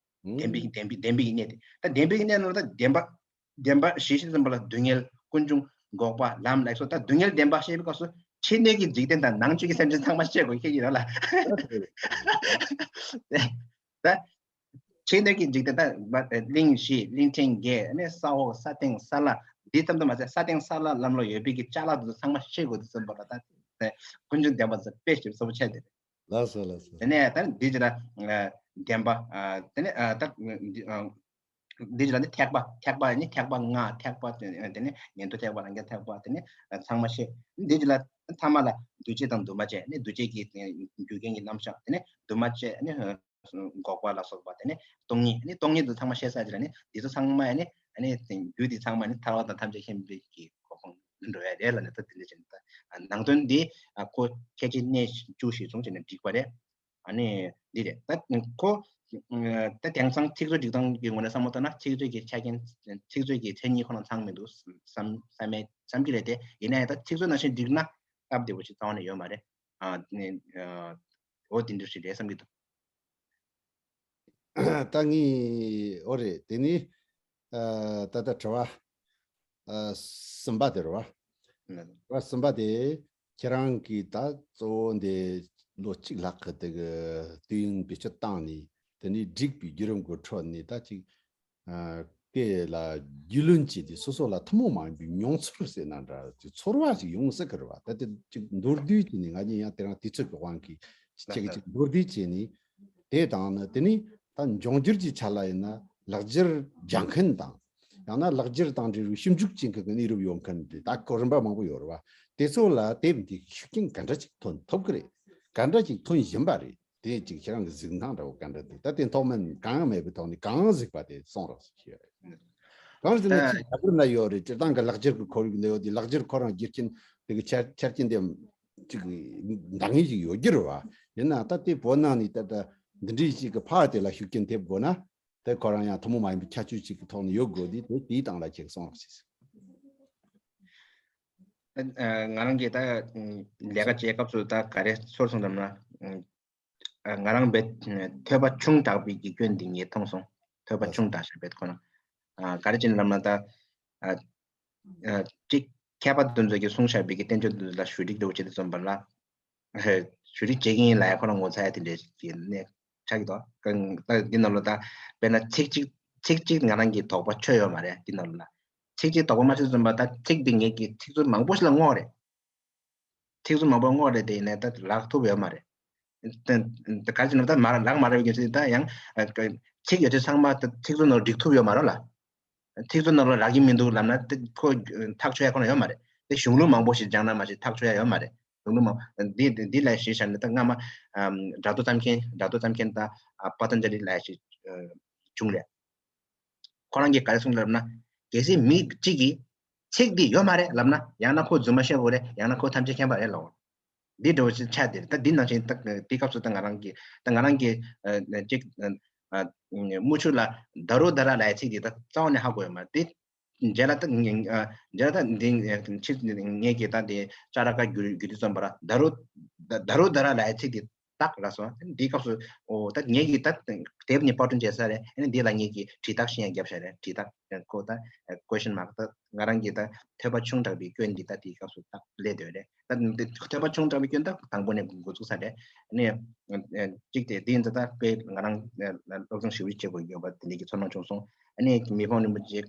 བདེན་པའི་བདེན་པའི་བདེན་པའི་གནས་དེ། ད་བདེན་པའི་གནས་ནང་ལ་ད་བདེན་པ། བདེན་པ་བཞི་ཞིག་ཙམ་པ་ལ་སྡུག་བསྔལ། ཀུན་འབྱུང་། འགོག་པ། ལམ་ལ་སོགས། ད་སྡུག་བསྔལ་བདེན་པ་བཤད་པའི་སྐབས་སུ་ཕྱི་སྣོད་ཀྱི་འཇིག་རྟེན་དང་ནང་བཅུད་ཀྱི་སེམས་ཅན་ཚང་མ་བཤད་དགོས་ཁེལ་གྱི་རེད་ལ། ད་ཕྱི་སྣོད་ཀྱི་འཇིག་རྟེན་ད་གླིང་བཞི། གླིང་ཕྲན་བརྒྱད། ནས་ས་འོག་ས་སྟེང་ས་བླ། འདི་ཙམ་དུ་མ་ཟད་ས་སྟེང་ས་བླ་ལམ་ལ་ཡོད་པའི་གི་ཅ་ལག་འདི་ཚོ་ཚང་མ་བཤད་དགོས་དུས་ཙམ་པ་ལ་ད་ཀུན་འབྱུང་བདེན་པ་ཚོ་དཔེ་ཞིབ་ཚོ་བོ་ཆད་དེ་རེད། ལགས་སོ་ལགས་སོ། དེ་ནས་ད་འདི་ཅི་ལ་བདེན་པ། དེ་ནས་ད་འདི་ཅི་ལ་ནི་ཐེག་པ། ཐེག་པ་ནི་ཐེག་པ་ལྔ། ཐེག་པ་དེ་ནས་ཉན་ཐོས་ཐེག་པ། རང་རྒྱལ་ཐེག་པ། དེ་ནས་ཚང་མ་བཤད། འདི་ཅི་ལ་ཐ་མ་ལ་འདུས་བྱས་དང་འདུས་མ་བྱས། ནི་འདུས་བྱས་ཀྱི་རྒྱུ་རྐྱེན་གྱི་རྣམ་གཞག་དེ་ནས་འདུས་མ་བྱས་ནི་འགོག་པ་ལ་སོགས་པ། དེ་ནས་སྟོང་ཉིད། ནི་སྟོང་ཉིད་དུ་ཚང་མ་བཤད་ས་ཅི་ལ་ནི་འདི་ཚོ་ཚང་མ་ནི་ནི་རྒྱུ་འདི་ཚང་མ་ནི་ཐར་པ་དང་ཐམས་ཅད་མཁྱེན་པའི་གི་གོ་འཕང་ འགྲོ་ཡ་རེད་ལབ་ནས། ད་དེ་འདྲ་བྱས་ནས་ད་ནང་དོན་འདི་ཨ་ཁོ་ཁྱད་ཆོས་གནས་བཅུ་ཞིག་བྱུང་བྱས་ནས་འགྲིག་པ་རེད། ཨ་ནི་འདི་རེད། ད་ཁོ་ད་དེང་སང་ཚིག་མཛོད་སྒྲིག་སྟངས་ཀྱི་ངོས་ནས་བསམ་བློ་བཏང་ན། ཚིག་མཛོད་ཀྱི་ཆ་རྐྱེན་ཚིག་མཛོད་ཀྱི་མཚན་ཉིད་ཁོ་ན་ཚང་མི་འདུག་བསམ་བསམ་མེད་བསམ་གྱི་རེད་དེ། ཡིན་ན་ཡང་ད་ཚིག་མཛོད་ནང་བཞིན་བསྒྲིགས་ན་སྟབས་བདེ་པོ་ཞིག་རྩ་བ་ནས་ཡོད་མ་རེད། ཨ་ནི་ཨ་འོ་དེ་འདྲ་ཞིག་རེད་བསམ་གྱི་འདུག་ད་ངས་འོ་རེད། དེ་ནི་ཨ་ད་ལྟ་དྲི་བ་ཨ་གསུམ་པ་དེ་རེད་བ། ཨ་དྲི་བ་གསུམ་པ་དེ་ཁྱེད་རང་གིས་ད་གཙོ་བོ་འདི་ལོ་གཅིག་ལྷག་གི་དེ་གི་དུས་ཡུན་བེད་སྤྱོད་བཏང་ནས། དེ་ནས་བསྒྲིགས་པའི་བརྒྱུད་རིམ་གྱི་ཁྲོད་ནས་ད་ཅིག་ཨ་དེ་ལ་རྒྱུས་ལོན་བྱས་ཏེ། སོ་སོ་ལ་ཐུན་མོང་མ་ཡིན་པའི་མྱོང་ཚོར་ཟེར་ན་འདྲ། ཅིག་ཚོར་བ་ཞིག་ཡོང་སྲིད་ཀྱི་རེད་བ། ད་དེ་ཅིག་མདོར་བསྡུས་བྱས་ནས། ང་གཉིས་ཡང་དེ་རིང་དུས་ཚོད་ཀྱི་དབང་གིས་ཅིག་ཅིག་མདོར་བསྡུས་བྱས་ནས། དེ་དང་ནི་དེ་ནི་ད་འབྱུང་འགྱུར་གྱི་ཆ་ལ་ཡིན་ན་ལག་འཁྱེར་རྒྱག་མཁན་དང་། ཡང་ན་ལག་འཁྱེར་དང་འབྲེལ་བའི་ཞིབ་འཇུག་བྱེད་མཁན་གྱི་གནས་རབས་ཡོད་མཁན་དེ། ད་ཁོ་རིམ་པ་མང་པོ་ཡོད་རེད་བ། དེ་ཚོ་ལ་དེབ་འདི་ཤུགས་རྐྱེན་ག་འདྲ་ཅིག་ཐོན་ཐུབ་ཀྱི་རེད། ག་འདྲ་ཅིག་ཐོན་བཞིན་པ་རེད། དེ་ཅིག་ཁྱེད་རང་གི་གཟིགས་སྟངས་འདྲ་བོ་ག་འདྲ་འདུག་ད་དེ་མཐོ་དམན་གང་ཡང་མེད་པའི་ཐོག་ནས་གང་གཟིགས་པ་དེ་གསུང་རོགས་ཞུ་ཡ་རེད། གང་ཟེར་ན་ད་ཅིག་རྒྱ་གར་ན་ཡོད་རེད། སྤྱིར་བཏང་གི་ལག་འཁྱེར་གྱི་ཁོར་ཡུག་འདི་ཡོད་དེ། ལག་འཁྱེར་ཁོ་རང་རྒྱུ་རྐྱེན་དེ་གི་ཆ་ཆ་རྐྱེན་དེ་ཅིག་འདང་ངེས་ཤིག་ཡོད་རྒྱུ་རེད་བ། ཡིན་ན་ད་དེ་བོད་ནང་ནས་ད་ལྟ་འདི་འདྲའི་ཞིག་གི་ཕར་དེ་ལ་ཤུགས་རྐྱེན་ཐེབས་དགོས་ན། དེ་ཁོ་རང་ཡང་ཐུན་མོང་མ་ཡིན་པའི་ཁྱད་ཆོས་ཅིག་གི་ཐོག་ནས་ཡོད་དགོས་དུས། དེ་དེའི་སྟེང་ལ་ཁྱེད་གསུང་རོགས་ཞེས། ཨ་ང་རང་གིས་ད་ལས་ཀ་བྱེད་སྐབས་སུ་ད་ག་རེ་ཚོར་སོང་ལབ་ན། ཨ་ང་རང་བས་ཐོས་པ་ཆུང་དྲགས་པའི་གི་སྐྱོན་འདི་ངས་མཐོང་སོང་། ཐོས་པ་ཆུང་དྲགས་ཤག་བས་ཁོ་ན། ཨ་ག་རེ་བྱས་ནས་ལབ་ན། ད་ཨ་ཨ་གཅིག་མཁས་པ་དེ་ཚོ་གིས་གསུངས་བཞག་པའི་གི་བསྟན་བཅོས་དེ་ཚོ་ལ་ཞུ་སྒྲིག་འདྲ་བོ་བྱེད་དུས་ཙམ་པ་ལ། ཞུ་སྒྲིག་བྱེད་ཀྱི་ཡིན་ལབ་ཡ་ཁོ་རང་ངོ་ཚ་ཡ་དེ་འདྲའི་གི་གནས་ཆགས་ཀྱི་འདུག་ད་འདི་ནང་ལ་ད་དཔེར་ན་ཚིག་གཅིག་ཚིག་གཅིག་ང་རང་གིས་དོགས་པ་ཆོད་ཡོད་མ་རེད། འདི་ནང་ལ་ཚིག་གཅིག་དོགས་པ་མ་ཆོད་ཙམ་པ། ད་ཚིག་འདི་ངེད་ཀྱིས་ཚིག་མཛོད་མང་པོ་ཞིག་ལ་བསྔོགས་རེད། ཚིག་མཛོད་མང་པོ་བསྔོགས་རེད། དེ་ཡིན་ནའི་ད་རག་ཐུབ་ཡོད་མ་རེད། ད་ད་ག་རེ་བྱས་ན་ད་མ་རག་མ་རག་པའི་རྒྱུ་མཚན་ད་ཡང་ཚིག་ཡོད་ཚད་ཚང་མ་ད་ཚིག་མཛོད་ནང་སྒྲིག་ཐུབ་ཡོད་མ་རེད་ལ། ཚིག་མཛོད་ནང་ལ་རག་གི་མི་འདུག་ལབ་ན་དེ་ཁོ་ཐག་ཆོད་ཡ་ཁོ་ན་ཡོད་མ་རེད། དེ་གཞུང་ལུགས་མང་པོ་ཞིག་སྦྱངས་ན་མ་ཞིག་ཐག་ཆོད་ཡ་ཡོད་མ་རེད། གཞུང་ལུགས་མང་འདི་འདི་འདི་ལ་གཞི་བཞག་ནས་ད་སྔ་མ་ཨམ་སྒྲ་མདོ་བརྩམས་མཁན། སྒྲ་མདོ་བརྩམས་མཁན་ད་ཨ་པ་ཏན་ཇ་ལི་ལབ་ཡ་ཞིག་ཨ་བྱུང་རེད། ཁོ་རང་གིས་ག་རེ་གསུངས་ལབ་ན། གལ་སྲིད་མི་གཅིག་གིས་ཚིག་འདི་ཡོད་མ་རེད་ལབ་ན། ཡང་ན་ཁོ་རྫུན་མ་བཤད་དགོས་རེད། ཡང་ན་ཁོ་ཐམས་ཅད་མཁྱེན་པ་རེད་ལབ། འདི་འདྲ་བོ་ཞིག་ཆགས་བསྡད་རེད། ད་འདི་ནང་བཞིན་ད་དེ་སྐབས་སུ་ད་ང་རང་གིས་ད་ང་རང་གིས་ཨ་ཅིག་ཨ་མུ་ཆུ་ལ་ད་རུ་ད་ར་ལབ་ཡའི་ཚིག་འདི་ད་རྩ་བ་ནས་ཧ་གོ་ཡོད་མ་རེད། དེ་རྗེས་ལ་ད་ངས་ཨ་རྗེས་ལ་ད་འདི་ཕྱིར་ངས་ཀྱིས་ད་འདི་ཅ་ར་ཀ་བསྒྱུར་བསྒྱུར་དུས་ཙམ་པ་ལ། ད་རུ་ད་ད་རུ་ད་ར་ལབ་ཡའི་ཚིག་འདི་ཏག་རག་སོང་། འདིའི་སྐབས་སུ་འོ་ད་ངེད་ཀྱིས་ད་དེབ་ནས་པར་སྐྲུན་བྱས་ཚར་རེད། ཨ་ནི་འདི་ལ་ངེད་ཀྱིས་བྲིས་རྟགས་ཤིག་ཡང་བརྒྱབ་བཞག་རེད། བྲིས་རྟགས་ཁོ་ད་ཀོ་ཤན་མཱག་ད་ང་རང་གིས་ད་ཐོས་པ་ཆུང་དྲགས་པའི་སྐྱོན་འདི་ད་དེའི་སྐབས་སུ་ཏག་སླེབས་བསྡད་རེད། ད་འདི་ཐོས་པ་ཆུང་དྲགས་པའི་སྐྱོན་ད་དང་པོ་ནས་འགོ་བཙུགས་ཚར་རེད། ཨ་ནི་གཅིག་དེ་འདི་ཡིན་ད། ད་དཔེ་ང་རང་སློབ་སྦྱོང་ཞེ་པོ་བྱེད་དགོས་ཀྱི་ཡོད་པ་དེ་འདྲའི་གི་ཚོར་སྣང་བྱུང་སོང་། ཨ་ནི་མི་ཕམ་རིན་པོ་ཆེ་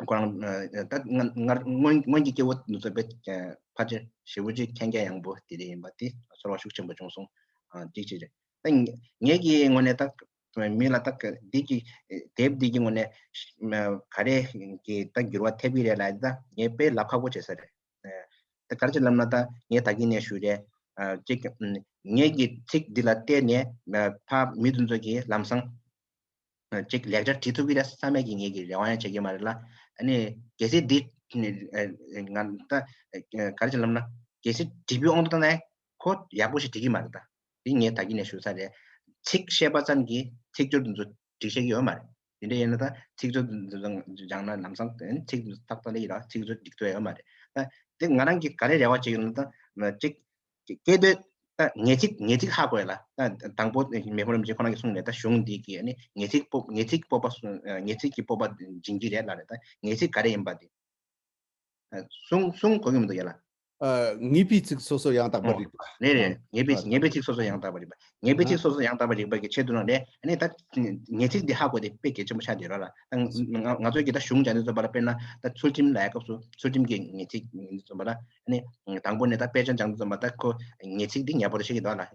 ཁོ་རང་ད་ང་ང་སྔོན་སྔོན་གྱི་སྐྱེ་བོ་འདི་ཚོ་དཔེ་ཕལ་ཆེར་ཞེ་པོ་ཅིག་མཁྱེན་རྒྱ་ཡངས་པོ་དེ་འདྲ་ཡིན་པ་དེ་ཚོར་བ་ཤུགས་ཆེན་པོ་བྱུང་སོང་། ཨ་གཅིག་གཅིག་རེད། ད་ངེད་ཀྱི་ངོས་ནས་ད་མི་ལ་ད་འདི་གི་དེབ་འདི་གི་ངོས་ནས་ག་རེ་གི་ད་འགྱུར་བ་ཐེབས་ཀྱི་རེད་ལབ་ཡ་དེ་ད་ངས་དཔེ་ལབ་ཁག་པོ་བྱེད་ས་རེད། ད་ག་རེ་བྱས་ལབ་ན། ད་ངས་ད་གིན་ནས་ཞུས་རེད། ཨ་གཅིག་ངེད་ཀྱི་ཚིག་འདི་ལ་བལྟས་ནས་ཕ་མི་དེ་ཚོ་གིས་ལམ་སང་ཨ་གཅིག་ལེགས་སྦྱར་བྲིས་ཐུབ་ཀྱི་རེད་བསམ་ཡས་ཀྱི་ངེད་ཀྱི་རེ་བ་ཡང་བྱེད་ཀྱི་མ་རེད་ལ། ཨ་ནི་གལ་སྲིད་འདི་ང་ད་ག་རེ་བྱས་ལབ་ན། གལ་སྲིད་བྲིས་པའི་དབང་དུ་བཏང་ན་ཁོ་ཡག་པོ་ཞིག་བྲིས་ཀྱི་མ་རེད། ད་འདི་ངས་ད་གིན་ནས་ཞུ་ས་རེད། ཚིག་བཤད་པ་ཙམ་གྱིས་ཚིག་སྦྱོར་དེ་ཚོ་སྒྲིག་ཤེས་ཀྱི་ཡོད་མ་རེད། དེ་འདྲ་ཡིན་ན་ད་ཚིག་མཛོད་སྦྱངས་ན་ལམ་སང་ཚིག་མཛོད་ཏག་ཏག་སླེབས་ཀྱི་རེད། ཚིག་མཛོད་སྒྲིག་ཐུབ་ཡ་ཡོད་མ་རེད། ད་དེ་ང་རང་གིས་ག་རེ་རེ་བ་བྱེད་ཀྱི་ཡོད་ན། ད་གཅིག་སྐད་དོད་ད་ངེས་ཚིག་ངེས་ཚིག་ཧ་གོ་ཡ་ལ། ད་དང་པོ་མི་ཕམ་རིན་པོ་ཆེ་ཁོ་རང་གིས་གསུངས་ནས། ད་གཞུང་འདི་གི་ཨ་ནི་ངེས་ཚིག་སྤོབས་ངེས་ཚིག་སྤོབས་པ་ངེས་ཚིག་གི་སྤོབས་པ་འབྱིན་གྱི་རེད་ལབ་རེད། ད་ངེས་ཚིག་ག་རེ་ཡིན་པ་དེ། ཨ་གསུང་གསུང་གོ་གི་མི་འདུག་ཡ་ལ། ཨ་ངེས་པའི་ཚིག་སོ་སོ་ཡང་དག་པར་ཨོ། རིག་པ། རེད་རེད། ཨ་ངེས་པའི་ཨ་ངེས་པའི་ཚིག་སོ་སོ་ཡང་དག་པར་རིག་པ། ངེས་པའི་ཨ་ཚིག་སོ་སོ་ཡང་དག་པར་རིག་པ་གི་ཆེད་དུ་ནང་ནས། ཨ་ནི་ད་ངེས་ཚིག་འདི་ཧ་གོ་དེ་དཔེ་གལ་ཆེན་པོ་ཆགས་བསྡད་རོགས་ལ། ད་ང་ང་ཚོས་ཀྱི་ད་གཞུང་སྦྱང་དུས་ཙམ་པ་ལ། དཔེར་ན་ད་ཚུལ་ཁྲིམས་ལབ་ཡ་སྐབས་སུ་ཚུལ་ཁྲིམས་ཀྱི་ངེས་ཚིག་ཡིན་དུས་ཙམ་པ་ལ། ཨ་ནི་དང་པོ་ནས་ད་དཔེ་ཆ་སྦྱང་དུས་ཙམ་པ། ད་ཁོ་ངེས་ཚིག་འདི་ངེས་པར་ཤེས་ཀྱི་འདུག་ལ། ཨ་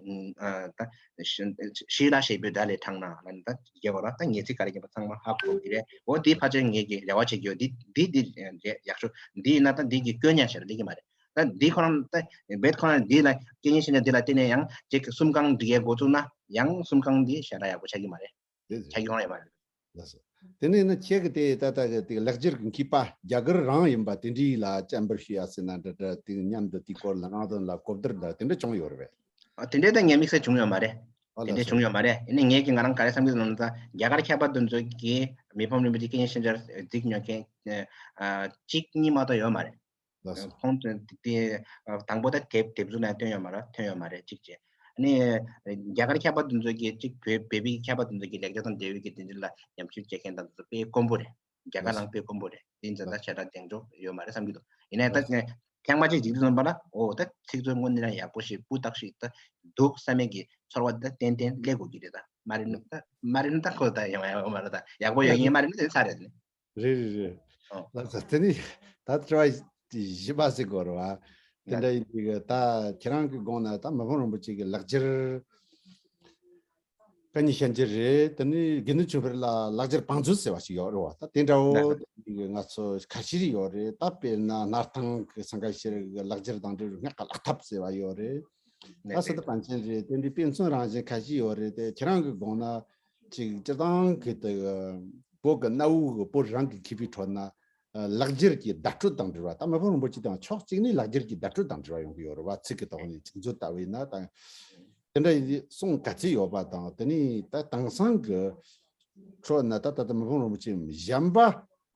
ད་ཤི་ཤི་ལ་ཞེས་པའི་སྒྲ་ལས་དྲངས་ན་ལ་ནི་ད་རྒྱལ་བ་ར། ད་ངེས་ཚིག་ག་རེ་ཡིན་པ་ཚང་མ་ཧ་གོ་གི་རེད། འོ་འདི་ཕལ་ཆེར་ངེད་ཀྱི་རེ་བ་བྱེད་ཀྱི་ཡོད། འདི་འདི་འདི་རེད། ཡག་ཤོས་འདི་ཡིན་ན་ད་འདི་གི་སྐྱོན་ཡང་ཞེ་དྲག་སླེབས་ཀྱི་མ་རེད། ད་འདི་ཁོ་རང་ད་རྦད་ཁོ་རང་འདི་ལ་སྐད་ངན་བཤད་ན། འདི་ལ་བརྟེན་ནས་ཡང་ཅིག་གསུམ་རྐང་འབྲི་ཡས་འགོ་བཙུགས་ན་ཡང་གསུམ་རྐང་འདི་ཞེ་དྲག་ཡག་པོ་ཆགས་ཀྱི་མ་རེད། དེ་ཆགས་ཀྱི་ཡོང་ཡ་མ་རེད། ལགས་སོ། དེ་ནས་ནི་ཁྱེད་ཀྱི་དེ་ད་ལྟ་གི་དེ་ལེགས་སྦྱར་གྱི་མཁས་པ་རྒྱ་གར་རང་ཡིན་པ་དེ་འདྲའི་ལ་བཅར་འབུལ་ཞུ་ཡ་ཟེར་ན་འདྲ་འདྲ། དེ་མཉམ་དུ་དེའི་སྐོར་ལ་རང་དོན་ལ་གོ་བསྡུར་འདྲ་དེ་འདྲ་བྱུང་ཡོད་རེད་པས། ཨ། དེ་འདྲའི་ད་ངས་དམིགས་བསལ་བྱུང་ཡོད་མ་རེད། ཨོ་དེ་ལགས་འདྲའི་སོ། བྱུང་ཡོད་མ་རེད། ཡིན་ནའི་ངས་ཀྱི་ང་རང་ག་རེ་བསམ་གྱི་འདུག་ལབ་ན། ད་རྒྱ་གར་མཁས་པ་དེ་ཚོ་གིས་མི་ཕམ་རིན་པོ་ཆེ་སྐད་ཆ་བཤད་འཆར་གཟིགས་མྱོང་མཁན་ཨ་གཅིག་གཉིས་མ་གཏོགས་ཡོད་མ་རེད། ལགས་སོ། ཁོང་ཚོས་དེ་དང་པོ་ད་དེབ་དེབ་གཟུགས་ནང་ཐོན་ཡོད་མ་རེད། ཐོན་ཡོད་མ་རེད་གཅིག་བྱས། ཨ་ནི་རྒྱ་གར་མཁས་པ་དེ་ཚོ་གིས་གཅིག་བོད་བོད་པའི་མཁས་པ་དེ་ཚོ་གིས་ལེགས་སྦྱར་དང་འབྲེལ་བའི་གི་དེ་འདྲ་ལ་ཉམས་ཞིབ་བྱེད་མཁན་དང་དེ་ཚོ་དཔེ་དཀོན་པོ་རེད། རྒྱ་གར་ནང་དཔེ་དཀོན་པོ་རེད། དེ་ཡིན་ཙང་ད་བྱེ་བྲག་སྡེང་འཇོག་ཡོད་མ་རེད་བསམ་གྱི་འདུག་ཡིན་ནའི་ད་ཐེངས་མ་གཅིག་གཟིགས་དུས་ཙམ་པ་ལ་འོ་ད་ཚིག་མཛོད་དངོས་གནས་ཡག་པོ་ཞིག་སྤུས་དག་ཞིག་ད་འདུག་བསམ་མེད་ཀྱི་ཚོར་བ་ད་ཏན་ཏན་སླེབས་དགོས་ཀྱི་རེད། ད་མ་རེད་ན་ད་མ་རེད་ན་ད་ཁོ་ད་ཡོང་ཡ་ཡོད་མ་རེད། ད་ཡག་པོ་ཡོད་ཡིན་མ་རེད་ན་དེ་ཚར་རེད། རེད་རེད་རེད། ཨོ། ལགས་སོ། དེ་ནི་ད་དྲི་བ་བཞི་པ་ཟེར་དགོས་རེད་བ། དེ་འདྲ་ཡིན་དུས་ད་ཁྱེད་རང་གི་དགོངས་ན་ད་མི་ཕམ་རིན་པོ་ཆེ་གི་ལེགས་སྦྱར་བཀའ་རྙིང་བཤད་འཆར་རེད། དེ་ནི་དགེ་འདུན་ཆོས་འཕེལ་ལ་ལེགས་སྦྱར་བང་མཛོད་ཟེར་བ་ཞིག་ཡོད་རེད་བ། ད་དེ་འདྲ་བོ་ལགས་སོ། ང་ཚོ་ཁ་ཤས་རེ་ཡོད་རེད། ད་དཔེར་ན་སྣར་ཐང་གི་སེང་གེ་ཤེས་རིག་གི་ལེགས་སྦྱར་དང་འབྲེལ་བའི་སྔགས་ཀྱི་ཀློག་ཐབས་ཟེར་བ་ཡོད་རེད། ད་ལགས་སོ། སི་ཏུ་པཎ་ཆེན་རེད། དེ་འདྲའི་དཔེ་མཚོན་རང་བཞིན་ཁ་ཤས་ཡོད་རེད། དེ་ཁྱེད་རང་གི་དགོངས་ན་ཅིག་སྤྱིར་བཏང་གི་དེ་བོད་ཀྱི་གནའ་བོའི་བོད་རང་གི་མཁས་པའི་ཁྲོད་ན་ལེགས་སྦྱར་གྱི་བརྡ་སྤྲོད་དང་འབྲེལ་བ། ད་མི་ཕམ་རིན་པོ་ཆེ་དང་ཕྱོགས་གཅིག་ནས་ལེགས་སྦྱར་གྱི་བརྡ་སྤྲོད་དང་འབྲེལ་བ་ཡོང་གི་ཡོད་རེད་བ། ཚིག་གི་ཐོག་ནས་ཚིག་མཛོད་ལྟ་བུ་ཡིན་ན་ད་དེ་འདྲ་ཡིན་དུས་གསུང་ག་ཚོད་ཡོད་པ་དང་། དེ་ནས་ད་དེང་སང་གི་ཁྲོད་ན་ད་ད་ལྟ་མི་ཕམ་རིན་པོ་ཆེ་གཞན་པ་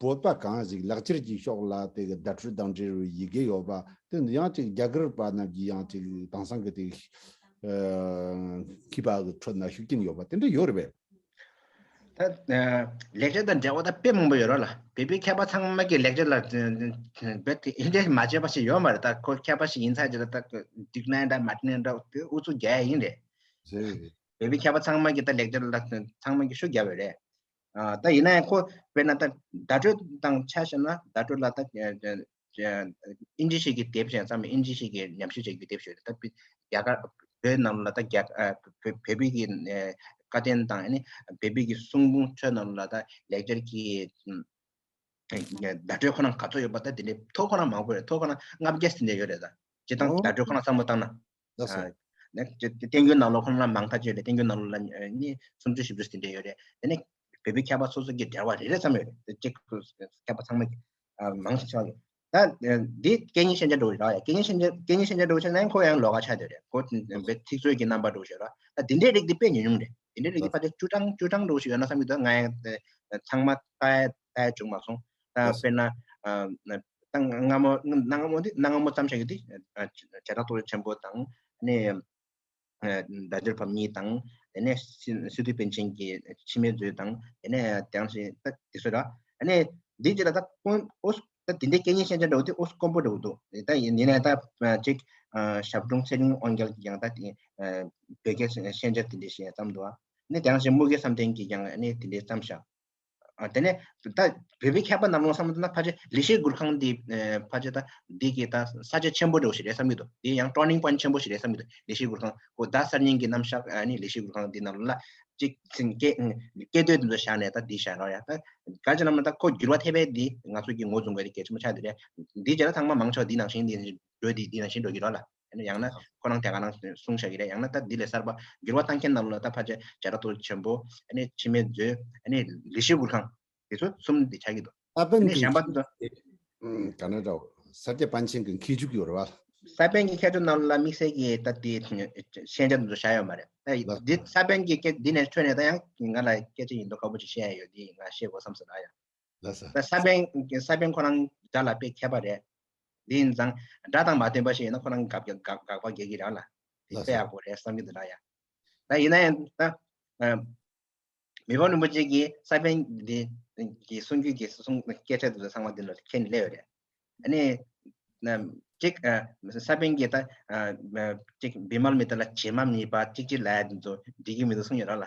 བོད་པ་གང་ཞིག་ལེགས་སྦྱར་གྱི་ཕྱོགས་ལ་དེ་གི་བརྡ་སྤྲོད་དང་འབྲེལ་བའི་ཡི་གེ་ཡོད་པ་དེ་ཡང་ཅིག་རྒྱ་གར་པ་རྣམས་ཀྱིས་ཡང་ཅིག་དེང་སང་གི་དེ་མཁས་པ་གི་ཁྲོད་ན་ཤུགས་རྐྱེན་ཡོད་པ་དེ་འདྲ་ཡོད་རེད་པས། ད་ལེགས་སྦྱར་དང་འབྲེལ་བ་ད་དཔེ་མང་པོ་ཡོད་རེད་ལ། བོད་པའི་མཁས་པ་ཚང་མ་གིས་ལེགས་སྦྱར་ལ་བོད་དེ་འདྲ་མ་བྱས་པ་ཞིག་ཡོད་མ་རེད། ད་ཁོ་མཁས་པ་ཞིག་ཡིན་ཚར་རྗེས་ལ་ད་འགྲིག་ན་འདྲ་མ་འགྲིག་ན་འདྲ་དེ་ཨུ་ཚུགས་རྒྱག་ཡ་ཡིན་རེད། བོད་པའི་མཁས་པ་ཚང་མ་གིས་ད་ལེགས་སྦྱར་ལ་ཚང་མ་གིས་ཤུགས་བརྒྱབ་པ་རེད། ཨ་ད་ཡིན་ན་ཡང་ཁོ་དཔེར་ན་ད་བརྡ་སྤྲོད་དང་ཆ་བཞག་ན་བརྡ་སྤྲོད་ལ་ད་ཨིན་ཇི་ཞིག་གི་དེབ་བཞག་ཙམ། ཨིན་ཇི་ཞིག་གི་ཉམས་ཞིབ་བྱེད་ཀྱི་དེབ་ཞིག་རེད། ད་རྒྱ་གར་བོད་ནང་ལ་ད་རྒྱ་ཨ་བོད་བོད་པའི་གི་ཨ་བཀའ་བསྟན་དང་ཨ་ནི་བོད་པའི་གི་གསུང་འབུམ་ཁྲོད་ནང་ལ་ད་ལེགས་སྦྱར་གྱི་ཨ་བརྡ་སྤྲོད་ཁོ་རང་ག་ཚོད་ཡོད་པ་ད་དེ་འདྲའི་ཐོ་ཁོ་རང་མང་པོ་རེད། ཐོ་ཁོ་རང་ལྔ་བརྒྱ་ཟིན་བསྡད་ཡོད་རེད། ད་སྤྱིར་བཏང་ཨོ་བརྡ་སྤྲོད་ཁོ་རང་བསམ་བློ་བཏང་ན། ལགས་སོ། ཨ་ནི་བསྟན་རྒྱུན་ནང་ལོགས་ཁོ་ན་ལ་མང་ཐག་ཆོད་རེད། བསྟན་རྒྱུན་ནང་ལོགས་ལ་ཨ་ནི་སུམ་ཅུ་བཞི་བཅུ་དེ་འདྲ་ཡོད་རེད། དེ་ནས་བོད་པའི་མཁས་པ་སོ་སོ་གི་འབྲེལ་བ་རེ་རེ་ཙམ་ཡོད་རེད། དེ་གཅིག་མཁས་པ་ཚང་མ་གི་ཨ་མང་ཆེ་ཆགས་ཡོད། ད་ཨ་འདི་སྐད་གཉིས་ཤན་སྦྱར་འདྲ་བོ་ཞིག་རེད་ཡ། སྐད་གཉིས་ཤན་སྦྱར་སྐད་གཉིས་ཤན་སྦྱར་འདྲ་བོ་ཞིག་ན་ཁོ་ཡང་ལོགས་ཀ་ཆགས་བསྡད་རེད། ཁོ་བོད་ཚིག་མཛོད་ཀྱི་རྣམ་པ་འདྲ་བོ་ཞིག་རེད་བ། ད་དེ་འདྲའི་རིགས་འདི་དཔེ་ཉུང་ཉུང་རེད། དེ་འདྲའི་རིགས་འདི་ཕལ་ཆེར་བཅུ་གྲངས་བཅུ་གྲངས་འདྲ་བོ་ཞིག་ཡོད་ན་བསམ་གྱི་འདུག་ང་ཡང་ཚང་མ་ལྟ་ཡ་ལྟ་ཡ་བྱུང་མ་སོང་། ད་དཔེར་ན་ཨ་ད་སྔ་མོ་གནའ་སྔ་མོ་འདི་གནའ་སྔ་མོ་ཙམ་བཤད་ཀྱི་འདི་ཨ་བྱེ་བྲག་ཏུ་ཆེན་པོ་དང་ནས་ཨ་བརྡ་སྦྱོར་བམ་གཉིས་དང་། དེ་ནས་སི་སི་ཏུ་པཎ་ཆེན་གྱི་འཆི་མེད་མཛོད་དང་། དེ་ནས་དེ་ཡང་ཞིག་ད་དེ་ཚོ་ར། ཨ་ནས་འདི་རྗེས་ལ་ད་ཀུན་ཨོ་ད་དེ་འདྲའི་སྐད་གཉིས་ཤན་སྦྱར་འདྲ་བོ་དེ་ཨོ་དཀོན་པོ་འདྲ་བོ་འདུག་ད་ཡིན་ནའི་ད་ཅིག་ཞབས་དྲུང་ཚེ་རིང་དབང་རྒྱལ་གྱིས་ཀྱང་ད་དེ་བོད་སྐད་ཤན་སྦྱར་དེ་འདྲའི་ཞིག་བརྩམས་འདུག་ཨ་ནི་དེ་ཡང་ཞིག་དམུ་དགེ་བསམ་གཏན་གྱིས་ཀྱང་ཨ་ནི་དེ་འདྲའི་བརྩམས་བཞག་ཨ་དེ་ནས་ད་བོད་པའི་མཁས་པ་རྣམས་ལ་བསམ་བློ་བཏང་ན་ཕལ་ཆེར་ལེགས་བཤད་གུར་ཁང་འདི་ཨ་ཕལ་ཆེར་ད་འདི་གི་ད་ས་ཆ་ཆེན་པོ་འདྲ་བོ་ཞིག་རེད་བསམ་གྱི་འདུག་འདི་ཡང་ཊར་ནིང་པོའིན་ཊི་ཆེན་པོ་ཞིག་རེད་བསམ་གྱི་འདུག་ལེགས་བཤད་གུར་ཁང་ཁོ་ད་གསར་རྙིང་གི་རྣམ་གཞག་ཨ་ནི་ལེགས་བཤད་གུར་ཁང་འདི་ནང་ལ་གཅིག་ཚིག་སྐད་སྐད་དོད་འདི་ཚོ་བཞག་ནས་ད་འདི་བཞག་རོགས་ཡ། ད་ག་ཅི་ལབ་ན་ད་ཁོ་འགྱུར་བ་ཐེབས་པའི་འདི་ང་ཚོ་གི་ངོས་བཟུང་དགོས་རེད། གལ་ཆེན་པོ་ཆགས་འདི་རེད། འདི་རྗེས་ལ་ཚང་མ་མང་ཆེ་བ་འདི་ནང་བཞིན་འདི་འགྲོ་འདི་འདི་ནང་བཞིན་འགྲོ་གི་རོགས་ལ། ཡང་ན་ཁོ་རང་དེ་ག་རང་གསུང་བཞག་གི་རེད། ཡང་ན་ད་འདི་ལས་གསར་པ་འགྱུར་བ་གཏང་མཁན་ནང་ལོགས་ལ་ད་ཕལ་ཆེར་བྱེ་བྲག་ཏུ་ཆེན་པོ། ཨ་ནི་འཆི་མེད་མཛོད། ཨ་ནི་ལེགས་བཤད་གུར་ཁང་། དེ་ཚོ་གསུམ་འདི་ཆགས་ཀྱི་འདུག་ས་པཎ་ཨ་ནི་གྱི་གཞན་པ་ཚོ་ཨ་ག་ན་འདྲ་བོ་ས་སྐྱ་པཎ་ཆེན་གྱི་མཁས་མཇུག་ཡོད་རེད་བ། ས་པཎ་གྱི་མཁས་མཇུག་ནང་ལ་དམིགས་བསལ་གྱི་ད་དེ་ཤན་སྦྱར་དེ་ཚོ་བཞག་ཡོད་མ་རེད། ད་ལགས་འདི་ས་པཎ་གྱི་སྐད་འདི་ནས་འཕྲོས་ནས་ད་ཡང་ང་ལ་སྐད་ཆ་ཡིན་མདོག་ཁ་པོ་ཅིག་བཤད་ཡ་ཡོད། འདི་ང་བཤད་དགོས་བསམ་སོང་ད་ཡ། ལགས་སོ། ད་ས་པཎ་ས་པཎ་ཁོ་རང་སྒྲ་ལ་དཔེ་མཁས་པ་རེད། འདི་ཡིན་ཙང་སྒྲ་དང་མ་བསྟུན་པ་ཞིག་ཡིན་ན་ཁོ་རང་དགག་དགག་དགག་པ་རྒྱག་གི་རེད་ལ། དེ་ལགས་དཔེ་སོ། ཡག་པོ་རེད་བསམ་གྱི་འདུག་ལ་ཡ། ད་ཡིན་ན་ཡང་ད་ཨ་མི་ཕམ་རིན་པོ་ཆེ་གིས་ས་པཎ་འདི་གི་གསུང་རྒྱུན་གྱི་གསུང་སྐད་ཆ་དེ་ཚོ་ཚང་མ་འདི་ལ་མཁྱེན་ནས་སླེབས་ཡོད་རེད། ཨ་ནི་ན་གཅིག་ཨ་ས་པཎ་གྱིས་ད་ཨ་གཅིག་བི་མལ་མི་ཏྲ་ལ་བྱེ་མ་མེད་པ་གཅིག་གཅིག་ལབ་ཡ་དེ་ཚོ་འགྲིག་གི་མི་འདུག་གསུངས་ཡོད་ར་ལ།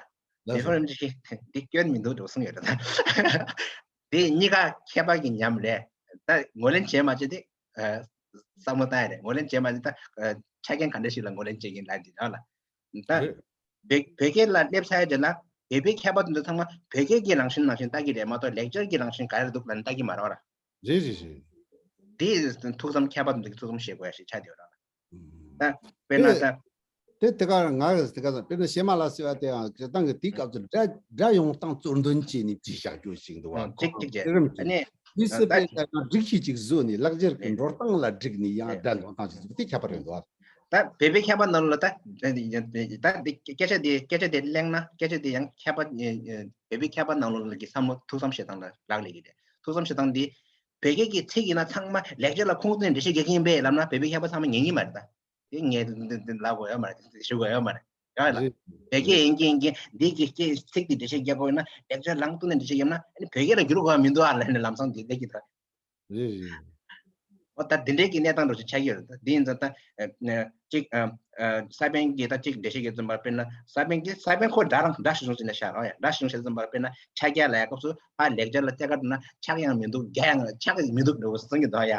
ལགས་མི་ཕམ་སོ། རིན་པོ་ཆེ་གིས་འདི་སྐྱོན་མི་འདུག་འགྲོ་གསུངས་ཡོད་ར་ད། དེ་གཉིས་ཀ་མཁས་པ་གི་ཉམས་རེད། ད་ངོས་ལེན་བྱས་མ་བྱས་དེ་ཨ་བསམ་བློ་བཏང་ཡ་རེད། ངོས་ལེན་བྱས་མ་བྱས་ད་ཨ་ཆ་རྐྱེན་ག་འདྲ་ཞིག་ལ་ངོས་ལེན་བྱེད་ཀྱིན་ལབ་འདི་ར་ལ། ད་རེད། བོད་བོད་སྐད་ལ་སླེབས་ཚར་ཡ་དེ་ལ་བོད་པའི་མཁས་པ་དེ་ཚོ་ཚང་མ་བོད་སྐད་ཀྱི་རང་བཞིན་ནང་བཞིན་ལྟ་གི་རེད་མ་གཏོགས་ལེགས་སྦྱར་གྱི་རང་བཞིན་ག་རེ་འདུག་ལབ་ནས་ལྟ་གི་མ་རེད་བ་ར། རེད་རེད་རེད། དེ་ཐུགས་བསམ་མཁས་པ་དེ་ཚོ་གི་ཐུགས་བསམ་བཞེས་དགོས་ཡ་ཞིག་ཆགས་བསྡད་ཡོད་ར། ཨུམ། ད་དཔེར་ན་ད་ དེ་དེ་ག་ང་གི་དེ་ག་ཙམ་དཔེར་ན་གཞས་མ་ལ་ཟེར་བ་དེའང་སྤྱིར་བཏང་གི་དེའི་སྐབས་སུ་སྒྲ་སྒྲ་ཡོང་སྟངས་གཙོར་འདོན་བྱས་ནས་བྲིས་བཞག་རྒྱུ་ཞིག་འདུག་བ། ཨང་། གཅིག་གཅིག་བྱས། དེ་རིམ་ཨ་གྱིས་ནི་མི་སྲིད་ད་པའི་ལྟར་ན་སྒྲིག་གཞི་ཅིག་བཟོས་ནས་ལག་འཁྱེར་གྱི་ཨེ་འགྲོ་སྟངས་ལ་བསྒྲིགས་ནས་ཡང་ཨེ་སྒྲ་འདོན་སྟངས་ཅིག་བཟོས་པ་དེ་ཁྱད་པར་རེད་འདུག་བ། ད་བོད་པའི་མཁས་པ་ནང་ལ་ད་ད་འདི་སྐད་ཆ་དེ་སྐད་ཆ་དེ་གླེང་ན་སྐད་ཆ་དེ་ཡང་མཁས་པ་ཨེ་ཨེ་བོད་པའི་མཁས་པ་ནང་ལོགས་ཀྱི་བསམ་བློ་ཐུགས་བསམ་བཞེས་སྟངས་ལ་རག་ལས་ཀྱི་རེད། ཐུགས་བསམ་བཞེས་སྟངས་འདི་བོད་སྐད་ཀྱི་ཚིག་ཡིན་ན་ཚང་མ་ལེགས་སྦྱར་ལ་ཁུངས་བཙན་འགྲེལ་བཤད་རྒྱག་གི་ཡིན་པས་ལབ་ན་བོད་པའི་མཁས་པ་ཚང་མ་ཉན་གྱི་མ་རེད་ད། དེ་ངས་འདི་འདི་འདི་ལབ་དགོས་ཡོད་མ་རེད། ཞུ་དགོས་ཡོད་མ་རེད། ཡོད་ལ། རེད། བོད་སྐད་ཡིན་གྱི་ཡིན་གྱི་འདི་གི་སྐད་ཚིག་འདི་འགྲེལ་བཤད་རྒྱག་དགོས་ཡོད་ན་ལེགས་སྦྱར་ལང་ཏུ་ནས་འགྲེལ་བཤད་རྒྱབ་ན་ཨ་ནི་བོད་སྐད་ལ་བསྒྱུར་དགོས་པ་མི་འདུག་ཨ་ལབ་ནས་ལམ་སང་འདི་ལས་ཀྱི་ད། རེད་རེད། འོ་ད་འདི་འདྲའི་གི་གནས་སྟངས་འདྲ་ཞིག་ཆགས་ཀྱི་ཡོད་རེད། ད་འདི་ཡིན་ཙང་ད་ཨ་ཨ་གཅིག་ཨ་ཨ་ས་པཎ་གྱིས་ད་གཅིག་འགྲེལ་བཤད་རྒྱག་ཙམ་པ་དཔེར་ན་ས་པཎ་གྱིས་ས་པཎ་ཁོ་འདྲ་རང་འདྲ་ཞིག་བཟུང་ཟིན་ན་ཤར་རོ་ཡ་འདྲ་ཞིག་བཟུང་ཟིན་ཙམ་པ་དཔེར་ན་ཕྱག་རྒྱ་ལ་ཡ་སྐབས་སུ་ཕར་ལེགས་སྦྱར་ལ་ཐད་ཀར་འགྲོ་ན་ཕྱག་ཡང་མི་འདུག་རྒྱ་ཡང་ཕྱག་མི་འདུག་འདྲ་བོ་གསུང་གི་འདུག་ཡ།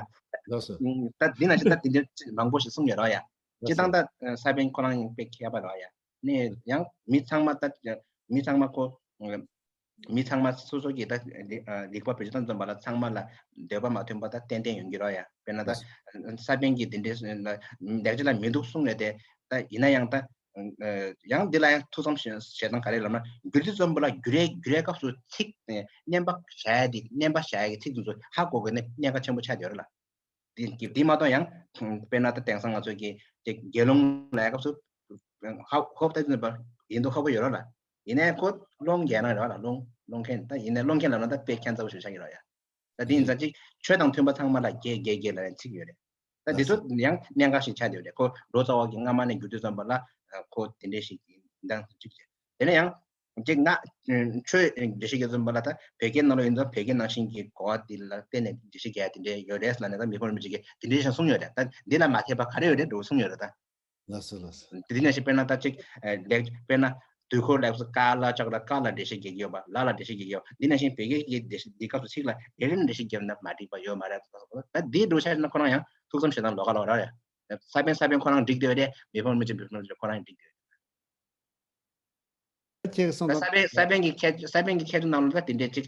ལགས་སོ། ད་འདི་ན་ཞིག་ད་འདི་འདྲའི་མང་པོ་ཞིག་གསུང་ཡོད་རོ་ཡ། སྤྱིར་བཏང་ད་ས་པཎ་ཁོ་རང་དཔེ་མཁས་པ་རེད་ཡ། ནས་ཡང་མི་ཚང་མ་ད་མི་ཚང་མ་ཁོ་མི་ཚང་མ་སོ་སོ་གི་ད་རིག་པ་བེད་སྤྱོད་བཏང་ཙམ་པ་ལ་ཚང་མ་ལ་འདོད་པ་མ་མཐུན་པ་ད་ཏན་ཏན་ཡོང་གི་རེད་ཡ། དཔེར་ན་ད་ས་པཎ་གྱིས་འདི་འདྲའི་ལེགས་སྦྱར་ལ་མི་འདུག་གསུངས་ཡོད་དེ། ད་ཡིན་ན་ཡང་ད་ཡང་འདི་ལ་ཡང་ཐུགས་བསམ་བཞེས་སྟངས་ག་རེ་ལབ་ན་བསྒྱུར་དུས་ཙམ་པ་ལ་བསྒྱུར་ཡས་བསྒྱུར་ཡས་སྐབས་སུ་ཚིག་བསྣན་པ་བྱ་ཡ་དེ་བསྣན་པ་བྱ་ཡ་གི་ཚིག་དེ་ཚོ་ཧ་གོ་དགོས་ནས་གནད་འགག་ཆེན་པོ་ཆགས་བསྡད་ཡོད་རེད་ལ། དེ་དེ་མ་གཏོགས་ཡང་དཔེར་ན་ད་དེང་སང་ང་ཚོ་གི་ཅིག་དགེ་སློང་ལབ་ཡ་སྐབས་སུ་ཧ་ཧོབ་ལྟ་ཙམ་པ་ཡིན་མདོག་ཁ་པོ་ཡོད་རེད་ལ། ཡིན་ནའི་ཁོ་སློང་རྒྱག་ན་རེད་བ་ལ་སློང་སློང་མཁན་ད་ཡིན་ནའི་སློང་མཁན་ལབ་ན་ད་དཔེ་ཁྱད་མཚར་པོ་ཞིག་ཆགས་ཀྱི་རེད་ཡ། ད་དེ་ཡིན་ཙང་ཅིག་ཆོས་དང་མཐུན་པ་ཚང་མ་ལ་རྒྱས་རྒྱས་རྒྱས་ལབ་ཡ་ཚིག་ཡོད་རེད། ད་འདི་ཚོ་ཡང་གནད་འགག་ཞིག་ཆགས་བསྡད་ཡོད་རེད། ཁོ་ལོ་ཙཱ་བ་གིས་སྔ་མ་ནས་བསྒྱུར་དུས་ཙམ་པ་ལ་ཁོ་དེ་འདྲས་ཞིག་ཡིན་སྟངས་གཅིག་བྱས། དེ་ནས་ཡང་ཅིག་ང་ཆོས་འགྲེལ་བཤད་རྒྱག་ཙམ་པ་ལ་ད་བོད་སྐད་ནང་ལ་ཡིན་ཙང་བོད་སྐད་ནང་བཞིན་གྱི་གོ་བ་དེ་ལ་བརྟེན་ནས་འགྲེལ་བཤད་རྒྱག་ཡ་དེ་འདྲས་ཡོད་རེད་ལབ་ནས་ད་མི་ཕམ་རིན་པོ་ཆེ་གིས་དེ་འདྲས་ཞིག་གསུངས་ཡོད་རེད། ད་འདི་ལ་མ་འཐད་པ་ག་རེ་ཡོད་རེད་འགྲོ་གསུངས་ཡོད་རེད་ད། ལགས་སོ་ལགས་སོ། དེ་ནང་བཞིན་དཔེར་ན་ད་ཅིག་ལེགས་དཔེར་ན་དུས་འཁོར་ལ་ཀ་ལ་ཆགས་ལ་ཀ་ལ་འགྲེལ་བཤད་རྒྱག་གི་ཡོད་པ་ལ་ལ་འགྲེལ་བཤད་རྒྱག་གི་ཡོད་པ་འདི་ནང་བཞིན་བོད་སྐད་ཀྱི་འགྲེལ་བཤད་འདི་སྐབས་སུ་ཚིག་ལ་རེ་རེ་ནས་འགྲེལ་བཤད་བརྒྱབ་ན་མ་འགྲིག་པ་ཡོད་མ་རེད། ད་འདི་འགྲོ་ཆ་ན་ཁོ་རང་ཡང་ཐུགས་བསམ་བཞེས་སྟངས་ལོགས་ཀ་ལོགས་རེད་ཡ། ས་པཎ་ས་པཎ་ཁོ་རང་འགྲིག་བསྡད་ཡོད་རེད། མི་ཕམ་རིན་པོ་ཆེ་མི་ཕམ་རིན་པོ་ཆེ་ཁོ་རང་འགྲིག་བསྡད་ཡོད་རེད། ཁྱེད་ཀྱིས་གསུངས་ད་ས་པཎ་ས་པཎ་གྱི་ཁྱད་ཆོས་ས་པཎ་གྱི་ཁྱད་ཆོས་ནང་ལ་ད་དེ་འདྲའི་ཅིག་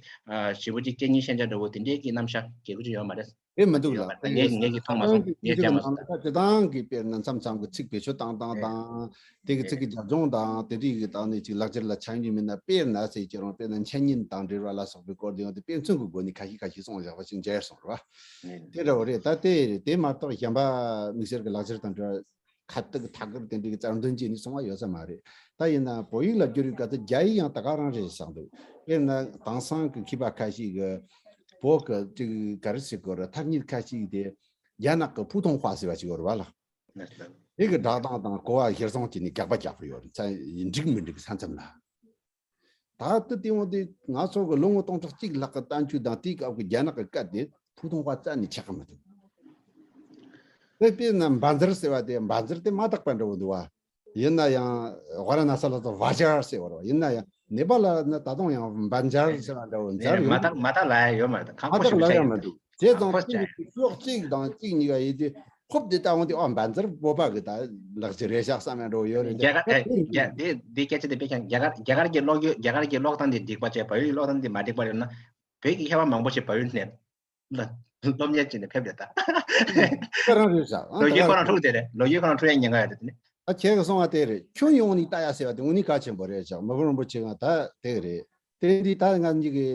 ཞེ་པོ་ཅིག་སྐད་གཉིས་ཤན་སྦྱར་འདྲ་བོ་དེ་འདྲའི་གི་རྣམ་གཞག་རྒྱས་པོ་ཅིག་ཡོད་མ་རེད། རེད་མི་འདུག་ལ། ཡོད་མ་རེད། ད་ངས་ངས་ཀྱིས་མཐོང་མ་སོང་། ངས་ཁྱེད་ཀྱི་ནང་ལ་ད་སྤྱིར་བཏང་གི་དཔེར་ན་མཚམས་མཚམས་ཀྱི་ཚིག་བེད་སྤྱོད་བཏང་སྟངས་དང་དེ་གི་ཚིག་གི་རྒྱབ་ལྗོངས་དང་དེ་འདྲའི་གི་སྟེང་ནས་ཅིག་ལག་ཁྱེར་ལ་ཆ་མཉམ་མིན་ན་དཔེར་ན་ཟེར་གྱི་རུང་དཔེར་ན་འཆད་ཉན་དང་འབྲེལ་བ་ལ་སོགས་པའི་སྐོར་དེ་ཡང་དེ་དཔེ་མཚོན་གྱི་སྒོ་ནས་ཁ་ཤས་ཁ་ཤས་གསུངས་བཞག་པ་ཞིག་མཇལ་སོང་རེད་བ། དེ་འདྲ་བོ་རེད། ད་དེ་རེད། དེ་མ་གཏོགས་གཞན་པ་དམིགས་བསལ་གྱི་ལག་ཁྱེར་དང་འབྲེལ་བ་ཁ་བཏགས་ཐད་ཀར་དེ་འདྲའི་གི་རྩ་འདོན་བྱས་ནས་སོང་བ་ཡོད་ས་མ་རེད། ད་ཡིན་ན་བོད་ཡིག་ལ་བསྒྱུར་བའི་སྐབས་དུ་རྒྱ་ཡིག་ཡང་ད་ག་རང་རེད་བསམ་འདུག། དཔེར་ན་དེང་སང་གི་མཁས་པ་ཁ་ཤས་ཀྱིས་བོད་ཀྱི་ཅིག་ག་རེ་ཟེར་དགོས་རེད། ཐ་སྙད་ཁ་ཤས་དེ་རྒྱ་ནག་གི་ཕུའུ་ཐུང་ཧྭ་ཟེར་བ་ཞིག་ཡོད་རེད་བ་ལ། དེ་གི་སྒྲ་གདངས་དང་གོ་བ་གཞིར་བཟུང་བྱས་ནས་དགག་པ་རྒྱག་པ་ཡོད་རེད། འགྲིག་མི་འགྲིག་ས་མཚམས་ལ། ད་ལྟ་དེ་འོང་དེ་ང་ཚོ་གི་ལོ་ངོ་སྟོང་ཕྲག་གཅིག་ལྷག་གི་བསྟན་བཅོས་དང་དེའི་སྐབས་ཀྱི་རྒྱ་ནག་གི་སྐད་དེ་ཕུའུ་ཐུང་ཧྭ་རྩ་ནས་ཆགས་ཀྱི་མི་འདུག། དཔེ་དཔེར་ན་འབའ་འཛར་ཟེར་བ་དེ་འབའ་འཛར་དེ་མ་དག་པ་འདྲ་བོ་འདུག་བ། ཡིན་ན་ཡང་ཝཱ་ར་ཎ་སི་ལ་ད་བ་ཇར་ཟེར་བ་རེད་བ། ཡིན་ན་ཡང་ནེ་པ་ལ་ནི་ད་དུང་ཡང་འབའ་འཛར་ཟེར་བ་འདྲ་བོ་འཛར་མ་ཡིན་དག་མ་དག་ལ་ཡོད་མ་རེད། ཁག་མ་པོ་དག་ཞིག་ལ་ཆགས་ཡང་ཡོད་མི་མ་རེད། འདུག་བྱས་ཙང་ཁོ་ཅིག་ཅག་ཤོག་གཅིག་དང་གཅིག་གཉིས་ཀ་ཡིན་དུས། ཧོབ་དེ་ལྟ་འོང་དུས་ཨ་འབའ་འཛར་བོད་པ་གི་ད་ལག་ཁྱེར་རེད་ཤག་བསམ་ཡ་འདྲ་བོ་ཡོད་རེད། རྒྱ་གར་ཨེ་རྒྱ་དེ་དེ་སྐད་ཆ་དེ་དཔེ་ཀྱང་རྒྱ་གར་རྒྱ་གར་གྱི་ཀློག་ཡུལ་རྒྱ་གར་གྱི་ཀློག་སྟངས་དེ་འགྲིག་པ་བྱས་བལ་ཡུལ་གྱི་ཀློག་སྟངས་དེ་མ་འགྲིག་པ་ཡོད་ན་བོད་ཀྱི་མཁས་པ་མང་པོ་ཞིག་བལ་ཡུལ་ནས་སློབ་གཉེར་བྱས་ནས་ཕེབས་རེད་ད། ཁོ་རང་རེད་ཤག་ཨ། ལོ་རྒྱུས་ཁོ་རང་འཁྲུག་དེ་རེད། ལོ་རྒྱུས་ཁོ་རང་འཁྲུག་ཡ་ཉེན་ཁ་ཡོད་རེད་དེ་ནི། ཨ་ཁྱེད་ཀྱིས་གསུངས་པ་དེ་རེད། ཁྱོན་ཡོངས་ནས་ལྟ་ཡ་ཟེར་བ་དེ་དངོས་གནས་གལ་ཆེན་པོ་རེད་ཤག། མི་ཕམ་རིན་པོ་ཆེ་ང་ད་དེ་རེད། དེ་འདི་ད་ང་གཉིས་ཀྱི་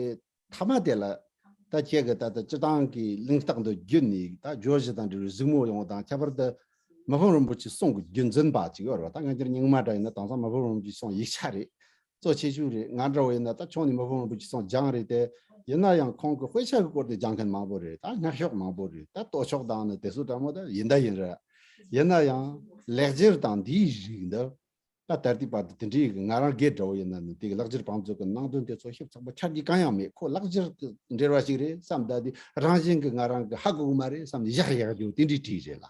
མཐའ་མ་དེ་ལ་ད་ཁྱེད་ཀྱི་ད་ལྟ་སྤྱིར་བཏང་གི་གླེང་སྟེགས་འདི་བརྒྱུད་ནས་ད་བརྗོད་གཞི་དང་འབྲེལ་བའི་གཟིགས་མོ་ཡོང་དང་། ཁྱད་པར་དུ་མི་ཕམ་རིན་པོ་ཆེའི་གསུང་གི་རྒྱུན་འཛིན་པ་ཅིག་ཡོད་རེད་བ། ད་ང་ཚོར་རྙིང་མ་འདྲ་ཡིན་ན་དེང་སང་མི་ཕམ་རིན་པོ་ཆེའི་གསུང་ཡིག་ཆ་རེད། གཙོ་ཆེ་ཤོས་རེད། ང་འདྲ་བོ་ཡིན་ན་ད་ཁྱོན་ནས་མི་ཕམ་རིན་པོ་ཆེའི་གསུང་སྦྱངས་རེད་དེ། ཡིན་ན་ཡང་ཁོང་གི་དཔེ་ཆ་གི་སྐོར་དེ་སྦྱང་མཁན་མང་པོ་རེད། ད་སྔགས་ཤོག་མང་པོ་རེད། ད་སྟོད་ཕྱོགས་དང་ནི་དེ་ཚོ་འདྲ་མོ་ད་ཡིན་ད་ཡིན་རེད། ཡིན་ན་ཡང་ལེགས་སྦྱར་དང་འདིའི་རིགས་འདི། ད་ད་ལྟའི་བར་དུ་དེ་འདྲའི་གི་ང་རང་སྒེར་འདྲ་བོ་ཡིན་ན་ནི་དེ་གི་ལག་འཁྱེར་བང་མཛོད་ཀྱི་ནང་དོན་དེ་ཚོ་ཞིབ་ཚགས་པོ་ཆ་རྒྱུས་གང་ཡང་མེད། ཁོ་ལག་འཁྱེར་གྱི་འབྲེལ་བ་ཞིག་རེད་བསམ། ད་དེ་རང་བཞིན་གྱི་ང་རང་གི་ཧ་གོ་གི་མ་རེད་བསམ་ནས་བཞག་ཡག་རྒྱུ་དེ་འདྲའི་བྲིས་རེད་ལ།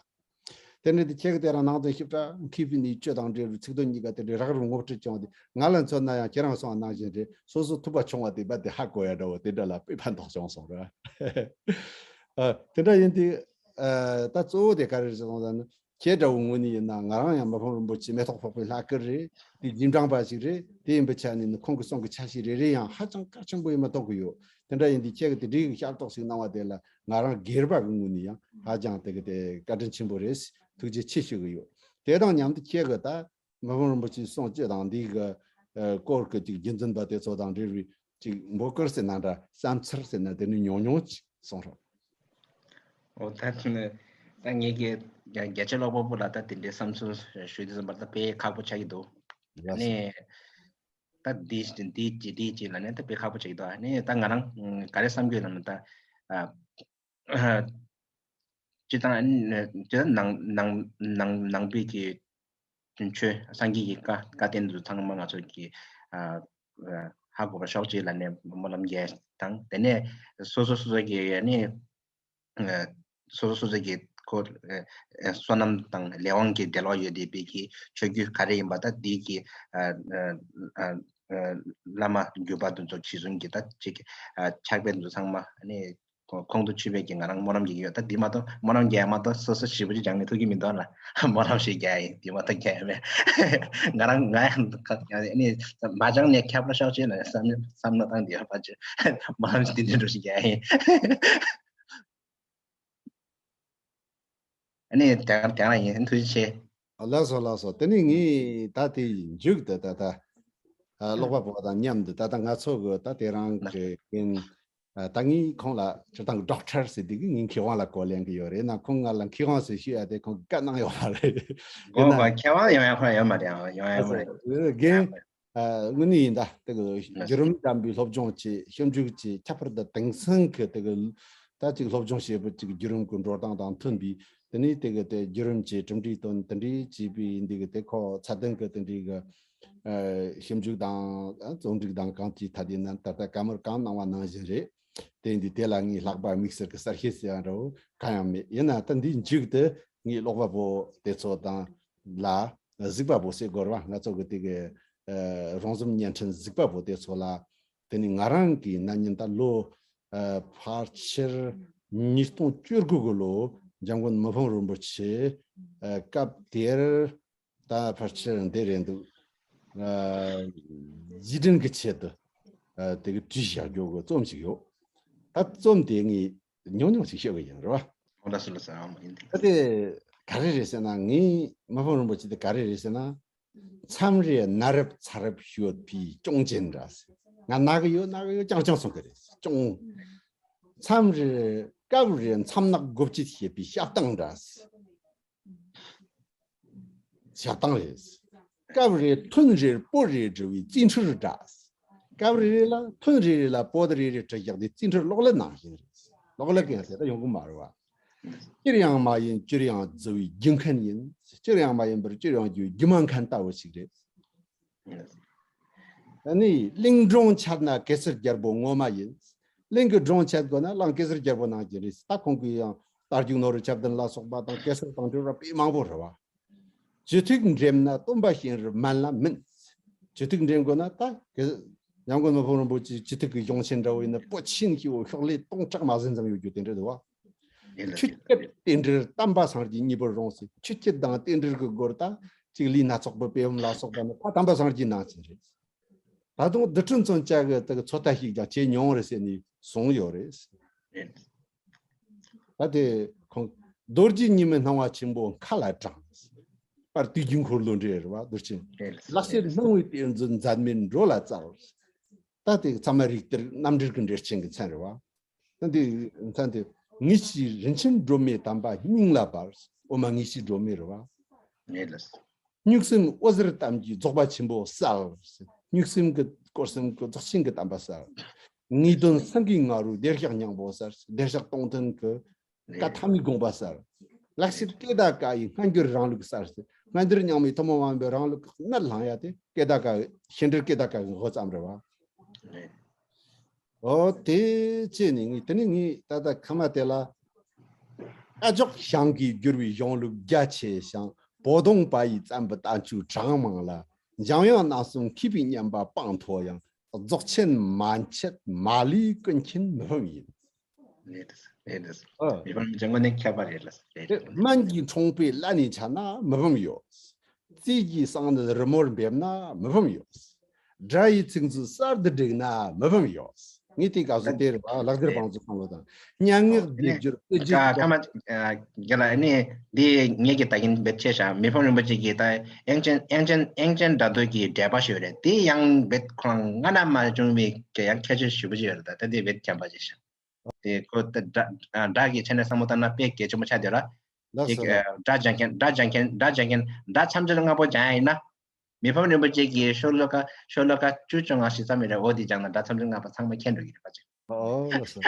དེ་ནི་དེ་ཁྱེད་ཀྱི་དེ་རང་ནང་དོན་ཞིབ་ཕྲ་མཁས་པའི་ནི་སྤྱོད་དང་འབྲེལ་བའི་ཚིག་དོན་གཉིས་ཀ་དེ་འདྲའི་རགས་རིམ་ངོ་སྤྲོད་བྱུང་སྟེ། ང་ལ་མཚོན་ན་ཡང་ཁྱེད་རང་གསུངས་པ་ནང་བཞིན་རེད། སོ་སོ་ཐུབ་པ་བྱུང་བ་དེ་བ་དེ་ཧ་གོ་ཡ་འདྲ་བོ་དེ་འདྲ་ལ་དཔེ་ཕན་ཐོགས་བྱུང་སོང་ར། ཨ་དེ་འདྲ་ཡིན་དུས་ཨ་ད་གཙོ་བོ་དེ་ག་རེ་རེད་ཟེར་སོང་ཙང་ནི། ཁྱེད་འདྲ་བོ་ངོས་ནས་ཡིན་ན་ང་རང་ཡང་མི་ཕམ་རིན་པོ་ཆེ་མེ་ཏོག་ཕོག་པའི་ལྷ་སྐལ་རེད། དེ་རྗེས་འབྲང་པ་ཞིག་རེད། དེ་ཡིན་པའི་ཆ་ནས་ནི་ཁོང་གི་གསུང་གི་ཆ་ཤས་རེ་རེ་ཡང་ཧ་ཅང་གལ་ཆེན་པོ་ཡིན་པ་མཐོང་གི་ཡོད། དེ་འདྲ་ཡིན་དུས་ཁྱེད་ཀྱིས་དེ་འདྲའི་ཤར་གཏོགས་ཤིག་གནང་བ་དེ་ལ་ང་རང་སྒེར་པ་གི་ངོས་ནས་ཡང་ཧ་ཅང་དེ་གི་དེ་བཀའ་དྲིན་ཆེན་པོ་རེད། ཐུགས་རྗེ་ཆེ་ཞུ་གི་ཡོད། དེ་དང་མཉམ་དུ་ཁྱེད་ཀྱིས་ད་ མི་ཕམ་རིན་པོ་ཆེའི་གསུང་སྤྱི་དང་འདི་གི་ཨ་སྐོར་གི་ཅིག་རྒྱུན་འཛིན་པ་དེ་ཚོ་དང་འབྲེལ་བའི་ཅིག་འབོད་སྐུལ་ཟེར་ན་འདྲ། བསམ་ཚུལ་ཟེར་ན་དེ་ནི་ཉུང་ཉུང་ཅིག་གསུང་རོགས། འོ་ད་ད་ངེད་ཀྱི་རྒྱ་རྒྱལ་སྤྱི་ཀློག་པ་པོ་ལ་ད་དེ་འདྲའི་བསམ་ཚུལ་ཞུ་དུས་ཙམ་པར་ད་དཔེ་ཁག་པོ་ཆགས་ཀྱི་འདུག་ཡ་ནས་ད་འདི་འདི་ཅི་འདི་ཅི་ལ་ནས་ད་དཔེ་ཁག་པོ་ཆགས་ཀྱི་འདུག་ཨ་ནི་ད་ང་རང་ག་རེ་བསམ་གྱི་ཡོད་ལབ་ན་ད་ཨ། སྤྱི་དང་ཨ་ནི་སྤྱི་དང་ནང་ནང་ནང་ནང་པའི་གི་ཆོས་སངས་རྒྱས་ཀྱི་བཀའ་བཀའ་བསྟན་དུ་ཚང་མ་ང་ཚོ་གི་ཨ་ཨ་ཧ་གོ་བ་ཤོག་ཅིག་ལ་ནས་སྨོན་ལམ་རྒྱག་དང་། དེ་ནས་སོ་སོ་སོ་སོ་གི་ཨ་ནི་ཨ་སོ་སོ་སོ་སོ་གི་ཁོ་ཨ་ཨ་བསོད་ནམས་དང་ལས་དབང་གི་འབྲེལ་བ་ཡོད་བསྡད་པའི་གི་ཆོས་བརྒྱུད་ག་རེ་ཡིན་པ་ད་འདི་གི་ཨ་ཨ་ཨ་བླ་མ་བརྒྱུད་པ་དེ་ཚོ་གཞི་བཟུང་གི་ད་ཅིག་ཨ་ཕྱག་དཔེ་དེ་ཚོ་ཚང་མ་ཨ་ནི། ཁོང་ཁོང་དུ་ཆུད་པའི་གི་ང་རང་སྨོན་ལམ་རྒྱག་གི་ཡོད། ད་འདི་མ་གཏོགས་སྨོན་ལམ་རྒྱག་ཡ་མ་གཏོགས་སོ་སོ་ཞེ་པོ་ཅིག་སྦྱང་ནས་ཐུབ་ཀྱི་མི་འདུག་ལ། སྨོན་ལམ་ཞིག་རྒྱག་ཡིན། འདི་མ་གཏོགས་རྒྱག་ཡ་མེད། ང་རང་ང་ཡང་ནི་མ་སྦྱང་ནས་ཁྱབ་པ་ཤོག་ཅེས་ལ་བསམ་བསམ་བློ་བཏང་འདི་ཡོད་པ་ཅིག་སྨོན་ལམ་ཞིག་འདི་འདྲ་འགྲོ་ཞིག་རྒྱག་ཡིན། ཨ་ནི་དེ་དེ་རང་ཡིན། ཐུགས་རྗེ་ཆེ། ལགས་སོ་ལགས་སོ། དེ་ནི་ངས་ད་དེ་མཇུག་ཏུ་ད་ལྟ་ཨ་ཀློག་པ་པོ་དང་མཉམ་དུ་ད་ལྟ་ང་ཚོ་གི་ད་དེ་རང་གི་རྒན་ཨ་ད་ངས་ཁོང་ལ་སྤྱིར་བཏང་གི་ཌོག་ཊར་ཟེར་དུས་ཀྱི་ངས་མཁས་དབང་ལ་གོ་ལེན་གི་ཡོད་རེད་ན། ཁོང་ང་ལ་མཁས་དབང་ཟེར་ཞུ་ཡ་དེ་ཁོང་གི་བཀའ་གནང་ཡོད་མ་རེད། དགོངས་པ་མཁས་དབང་ཡོང་ཡ་ཁོ་ཡོད་མ་རེད། ཡོང་ཡ་ཁོ་རེད། རྒན། ཨ་དངོས་གནས་ཡིན་ད། དེ་གི་བརྒྱུད་རིམ་ལྡན་པའི་སློབ་སྦྱོང་བྱས། ཞིབ་འཇུག་བྱས། ཁྱད་པར་དུ་དེང་སང་གི་དེ་གི་ད་ཅིག་སློབ་སྦྱོང་བྱེད་པའི་ཅིག་བརྒྱུད་རིམ་གྱི་འགྲོ་སྟངས་དང་མཐུན་པའི། དེ་ནས་དེ་གི་དེ་བརྒྱུད་རིམ་གྱི་གྲུབ་འབྲས་དོན་དེ་འདྲའི་བྱས་པའི་འདི་གི་དེ་ཁོ་ཚད་ལྡན་གྱི་དེ་འདྲའི་གི་ཨ་ཞིབ་འཇུག་དང་ཨ་རྩོམ་སྒྲིག་དང་གང་ཅིའི་ཐད་ཡིན་ན་ད་ལྟ་བཀའ་མོལ་གང་གནང་བ་ནང་བཞིན་རེད། དེ་འདི་དེ་ལ་ངས་ལྷག་པ་དམིགས་བསལ་གྱི་གསལ་བཤད་ཟེར་ཡ་འདྲ་བོ་གང་ཡང་མེད། ཡིན་ན་ད་འདིའི་མཇུག་ཏུ་ངས་ཀློག་པ་པོ་དེ་ཚོ་དང་ལ་གཟིགས་པ་པོ་ཟེར་དགོས་རེད་བ། ང་ཚོ་གི་དེ་གི་ཨ་རོང་ཟོམ་བརྙན་འཕྲིན་གཟིགས་པ་པོ་དེ་ཚོ་ལ། དེ་ནི་ང་རང་གི་ན་ནིང་ད་ལོ་ཨ་ཕལ་ཆེར་ཉིས་སྟོང་བཅུ་དགུ་གི་ལོ་འཇམ་མགོན་མི་ཕམ་རིན་པོ་ཆེ་ཨ་སྐབས་དེར་ད་ཕལ་ཆེར་འདི་རེད་འདུག་ཨ་རྗེས་དྲན་གྱི་ཆེད་དུ་ཨ་དེ་གི་བྲིས་བཞག་རྒྱུ་གི་རྩོམ་ཞིག་ཡོད། ད་རྩོམ་དེ་ངས་ཉུང་ཉུང་ཞིག་བཤད་གི་ཡིན་རེད་བ། ཨོ་ད་སུ་ལ་ཟེར་ཨ་མ་ཡིན་དེ། ད་དེ་ག་རེ་རེད་ཟེར་ན། ངས་མི་ཕམ་རིན་པོ་ཆེ་དེ་ག་རེ་རེད་ཟེར་ན། མཚམས་རེ་ན་རབས་ཚ་རབས་ཤོད་པའི་གཅོང་ཅན་འདྲ་ཟེར། ང་ན་གི་ཡོད་ན་གི་ཡོད་རྐྱང་རྐྱང་གསུང་གི་རེད། གཅོང་། མཚམས་རེ་སྐབས་རེ་མཚམས་ནག་སྒོ་བཅད་བྱེད་པའི་ཞབས་སྟངས་འདྲ་ཟེར། ཞབས་སྟངས་རེད། སྐབས་རེ་ཐུན་རེར་པོ་རེ་འབྲི་བའི་རྩིས་འཕྲུལ་འདྲ། སྐབས་རེ་རེ་ལ་ཐུན་རེ་རེ་ལ་པོ་དེ་རེ་རེ་བྲིས་བཞག་དེ་རྩིས་འཕྲུལ་གློག་ཀླད་ནང་བཞིན་རེད། གློག་ཀླད་ཀྱི་ཡང་ཟེར་ད་ཡོང་གི་མ་རེད་བ། སྤྱིར་ཡང་མ་ཡིན་སྤྱིར་ཡང་རྫི་བའི་རྒྱུ་མཁན་ཡིན། སྤྱིར་ཡང་མ་ཡིན་པར་སྤྱིར་ཡང་རྒྱུ་རྒྱུ་མ་མཁན་ལྟ་བུ་ཞིག་རེད། ཨ་ནི་གླིང་སྒྲུང་འཆད་ན་གེ་སར་རྒྱལ་པོ་ངོ་མ་ཡིན། གླིང་གི་སྒྲུང་འཆད་དགོས་ན་གླིང་གེ་སར་རྒྱལ་པོ་ནང་བཞིན་རེད། ད་ཁོང་གིས་ཡང་རྟ་རྒྱུག་ནོར་བུ་ཆབ་ལྡན་ལ་སོགས་པ་དང་གེ་སར་དང་འབྲེལ་བ་དཔེ་མང་པོ་རེད་བ། ཅི་ཐུག་འགྲིམ་ན་སྟོན་པ་གཤེན་རབ་དམན་ལ་སྨིན། ཅི་ཐུག་འགྲིམ་དགོས་ན་ད་གེ་ཡང་སྒོ་ནོར་བུ་རིན་པོ་ཆེ་ཅི་ཐུག་གི་གཞུང་ཆེན་འདྲ་བོ་ཡིན་ན་པོ་ཆེན་ཞིག་འོ་ཤོག་ལྷེ་སྟོང་ཕྲག་མ་ཟིན་ཙམ་ཡོད་རྒྱུ་དེ་འདྲ་འདུག་བ། ཆུ་སྐྱེས་རྟེན་འབྲེལ་དམ་པ་སངས་རྒྱས་གཉིས་པོར་རུང་ཟེར། ཆུ་སྐྱེས་དང་རྟེན་འབྲེལ་གྱི་སྒོར་ད་ཅིག་ལུས་སྣ་ཚོགས་པའི་དཔེ་བུམ་ལ་སོགས་པ་ནི་ད་དམ་པ་སངས་རྒྱས་ནང་བཞིན་རེད། ད་དུང་རྡུལ་ཕྲན་ཚོན་ཆ་གི་དེ་གི་ཚོད་ལྟ་ཞིག་ཀྱང་བྱས་མྱོང་རེད་ཟེར་ནས་གསུངས་ཡོད་རེད། ད་དེ་ཁོང་རྡོ་རྗེ་ཉི་མའི་སྣང་བ་ཆེན་པོ་མཁའ་ལ་དྲངས། དཔལ་དུས་ཀྱི་འཁོར་ལོ་འདྲེས་རེད་བ་རྡོ་རྗེ། ལག་ཤེས་སྣང་བའི་གཏེར་མཛོད་འཛད་མེད་འགྲོ་ལ་སྩལ། ད་དེ་ཚད་མ་རིགས་གཏེར་རྣམ་འགྲེལ་གྱི་འགྲེལ་ཆེན་གྱི་མཚན་རེད་བ། ད་འདི་མཚན་དེ་ངེས་ཤེས་རིན་ཆེན་སྒྲོན་མེ་དམ་པ་སྙིང་ལ་འབར། འོ་མ་ངེས་ཤེས་སྒྲོན་མེ་རེད་བ། གཉུག་སེམས་འོད་ཟེར་དམ་གྱི་རྫོགས་པ་ཆེན་པོ་གསལ། གཉུག་སེམས་ཀྱི་སྐོར་གསུམ་གྱི་རྫོགས་ཆེན་གྱི་དམ་པ་གསལ། ངེས་དོན་སེང་གེའི་ང་རོའི་བདེ་གཤེགས་སྙིང་པོ་གསལ། བདེ་གཤེགས་སྟོང་ཐུན་གྱི་བཀའ་ཐ་མའི་དགོངས་པ་གསལ། ལེགས་བཤད་ཀེ་ད་ཀ་ཡི་སྔ་འགྱུར་རང་ལུགས་གསལ། སྔ་འགྱུར་རྙིང་མའི་ཐུན་མོང་མ་ཡིན་པའི་རང་ལུགས་ཀྱི་གནད་བླངས་ཡ་དེ་ཀེ་ད་ཀ་ཤེས་འབྲེལ་ཀེ་ད་ཀ་གི་འགོ་བརྩམས་རེད་བ། ཨོ་དེ་བྱས་ནས་ངས་དེ་ནས་ངས་ད་ལྟ་ཁ་མ་དེ་ལ། སྐ་ཇོག་ཞང་གིས་བསྒྱུར་བའི་གཞུང་ལུགས་རྒྱ་ཆེ་ཞིང་། པོ་དུང་པ་ཡིས་བརྩམས་པའི་བསྟན་བཅོས་གྲངས་མང་ལ། འཇམ་དབྱངས་རྣམ་གསུམ་མཁས་པའི་སྙན་པ་སྤངས་ཐོ་ཡང་། རྫོགས་ཆེན་མན་ཆད་མ་ལུས་ཀུན་མཁྱེན་མི་ཕམ་ཡིན། ལེགས་འདུག་ལེགས་འདུག་ཨ། མི་ཕམ་ལྗང་གུ་ནི་མཁས་པ་རེད་ལ། ལེགས་འདུག་སྨན་གྱི་འཁྲུངས་དཔེ་བླ་ནས་འཆད་ན་མི་ཕམ་ཡོད། རྩིས་ཀྱི་གསང་གནད་རི་མོར་འབེབས་ན་མི་ཕམ་ཡོད། སྒྲ་ཡི་ཚིག་མཛོད་གསར་དུ་བསྒྲིགས་ན་མི་ཕམ་ཡོད། ངས་དེའི་སྐབས་སུ་དེ་རེད་བ། ལག་བསྟར་བང་མཛོད་ཚང་མ་དང་། སྙན་ངག་སྡེབ་སྦྱོར་བཀོད་རྒྱུད་ཀྱི་ཀ་ཀ་མ་རྒྱ་ལ་ནི་འདི་ངེད་ཀྱི་ད་གིན་བེད་ཆེ་ཤག་མི་ཕམ་རིན་པོ་ཆེ་གིས་ད་དབྱངས་ཅན་དབྱངས་ཅན་དབྱངས་ཅན་སྒྲ་སྡུད་ཀྱི་འགྲེལ་པ་ཞུས་རེད། དེ་ཡང་བེད་ཁོ་རང་སྔ་ན་མ་བྱུང་བའི་ཡང་ཁྱད་ཆོས་ཞེ་པོ་ཅིག་ཡོད་རེད། ད་ད་དེ་བེད་བྱམས་པ་ཅིག་ཤག་དེ་ཁོ་ད་སྒྲ་སྒྲ་གི་ཆ་ནས་བསམ་བློ་བཏང་ན་དཔེ་གལ་ཆེན་པོ་ཆགས་བསྡད་ཡོད་ར། ལགས་ཅིག་སོ་ལགས། སྒྲ་སྦྱང་མཁན་སྒྲ་སྦྱང་མཁན་སྒྲ་སྦྱང་མཁན་སྒྲ་མཚམས་སྦྱོར་ལྔ་པོ་སྦྱང་ཡ་ཡིན་ན། མི་ཕམ་རིན་པོ་ཆེ་གིས་ཤོ་ལོ་ཀ་ཤོ་ལོ་ཀ་བཅུ་བཅོ་ལྔ་ཞིག་ཙམ་ཡིན་རེད། འོ་དེ་སྦྱངས་ན་སྒྲ་མཚམས་སྦྱོར་ལྔ་པ་ཚང་མ་མཁྱེན་འགྲོ་གི་རེད་པ་ཅིག་ཨོ་ལགས་སོ།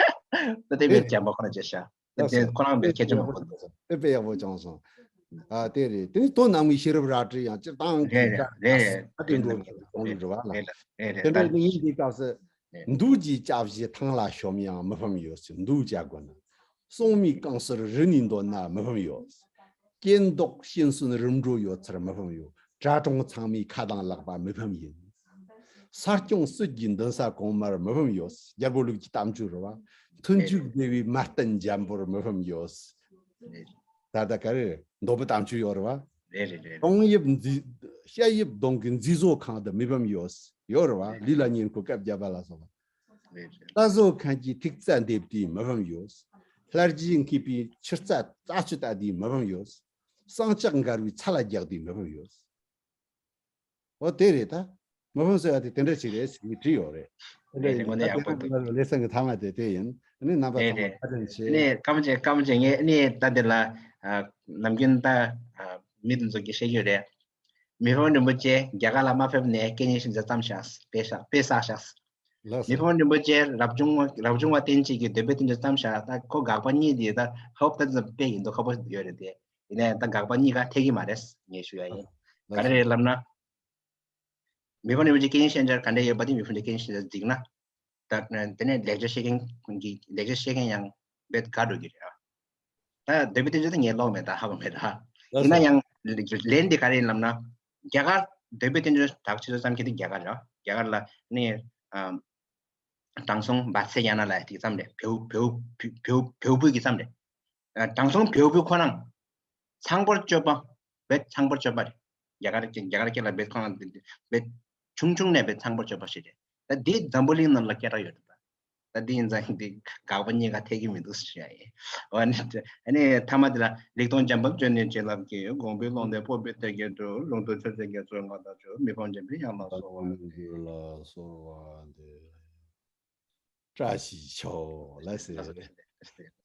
ད་དེ་དེ་བས་རེད། བྱམས་པ་ཁོ་ན་བྱས་ཤག་ད་ལགས་དེ་སོ། ཁོ་རང་དཔེ་བས་ཁྱད་ཆོས་ཡག་མང་པོ་པོ་འདུག་དཔེ་དཔེ་ཡག་པོ་བྱུང་སོང་། ཨ་དེ་རེད། དེ་ནི་དོ་སྣང་མི་ཤེས་རབ་རལ་གྲི་ཡང་སྤྱིར་བཏང་གི་རེད་རེད་རེད་རེད། ཨ་དེ་འགྲོ་དོ་སྣང་གི་གཏོང་གི་རེད་བ་ལ། རེད་རེད་རེད། དེ་འདྲ་ད་ནི་ཡིན་དེའི་སྐབས་སུ། རེད། འདུག་ཅེས་བྱ་བྱེད་ཐང་ལ་ཤོམ་ཡང་མི་ཕམ་ཡོད་ཟེར། འདུག་བྱ་དགོས་ན། སྲུང་མའི་བསྐང་གསོར་རི་ནས་འདོན་ན་མི་ཕམ་ཡོད། སྐྱེ་མདོག་གཤིན་གསོན་རིམ་གྲོ་ཡོད་ཚར་མི་ཕམ་ཡོད། གྲྭ་གྲོང་ཚང་མའི་ཁ་དང་ལག་པ་མི་ཕམ་ཡིན། ས་སྐྱོང་སྲིད་ཀྱི་འདུན་ས་གོང་མར་མི་ཕམ་ཡོད། རྒྱལ་པོ་ལུགས་ཀྱི་གཏམ་རྒྱུད་རེད་བ། མཐུན་འཇུག་སྡེ་བའི་མ་བསྟན་འཇམ་པོར་མི་ཕམ་ཡོད། ད་ལྟ་ག་རེ་མདོ་བུ་གཏམ་རྒྱུད་ཡོད་རེད་བ། རེད་རེད་རེད། གདོང་དབྱིབས་མཛེས། ཤ་དབྱིབས་གདོང་གི་མཛེས་བཟོ་ཁང་དུ་མི་ཕམ་ཡོད། ཡོད་རེད་བ། ལུས་ལ་ཉེར་མཁོ་སྐབས་བརྒྱ་པ་ལ་སོགས་པ། རེད་རེད། རྟ་བཟོ་མཁན་གྱི་ཐིག་རྩ་འདེབས་དུས་མི་ཕམ་ཡོད། ལྷ་རྗེས་མཁས་པའི་ཆུ་རྩྭ་རྩྭ་ཆུ་བཏབ་དུས་མི་ཕམ་ཡོད། ཟངས་ལྕགས་མགར་བའི་ཚ་ལ་རྒྱག་དུས་མི་ཕམ་ཡོད། འོ་དེ་རེད་ད། མི་ཕམ་ཟེར་བ་དེ་དེ་འདྲ་ཞིག་རེད་ཟེར་གྱི་བྲིས་ཡོད་རེད། དེ་འདྲ་རེད་རེད། ཡིན་དངོས་གནས་ད་ཡག་པོ་འདུག་དེ་ལ་ལེ་ཚན་གྱི་མཐའ་མ་དེ་དེ་ཡིན། ཨ་ནི་རྣམ་པ་རེད་ཚང་མ་རེད། བཀའ་དྲིན་ཆེ། ཨ་ནི་སྐར་མ་ཅན་སྐར་མ་ཅན་ངས་ཨ་ནི་ད་དེ་ལ་ཨ་ནམ་རྒྱུན་ད་ཨ་མི་དེ་ཚོ་གིས་བཤད་ཀྱི་ཡོད་རེད། མི་ཕམ་རིན་པོ་ཆེ་རྒྱ་གར་ལ་མ་ཕེབས་ནས་སྐད་གཉིས་ཤིང་ཚ་བརྩམས་ཤག་དཔེ་བཞག་དཔེ་བསགས་ཤག་ལགས་མི་སོ། ཕམ་རིན་པོ་ཆེ་རབ་བྱུང་བ་རབ་བྱུང་བ་བསྟན་བཅོས་ཀྱི་འདོད་པའི་བསྟན་བཅོས་བརྩམས་ཤག་ད་ཁོ་དགག་པ་གཉིས་དེ་ད་ཧོབ་ད་ཙམ་དཔེ་ཡིན་མདོག་ཁ་པོ་ཡོད་རེད་དེ། ཡིན་ནའི་ད་དགག་པ་གཉིས་ཀ་འཐད་ཀྱི་མ་རེད་ངས་ཞུ་ཡ་ཡིན། ག་ལགས་རེ་སོ། རེད་ལབ་ན། མི་ཕམ་རིན་པོ་ཆེ་སྐད་གཉིས་ཤན་སྦྱར་ག་འདྲ་ཡོད་པ་དེ་མི་ཕམ་རིན་པོ་ཆེ་སྐད་གཉིས་ཤན་སྦྱར་གཟིགས་ན། ད་དེ་ནས་ལེགས་སྦྱར་ཤེས་མཁན་ཀུན་གྱིས་ལེགས་སྦྱར་ཤེས་མཁན་ཡང་རྦད་དགའ་འགྲོ་གི་རེད་ཨ། ད་འདོད་པའི་བསྟན་བཅོས་དེ་ངས་ཀློག་མེད་ད་ཧ་གོ་མེད་ད། ལགས་ཡིན་ན་སོ། ཡང་ལན་འདི་ག་རེ་ཡིན་ལབ་ན། རྒྱ་གར་འདོད་པའི་བསྟན་བཅོས་དག་ཆེ་ཤོས་བརྩམས་མཁན་དེ་རྒྱ་གར་རེད་ཨ། རྒྱ་གར་ལ་ནི་ཨ་དྲང་སྲོང་བ་ཚེ་ཡ་ན་ལ་དེ་བརྩམས་རེད། བེའུ་བེའུ་བེའུ་བེའུ་བུ་གིས་བརྩམས་རེད། ཨ་དྲང་སྲོང་བེའུ་བུ་ཁོ་རང་། ཚངས་པར་སྤྱོད་པ། བེད་ཚངས་པར་སྤྱོད་པ་རེད། རྒྱ་གར་རྒྱ་གར་སྐད་ལ་བེད་ཁོ་རང་བེད་ཆུང་ཆུང་ནས་བེད་ཚངས་པར་སྤྱོད་པ་ཞིག་རེད། ད་འདི་འཛམ་བུ་གླིང་ནང་ལ་སྐད་གྲགས་ཡོད་རེད་ད། ད་འདི་ཡིན་ཙང་འདི་དགག་པ་གཉིས་ཀ་འཐད་ཀྱི་མི་འདུག་ཞུ་ཡ་ཡིན། འོ་ནི་ཨ་ནི་མཐའ་མ་འདི་ལ་རིག་སྟོང་འཇམ་དཔལ་བརྗོད་ནས་བྱིན་རླབས་ཀྱིས། དགོངས་པའི་ཀློང་ནས་སྤོབས་པའི་གཏེར་གྱུར་ཅིག་ལུང་རྟོགས་ཆོས་ཀྱི་རྒྱ་མཚོའི་མངའ་བདག་ཁྱོད། མི་ཕམ་འཇམ་པའི་དབྱངས་ལ་གསོལ་བ་འདེབས། ལ་གསོལ་བ་འདེབས། བཀྲ་ཤིས་ཤོག་ལགས་སེ།